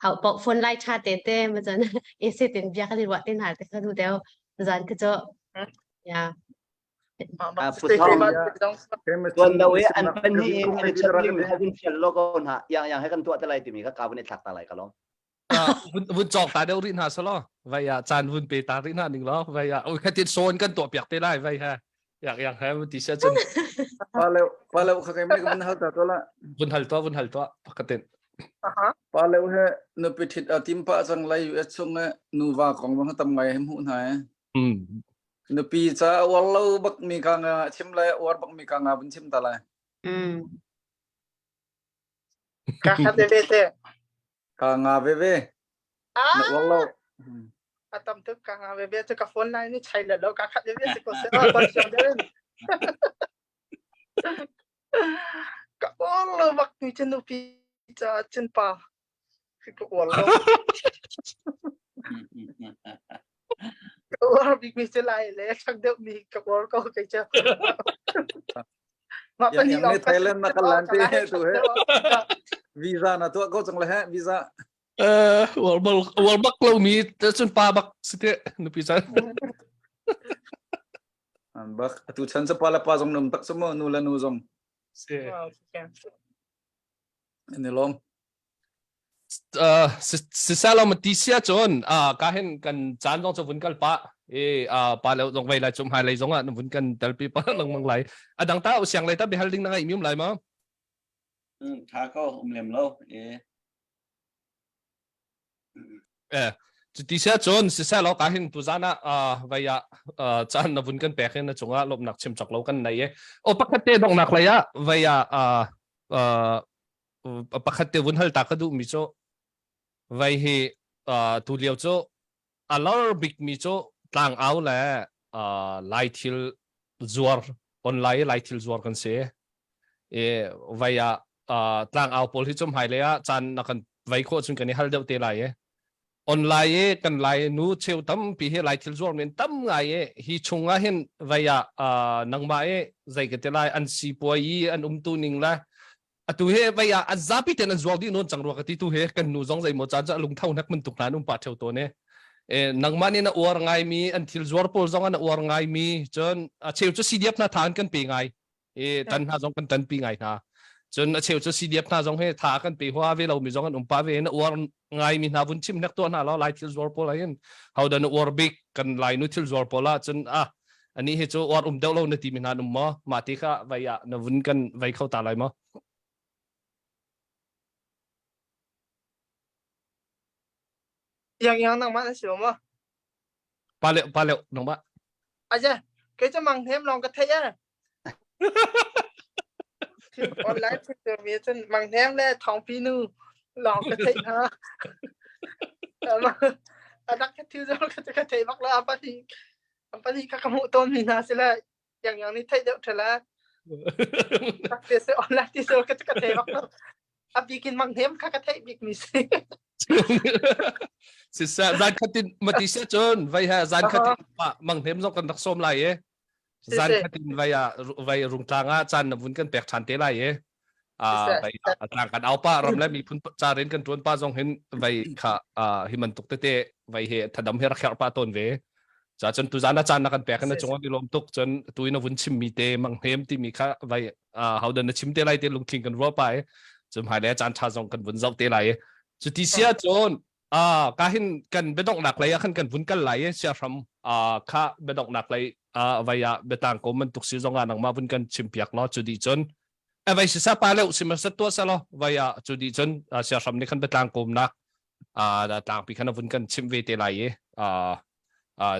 hau po phone lai tha te te ma cun ese tin bia kan i ruah tin ha te kha du deu zan ka cho ya
Tuan do i an pan hi an i chat ding mi kha vun fial lo ko hna yang yang he kan tuah te lai timi kha ka vun i thlak ta lai ka lo.
Vun cawk ta deuh rih hna selaw vai ah caan vun pe ta rih hna ning law vai ah oi khatin sawn kan tuah piak te lai vai ha yak yang he ti sia cun
pa leu pa leu kha kai me vun hal ta to la
vun hal to vun hal to pakatin
pa leu he nupi thit a tim pa chang lai US chung nuva kong bang tam ngai hem hu hna e Nupi ca a uar lo bak mi ka nga chim lai a uar bak mi ka nga vun chim ta lai.
Mm.
Ka khat ve te.
Ka nga ve ve. Na uar lo.
A tam tuk ka nga ve ve cu ka phone line ni chai le lo ka khat ve ve si ko se oh ton siang den. Ka uar lo bak mi cu nupi ca cun pa. Ka uar lo. Ka uar bik mi cu lai le chak deuh mi ka uar ko kei cu. Mah
Yang
pahnih
yang
lawng
ne
ka
Thailand na kal lan te tu he. Visa na tuah ko cang le he visa.
Eh, uar bal uar bak lo mi cun pa bak si te nupi chan.
An bak atu chan sa pa le pa zong num tak sumo nu le nu zong.
Si.
An i lawm.
Siselo ma ti sia cun ka hin kan caan zong cu vun kal pa i pa le zong vei lai cum hai lei zong ah vun kan telpi pa lengmang lai adang ta siang lei ta bihal ding na ngai mium lai ma
tha ko um lem lo e
eh cuti sia cun siselo ka hin tu zan ah vai ah caan na vun kan pek in na cungah lawmnak chim chak lo kan nei e o pakhat te dongnak lei ah vai ah pakhat te vun hal ta ka duh mi cu vai hi tu lio cu a lor bik mi cu tlangau le lai thil zuar online lai thil zuar kan si e vai ah tlangau pawl hi cu hmai le ah caan na kan vai khawh cun kan i hal deuh te lai e online i kan lai nu cheu tampi hi lai thil zuar men tam ngai i hi chung ah hin vai ah nangmah i zei ka ti lai an sipuai i an umtu ning le atu he vai ah an zapi ten an zuar dih nawn cang rua ka ti tu he kan nu zong zei maw caan cu a lungtho hnek man tuk hna an um pah theu tawn e e nangmah nih na uar ngai mi an thil zuar pawl zong an uar ngai mi cun a cheu cu CDF hna tha an kan pe ngai e tan hna zong kan tan pi ngai hna cun a cheu cu CDF hna zong he tha kan pe hua ve lo mi zong an um pa ve na uar ngai mi hna vun chim hnek tuah hna lo lai thil zuar pawl ah hin hodan uar bik kan lai nu thil zuar pawl ah cun a ani hi cu uar um deuh lo na ti mi hna um maw mah ti kha vai ah na vun kan vai kho ta lai maw
Yang yang nangmah na si lo maw?
Pa le pa le nangmah.
Aja, kei cu mang hnem lawng ka theih eh. Online thil mi cun mang hnem le thawngpi nu lawng ka theih hna. A dak ka thil zong ka ka thei bak lo apa hi apa hi ka ka hmuh tawn mi hna sila yang yang ni theih deuh ṭhela. Tak te se online ti se ka ka thei bak lo. A bikin mang hnem kha ka theih bik mi si.
Siseh zan khatin mati se cun vai ha zan khatin mang hnem zong kan rak sawm lai e. Zan khatin vai ah vai rungtlang ah caan na vun kan pek ṭhan te lai e. Vai tlang kan au pa ram le miphun ca ren kan ṭuan pa zong hin vai kha hi bantuk tete vai he thadam he rak herh pa tawn ve. Ca cun tu zan a caan na kan pek na cungah i lawm tuk cun tu in a vun chim mi te mang hnem timi kha vai hodan na chim te lai te lungthin kan ruah pa i cum hai le caan ṭha zong kan vun zoh te lai i cuti sia cun ka hin kan biadonghnak lei ah khan kan vun kal lai i siahram kha biadonghnak lei vai ah biatlang ko man tuk si zong ah nangmah vun kan chim piak law cu dih cun vai si sa pa leu si ma sa tua sa lo vai ah cu dih cun siahram nih khan biatlang komnak tlangpi khan a vun kan chim ve te lai i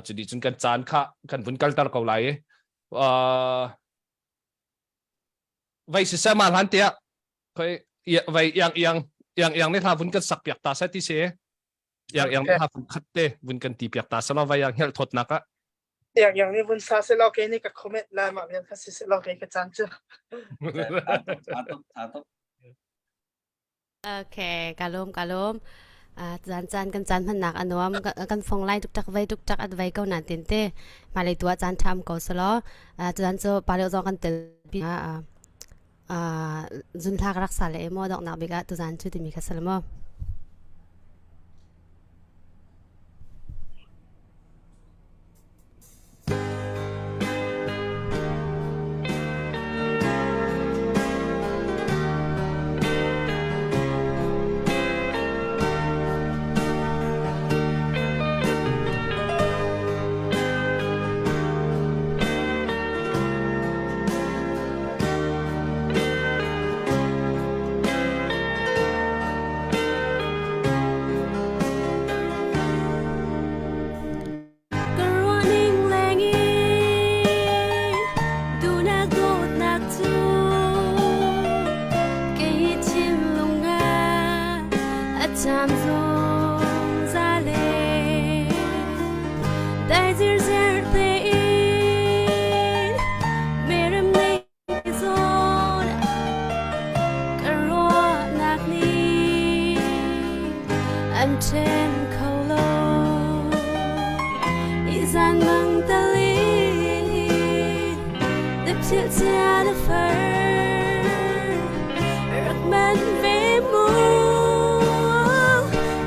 cu dih cun kan caan kha kan vun kalter ko lai i. Uh, vai si se ma hlan tiah khoi vai yang yang yang yang ne hla vun kan sak piak ta sa ti se yang yang hla vun khat te vun kan ti piak ta sa lo vai yang hel thot nak a
Yang yang ni vun sa se lo ke ni ka comment la ma vian kha si se lo ke ka chan chu.
Okay, ka lawm ka lawm. Uh, zan caan kan caan hmannak a nuam kan fong lai tuk tak vai tuk tak at vai ko nan tin te ma lei tua caan tham ko selo uh, caan cu pa leo zong kan tel pi uh, uh, zun thlak rak sa le mo dok nak bika tu zan chu timi kha salmo Ka ruahning lengin duhnak dawtnak cu kei thinlung ah a caam zungzal e. Dai zirzer tein merem nei zawn ka ruahnak nih an ṭhen kho lo. Izan mang talin hi na philh cia na far rak man ve mu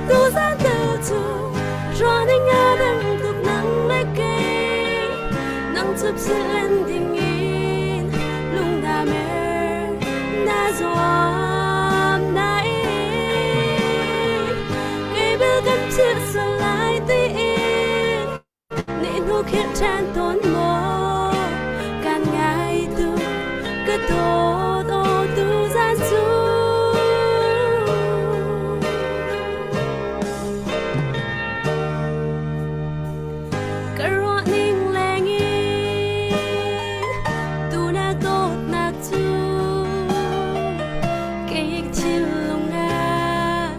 tu zan tu cu running adang tuk nang le kei nang cu philh ding in lung na mer na zuam na in kei bel kan philh salai tiin ni hnu khirh ṭhan tawn maw kan ngai tu ka dawt aw tu zan cu Ka ruahning lengin tunak dawtnak cu kei thinlung ah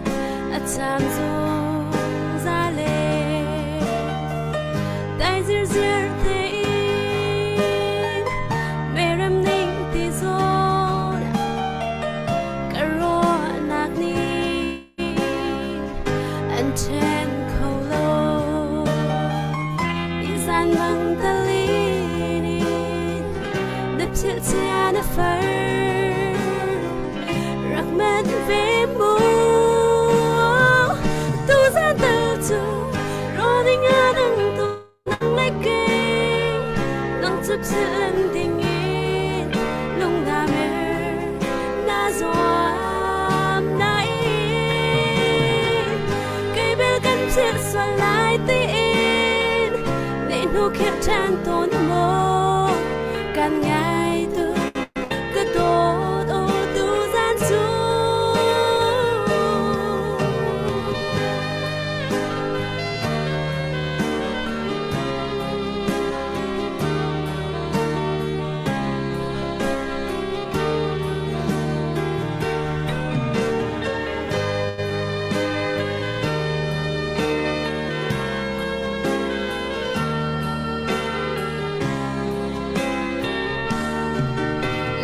a caam zungzal e. Dai zirziar tein merem ning ti zawn ka ruahnak nih An ṭhen kho lo. Izan bang talin in na philh cia na far. Rak man ve mu. Tu zan tal cu running a dang tu nang le kei nang cu philh ding in lung na mer na zuam na in kei bel kan philh sual lai tiin ne hnu khirh ṭhan tawn maw kan ngai tu ka dawt aw tu zan cu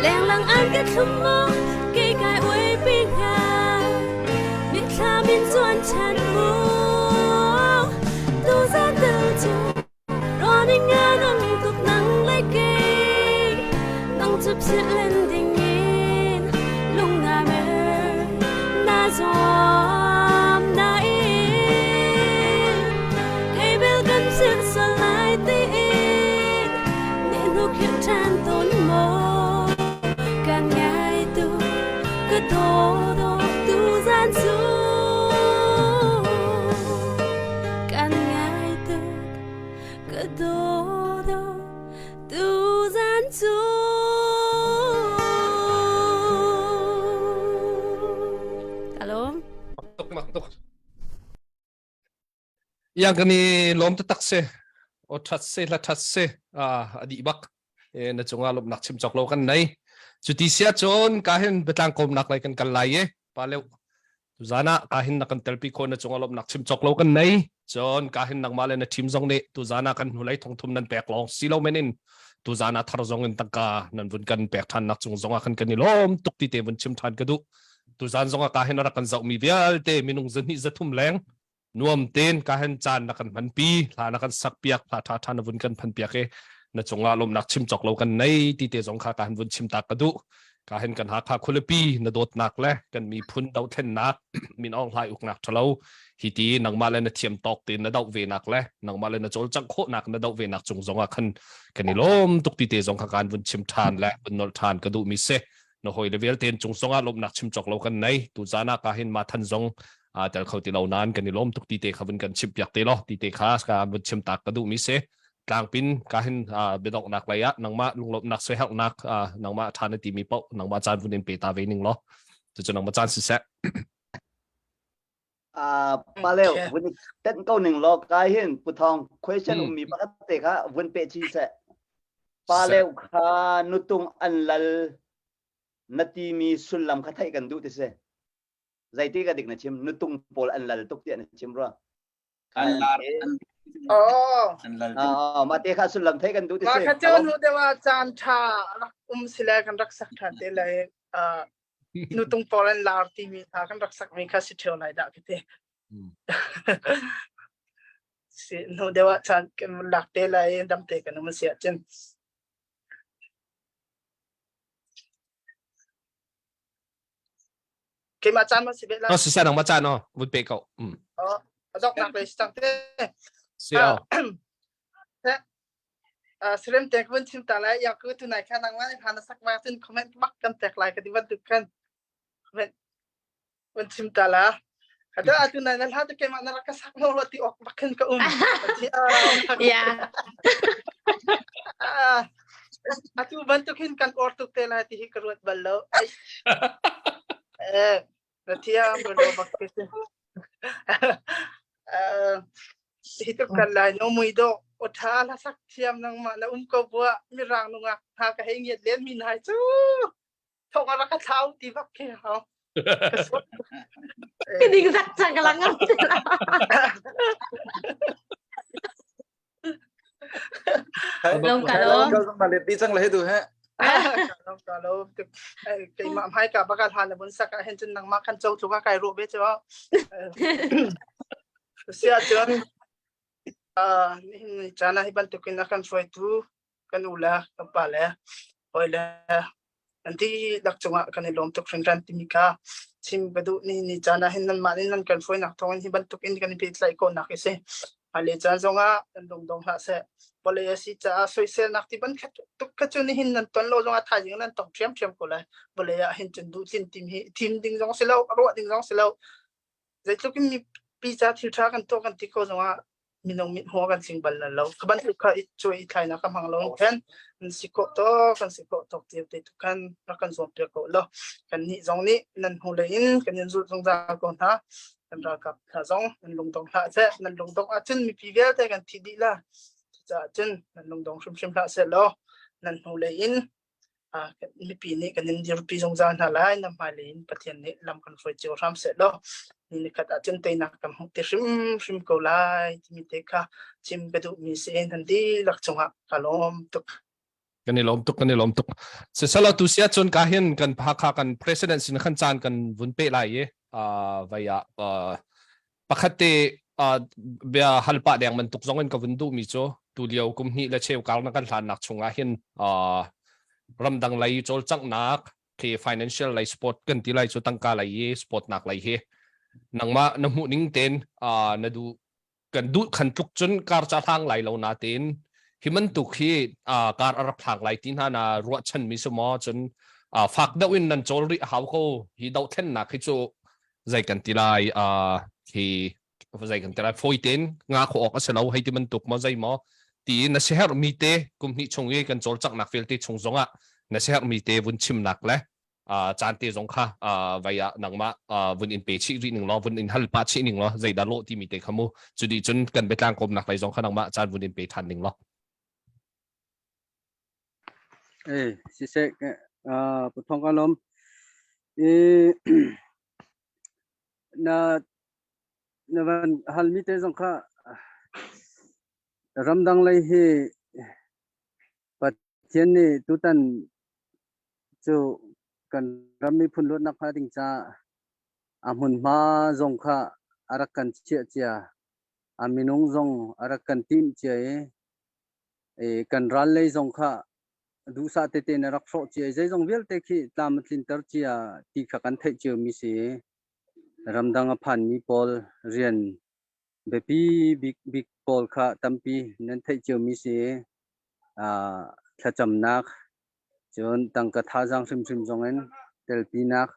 Lenglang an ka thlum maw kei kai ui pi hnga Mitthlam in zuan ṭhan mu Tu zan tel cu Running a nang tuk nang le kei Nang cu philh len ding in lung na mer na zuam na in Kei bel kan philh sual lai tiin Ni hnu khirh ṭhan tawn maw Kan ngai tu ka dawt tu zan cu kan ngai tuk ka dawt tu zan cu Kalom
tuk mak tuk yang kani lom ta tak se o that se la that se a adi bak. E na cungah lawmhnak chim cawk lo kan nei. Cuti sia cun ka hin biatlang kawmnak lei kan kal lai i pa leu tuzan ah ka hin na kan telpi khawh na cungah lawmhnak chim cawk lo kan nei. Cun ka hin nangmah le na team zong nih tuzan ah kan hnulei thongthum nan pek lawng si lo men in tuzan ah thar zong in tangka nan vun kan pek than nak cung zong ah khan kan i lawm tuk ti te vun chim than ka duh. Tuzan zong ah ka hin rak kan zoh mi vialte minung zahnih zathum leng nuam tein ka hen caan na kan hmanpi hla na kan sak piak hla tha tha na vun kan phan piak i na cungah lawmnak chim cawk lo kan nei ti te zong kha ka han vun chim ta ka duh ka hen kan Hakha khualipi na dawtnak le kan miphun dothlennak min Aung Hlaing uknak thalo hi ti nangmah le na thiam tawk tein na doh ve nak le nangmah le na cawlcangh khawhnak na doh ve nak cung zong ah khan kan i lawm tuk ti te zong kha kan vun chim than le vun nolh than ka duh mi si na hawi le vialte cung zong ah lawmhnak chim cawk lo kan nei tu zan ah ka hin ma than zong a tel kho ti lo nain kan i lawm tuk ti te kha vun kan chim piak te lo ti te kha ka vun chim tak ka duh mi si tlangpin ka hin biadonghnak lei ah nangmah lunglawmhnak soiherhnak nangmah tha na ti mi paoh nangmah caan vun in pe ta ve ning law cucu nangmah caan siseh
Ah, paleo vun ten ko ning law kai hin puthong question ummi pakhat te kha vun pe chi seh paleo kha nutung an lal na ti mi sullam kha theih kan duh ti si zeiti ka dik na chim nutung pawl an lal tuk tiah na chim rua
an lar
Oh.
an lal
Ah, ma te kha sullam theih kan duh ti
Ma
si
kha cu nu deuh ah caan tha rak um sile kan rak sak tha te lai uh, nutung pawl an lar timi hna kan rak sakmi kha si ṭheo lai dah ka ti. Si hnu deuh ah caan kan lak te lai dam te kan um si ahcun. Keimah caan ma si be
lai. Oh, si nang ma caan oh, vun pe ko. Mm.
Oh, adok nak le si cang te.
Si oh.
Srem te ka vun chim ta lai ya ku tunai kha nangmah nih hna na sak ma cun comment bak kan tek lai ka ti bantuk khan comment vun chim ta la Ada atu nai na hla te keimah na rak ka sak lo lo ti ok bak khin ka um
Yeah.
Atu bantuk hin kan or tuk te lai ti hi ka ruat bal lo. Eh Na thiam ka lo bak ke si. Hi tuk kan lai no mui do o tha la sak thiam nang ma na um ko bua mirang nungak ha ka hei ngiat len min hai chu thong ara ka thau ti bak ke ha
Ka ding zak chang ka lang Lom ka lo.
Ma le ti cang le he tu he.
Lom ka lo. Keimah hmai ka baka hlan na bun sak ah hin cun nangmah kan co tluk ah kai ruah be chu. Sia cun nihin caan ah hi bantukin a kan hruaitu kan u le kan pa le hawi le nan dihlak cungah kan i lawm tuk hringhran timi kha chim ka duh. Ni ni caan ah hin nanmah nih nan kan hruainak thawngin hi bantukin kan i pehtlaih khawhnak hi si. Hmailei caan zongah kan lungdong hlah seh. Vawlei a si caah soiselnak ti ban tuk kha cu nihin nan ton lo zongah thaizing nan tong ṭhiamṭhiam ko lai. Vawlei ah hin cun duhtlin tim hi thim ding zong si lo, ruah ding zong si lo. Zeitluk in mipi ca thil ṭha kan tuah kan ti ko zongah minung mithmuh kan tling bal lo. Ka bantuk kha i cuai i thlainak ka hmang lo in khan nan si khawh tawk kan si khawh tawk cio te tu khan rak kan zuam piak ko lo. Kan nih zong nih nan hnulei in kan in zulh zungzal ko hna. Kan ralkap hna zong nan lungdong hlah seh. Nan lungdong ahcun mipi vialte kan thi dih la. Cucaah cun nan lungdong hrimhrim hlah seh law nan hnulei in mipi nih kan in dirpi zungzal hna lai na hmailei in Pathian nih lam kan hruai cio hram seh law ni nikhat ah cun teinak kan hmuh te hrimhrim ko lai timi te kha chim ka duhmi si nan dihlak cungah ka lawm tuk.
Kan i lawm tuk kan i lawm tuk. Sisala tu sia cun ka hin kan Hakha kan president sin khan caan kan vun pe lai i vai ah pakhat te bia hal pah deng bantuk zong in ka vun duhmi cu tu lio kum hnih le cheu kar na kan hlannak chungah hin ramdang lei cawlcanghnak khi financial lei support kan ti lai cu tangka lei i support nak lei hi nangmah na hmuh ning ten na duh kan duh khan tluk cun kar ca hlang lai lo na tein hi bantuk hi kar a rak hlang lai ti hna na ruahchan mi su maw cun fak deuh in nan cawl rih hau ko hi dohthlennak hi cu zei kan ti lai hi zei kan ti lai fawi tein nga khawh awk a si lo hei ti bantuk maw zei maw ti na siherh mi te kum hnih chung i kan cawlcanghnak vialte chung zongah na siherh mi te vun chimnak le caan te zong kha vai ah nangmah vun in pe chih rih ning law vun in hal pah chih ning law zeidah lawh timi te kha mu cu dih cun kan biatlang kawmnak lei zong kha nangmah caan vun in pe than ning law.
Eh, siseh, puthong ka lawm. I na na van halmi te zong kha ramdang lei hi Pathian nih tutan cu kan ram miphun luatnak hnga ding caah a hmunhma zong kha a rak kan chiah cia. A minung zong a rak kan timh cia i kan ral lei zong kha duhsah tete in a rak hrawh cia i zeizong vialte khi tlam a tlinter cia ti kha kan theih ciomi si. Ramdang a phanmi pawl rian biapi bikbik pawl kha tampi nan theih ciomi si. Thlacamnak, cun tangka thazaang hrimhrim zong in telpinak,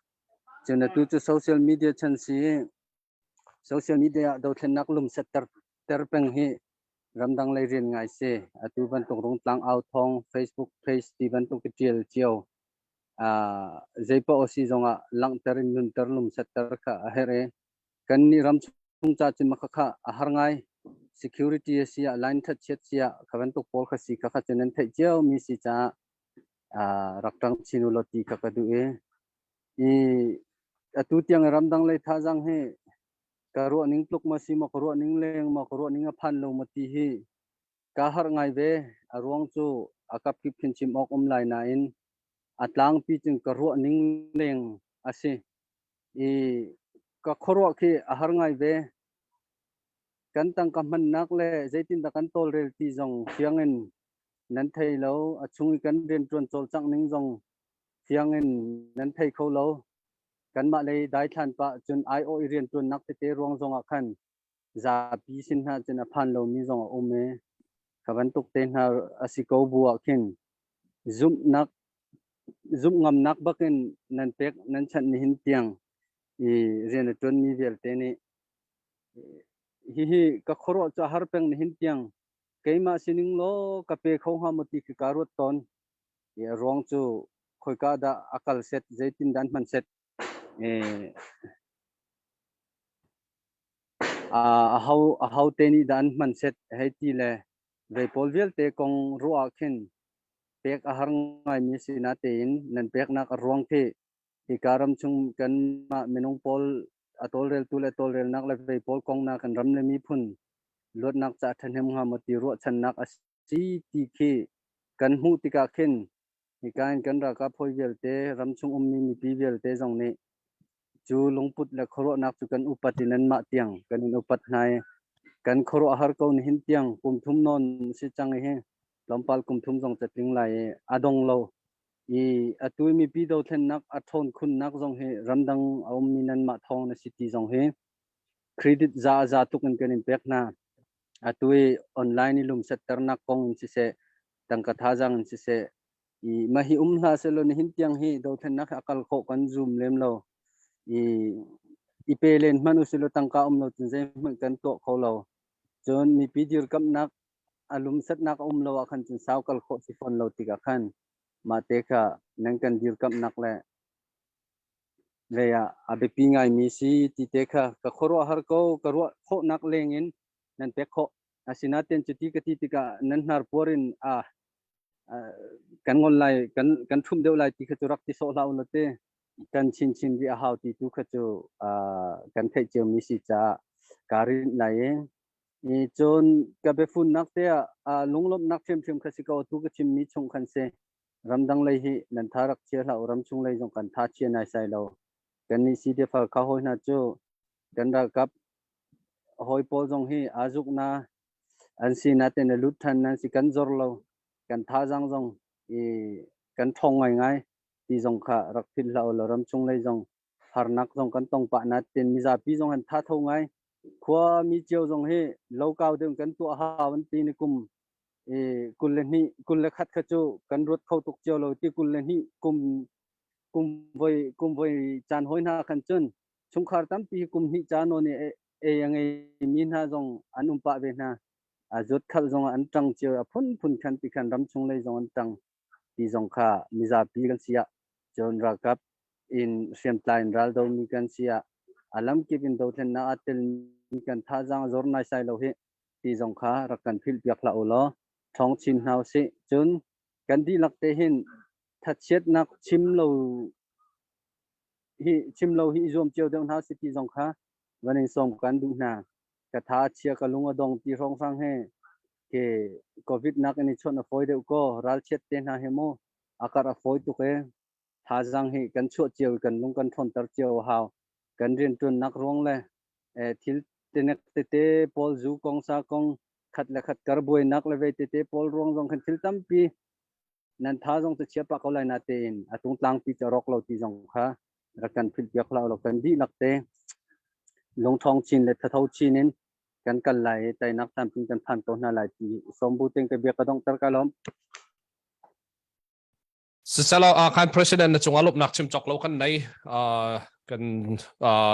cun atu cu social media chan si i social media ah dothlennak lumset ter peng hi ramdang lei rian ngai si. Atu bantuk Rungtlang au thawng Facebook page ti bantuk i ṭial cio zeipaoh a si zongah langhter in nunter lumsetter kha a herh i kannih ram chung ca cun makhakha a har ngai. Security a si ah line that chiat si ah kha bantuk pawl kha si kha kha cu nan theih cio mi si caah rak ṭang chin u law ti kha ka duh i i atu tiang ramdang lei thazaang hi ka ruah ning tluk ma si maw ka ruah ning leng maw ka ruah ning a phan lo maw ti hi ka harh ngai ve. A ruang cu a kapkip khin chim awk um lai nain a tlangpi cun ka ruah ning leng a si i ka khuaruah khi a har ngai ve. Kan tangka hmannak le zeitindah kan tawlrel ti zong fiang in nan thei lo. A chung i kan rianṭuan cawlcangh ning zong fiang in nan thei kho lo. Kanmah lei daithlan pah cun aiawh i rianṭuannak tete ruang zongah khan zapi sin hna cun a phan lomi zong a um i kha bantuk te hna a si ko bu ah khin zumhnak zumh ngamnak bakin nan pek nan chanh nihin tiang i rian a ṭuanmi vialte nih hihi ka khuaruah cu a har peng nihin tiang keimah sining law ka pe kho hnga maw ti khi kaa ruat tawn. I a ruang cu khoika dah a kal set zeitin dah an hman set aho te nih dah an hman set hei ti le vei pawl vialte kong ruah ah khin pek a har ngaimi si natein nan peknak a ruang khi hika ram chung kanmah minung pawl a tawlreltu le tawlrelnak le vei pawl kong na kan ram le miphun luatnak ca ṭhahnem hnga maw ti ruahchannak a si ti khi kan hmuh tikah khin hika in kan ralkap hawi vialte ramchung ummi mipi vialte zong nih cu lungput le khuaruahnak cu kan upat in anmah tiang kan in upat hna i kan khuaruah har ko nihin tiang kum thum nawn si cang i hi tlawmpal kum thum zong catling lai i a dong lo i atu i mipi dothlennak a ṭhawn khunnak zong hi ramdang a ummi nanmah thawng na si ti zong hi credit za a za tuk in kan in pek hna. Atu i online i lumsetternak kong in siseh tangka thazaang in siseh i mah hi um hlah sehlaw nihin tiang hi dothlennak hi a kal khawh kan zum lem lo. I i pe len hmanh usilaw tangka um lo cun zeihmanh kan tuah kho lo. Cun mipi dirkamhnak a lumsetnak a um lo ah khan cun sau kal khawh si fawn lo tikah khan mah te kha nan kan dirkamhnak le lei ah a biapi ngaimi si ti te kha ka khuaruahhar ko. Ka ruah khawhnak leng in nan pek khawh. Asinain cuti ka ti tikah nan hnarpuar in a kan ngol lai kan kan ṭhumh deuh lai ti kha cu rak ti sawh hlah u law te kan chinchin rih a hau ti tu kha cu kan theih ciomi si caah kaa rinh lai i cun ka biafunnak te ah lunglawmhnak ṭhiamṭhiam kha si ko. Atu ka chimmi chung khan si ramdang lei hi nan tha rak chia hlah u. Ramchung lei zong kan tha chia naisai lo. Kannih CDF kha hawi hna cu kan ralkap hawi pawl zong hi aa zuk na an si natin a lut than nan si kan zor lo. Kan thazaang zong i kan ṭhawng ngaingai ti zong kha rak philh hlah u law ramchung lei zong harnak zong kan tong pah natin mizapi zong an tha tho ngai. Khua mi cio zong hi lo kau deuh kan tuah hau an ti ni kum i 22 21 kha cu kan ruat kho tuk cio lo ti 22 kum kum voi kum voi caan hoi hna khan cun chungkhar tampi kum hnih ca nawn i ei a ngeimi hna zong an um pah ve hna. A zuat khalh zong ah an ṭang cio. A phunphun khan ti khan ramchung lei zong an ṭang ti zong kha mizapi kan si ah cun ralkap in hriamtlai in raldo mi kan si ah a lamkip in dothlennak aa telmi kan thazaang a zor naisai lo hih ti zong kha rak kan philh piak hlah u law ṭhawng chin hna usih. Cun kan dihlak te hin. thachiatnak chim lo hi chim lo hi i zuam cio deuh hna si ti zong kha van in sawm kan duh hna. Ka tha a chia ka lung a dong ti hrawnghrang he ke COVID nak in i chawnh a fawi deuh ko ralchiat te hna he mu a karh a fawi tuk e thazaang hi kan chuah cio i kan lung kan ṭhawnter cio a hau. Kan rianṭuannak ruang le thil tenek tete pawl zu kong sa kong khat le khat kar buainak le vei tete pawl ruang zong khan thil tampi nan tha zong cu chia pah ko lai na tein a tungtlangpi cu a rawk lo ti zong kha rak kan philh piak hlah law kan dihlak te lungṭhawng chin le thatho chin in kan kal lai i teinak tlamtling kan phan ko hna lai ti sawm bu tein ka bia ka donghter ka lawm.
Siselaw khan president na cungah lawmhnak chim cawk lo kan nei kan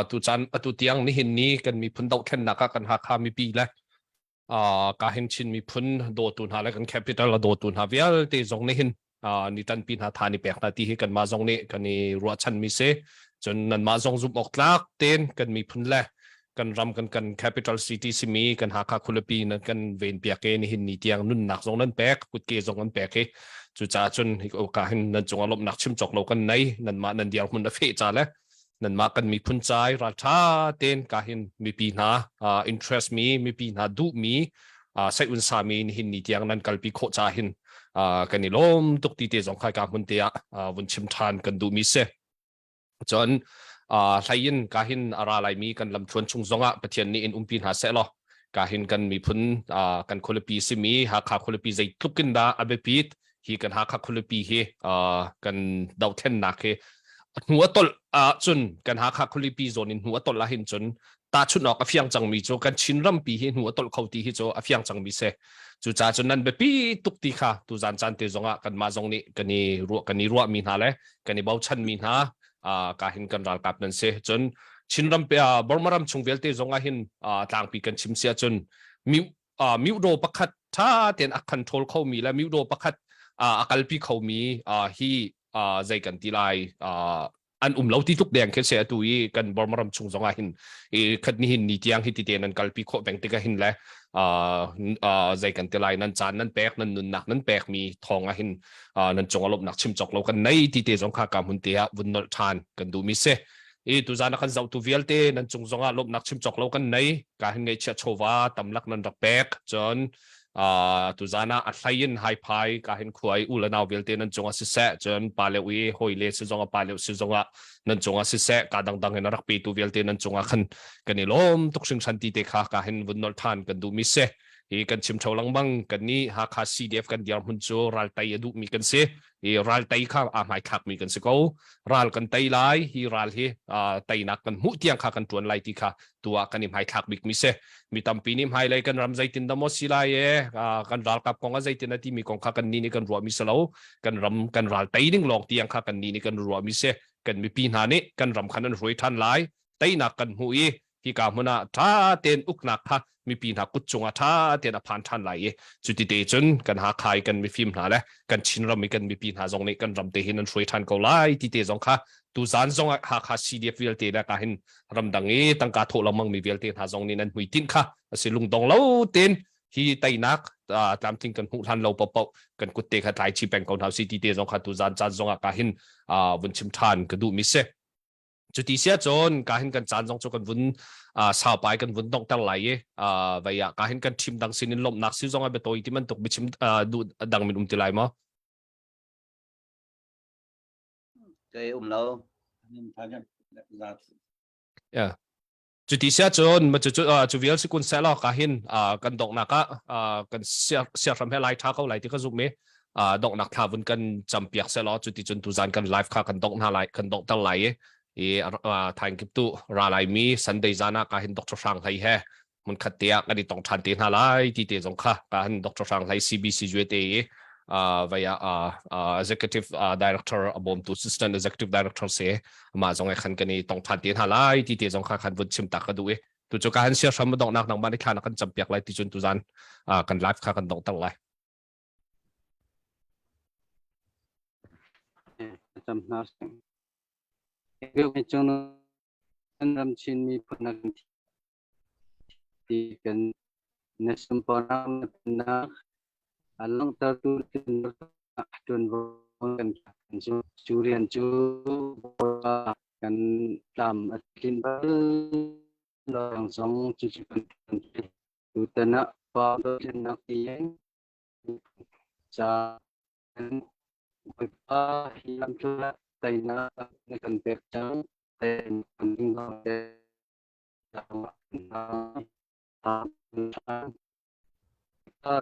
tu caan atu tiang nihin ni kan miphun dohthlennak ah kan Hakha mipi le ka hin Chin miphun dawtu hna le kan capital a dawtu hna vialte zong nih hin ni tanpi hna tha ni pek hna ti hi kanmah zong nih kan i ruahchan mi si cun nanmah zong zumh awk tlak tein kan miphun le kan ram kan kan capital city simi kan Hakha khualipi nan kan ven piak e nihin ni tiang nunnak zong nan pek kutke zong an pek i cucaah cun hi ka hin nan cungah lawmhnak chim cawk lo kan nei nanmah nan dirhmun a feh ca le nanmah kan miphun cai ralṭha tein ka hin mipi hna interest mi mipi hna duh mi sai un sa mi nihin ni tiang nan kalpi khawh ca hin kan i lawm tuk ti te zong khai ka hmun te ah vun chim ṭhan kan duh mi si. Cun hlei in ka hin a ra laimi kan lamthluan chung zongah Pathian nih in umpi hna seh law ka hin kan miphun kan khualipi simi Hakha khualipi zeitluk in dah a biapit hi kan Hakha khualipi hi kan dohthlennak hi hnu a tolh ahcun kan Hakha khualipi zawn in hnu a tolh ahhin cun tahchunh awk a fiang cangmi cu kan Chin rampi hi hnu a tolh kho ti hi cu a fiang cangmi si. Cucaah cun nan biapi tuk ti kha tuzan caan te zongah kanmah zong nih kan i ruah kan i ruahmi hna le kan i bochanmi hna ka hin kan ralkap nan si. Cun Chinram Burma ram chung vialte zongah hin tlangpi kan chim si ahcun myodaw pakhat tha tein a control khomi le myodaw pakhat a kalpi khomi hi zei kan ti lai an um lo ti tuk deng khi se atu i kan Burma ram chung zongah hin i khat ni hin ni tiang hi ti te nan kalpi khawh peng tikah hin le zei kan ti lai nan caan nan pek nan nunnak nan pek mi thawng ah hin nan cung a lawmhnak chim cawk lo kan nei ti te zong kha ka hmun te ah vun nolh than kan duh mi si i tuzan a kan zohtu vialte nan cung zongah lawmhnak chim cawk lo kan nei ka hin ngaihchia chawva tamlak nan rak pek cun tuzan ah a hlei in haiphai ka hin khuai u le nau vialte nan cungah siseh cun pa le ui hawi le si zongah pa le si zongah nan cungah siseh ka dangdang in a rak petu vialte nan cungah khan kan i lawm tuk hringhran ti te kha ka hin vun nolh than kan duh mi si hi kan chim tho lengmang kan nih Hakha CDF kan dirhmun cu ral tei a duh mi kan si i ral tei kha aa hmaithlak mi kan si ko ral kan tei lai hi ral hi teinak kan hmuh tiang kha kan tuan lai ti kha tu ah kan i hmaithlak bik mi si mi tampi nih hmailei kan ram zeitin dah maw si lai e kan ralkap kong a zeitin a ti mi kong kha kan ni nih kan ruah mi si lo kan ram kan ral tei ding lawng tiang kha kan ni nih kan ruah mi si kan mipi hna nih kan ram khan an hruai than lai teinak kan hmuh i hika hmun ah ṭha tein uknak kha mipi hna kut cungah ṭha tein a phan ṭhan lai i cuti te cun kan Hakha i kan mifim hna le kan Chinram i kan mipi hna zong nih kan ram te hin an hruai ṭhan ko lai ti te zong kha tuzan zong ah Hakha CDF vialte le ka hin ramdang i tangka thawh lengmang mi vialte hna zong nih nan hmuitinh kha asi lungdong lo tein hi teinak tlamtling kan hmuh hlan lo paohpaoh kan kut te kha tlai chi peng ko hna si ti te zong kha tuzan caan zong ah ka hin vun chim ṭhan ka duh mi si. Cuti sia cun ka hin kan caan zong cu kan vun saupai kan vun donghter lai i vei ah ka hin kan ṭhim dang sin in lawmhnak si zong ah biatawi ti bantuk biachim duh dang min um ti lai maw?
Kei um lo.
Yeah. Cuti sia cun ma cu cu vial si kun seh law ka hin kan donghnak ah kan siahram he lai tha ko lai ti ka zumh i donghnak thla vun kan campiak seh law cuti cun tuzan kan live kha kan dongh hna lai kan donghter lai i i thaing kip tu ra lai mi Sunday zan ah ka hin Dr. Hrang Hlei he mun khat te ah kan i tong than te hna lai ti te zong kha ka hin Dr. Hrang Hlei CBC UAT i vaya executive director a bawmtu assistant executive director se amah zong khan kan i tong than te hna lai ti te zong kha khan vun chim tak ka duh i tu cu ka han sia hram donghnak nangmah nih thla na kan campiak lai ti cun tuzan kan live kha kan dong ter lai
cam hna cung ram Chin miphun ti kan na sunparnak na pennak a langhtertu ṭuanvo. Kan cu rian cu kan tlam a tlin bal lo zong cucu kan tutan ah pa dothlennak tiin ca Bawipa hi lamtluan teinak na kan pek cang.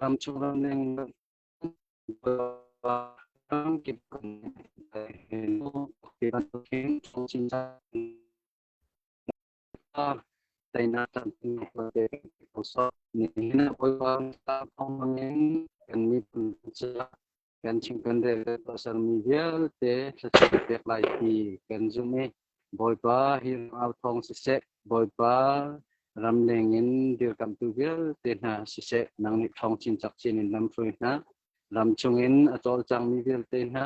Ram chung ram ning Kan miphun kan chim kan rel le tuahsermi vialte thluachuah pek lai ti kan zumh i Bawipa hi au thawng siseh Bawipa ramleng in dirkamhtu vialte hna siseh nang nih thawng chin cak chin in lamhruai hna ram chungin a cawlcangmi vialte hna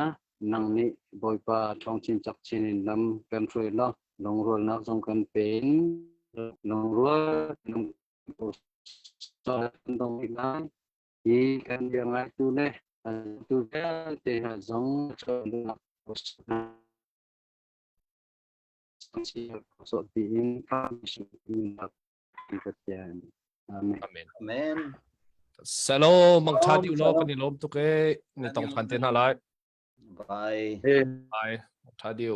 nang nih Bawipa thawng chin cak chin in lam kan hruai law lungrualnak zong kan pe in lungrual dong lai Hi kan bia ngaitu le tu vialte hna zong
Amen. Amen. Salo mang tha diu lo kan i lawm tuk e ni tong than te hna lai.
Bye.
Bye. Tha diu.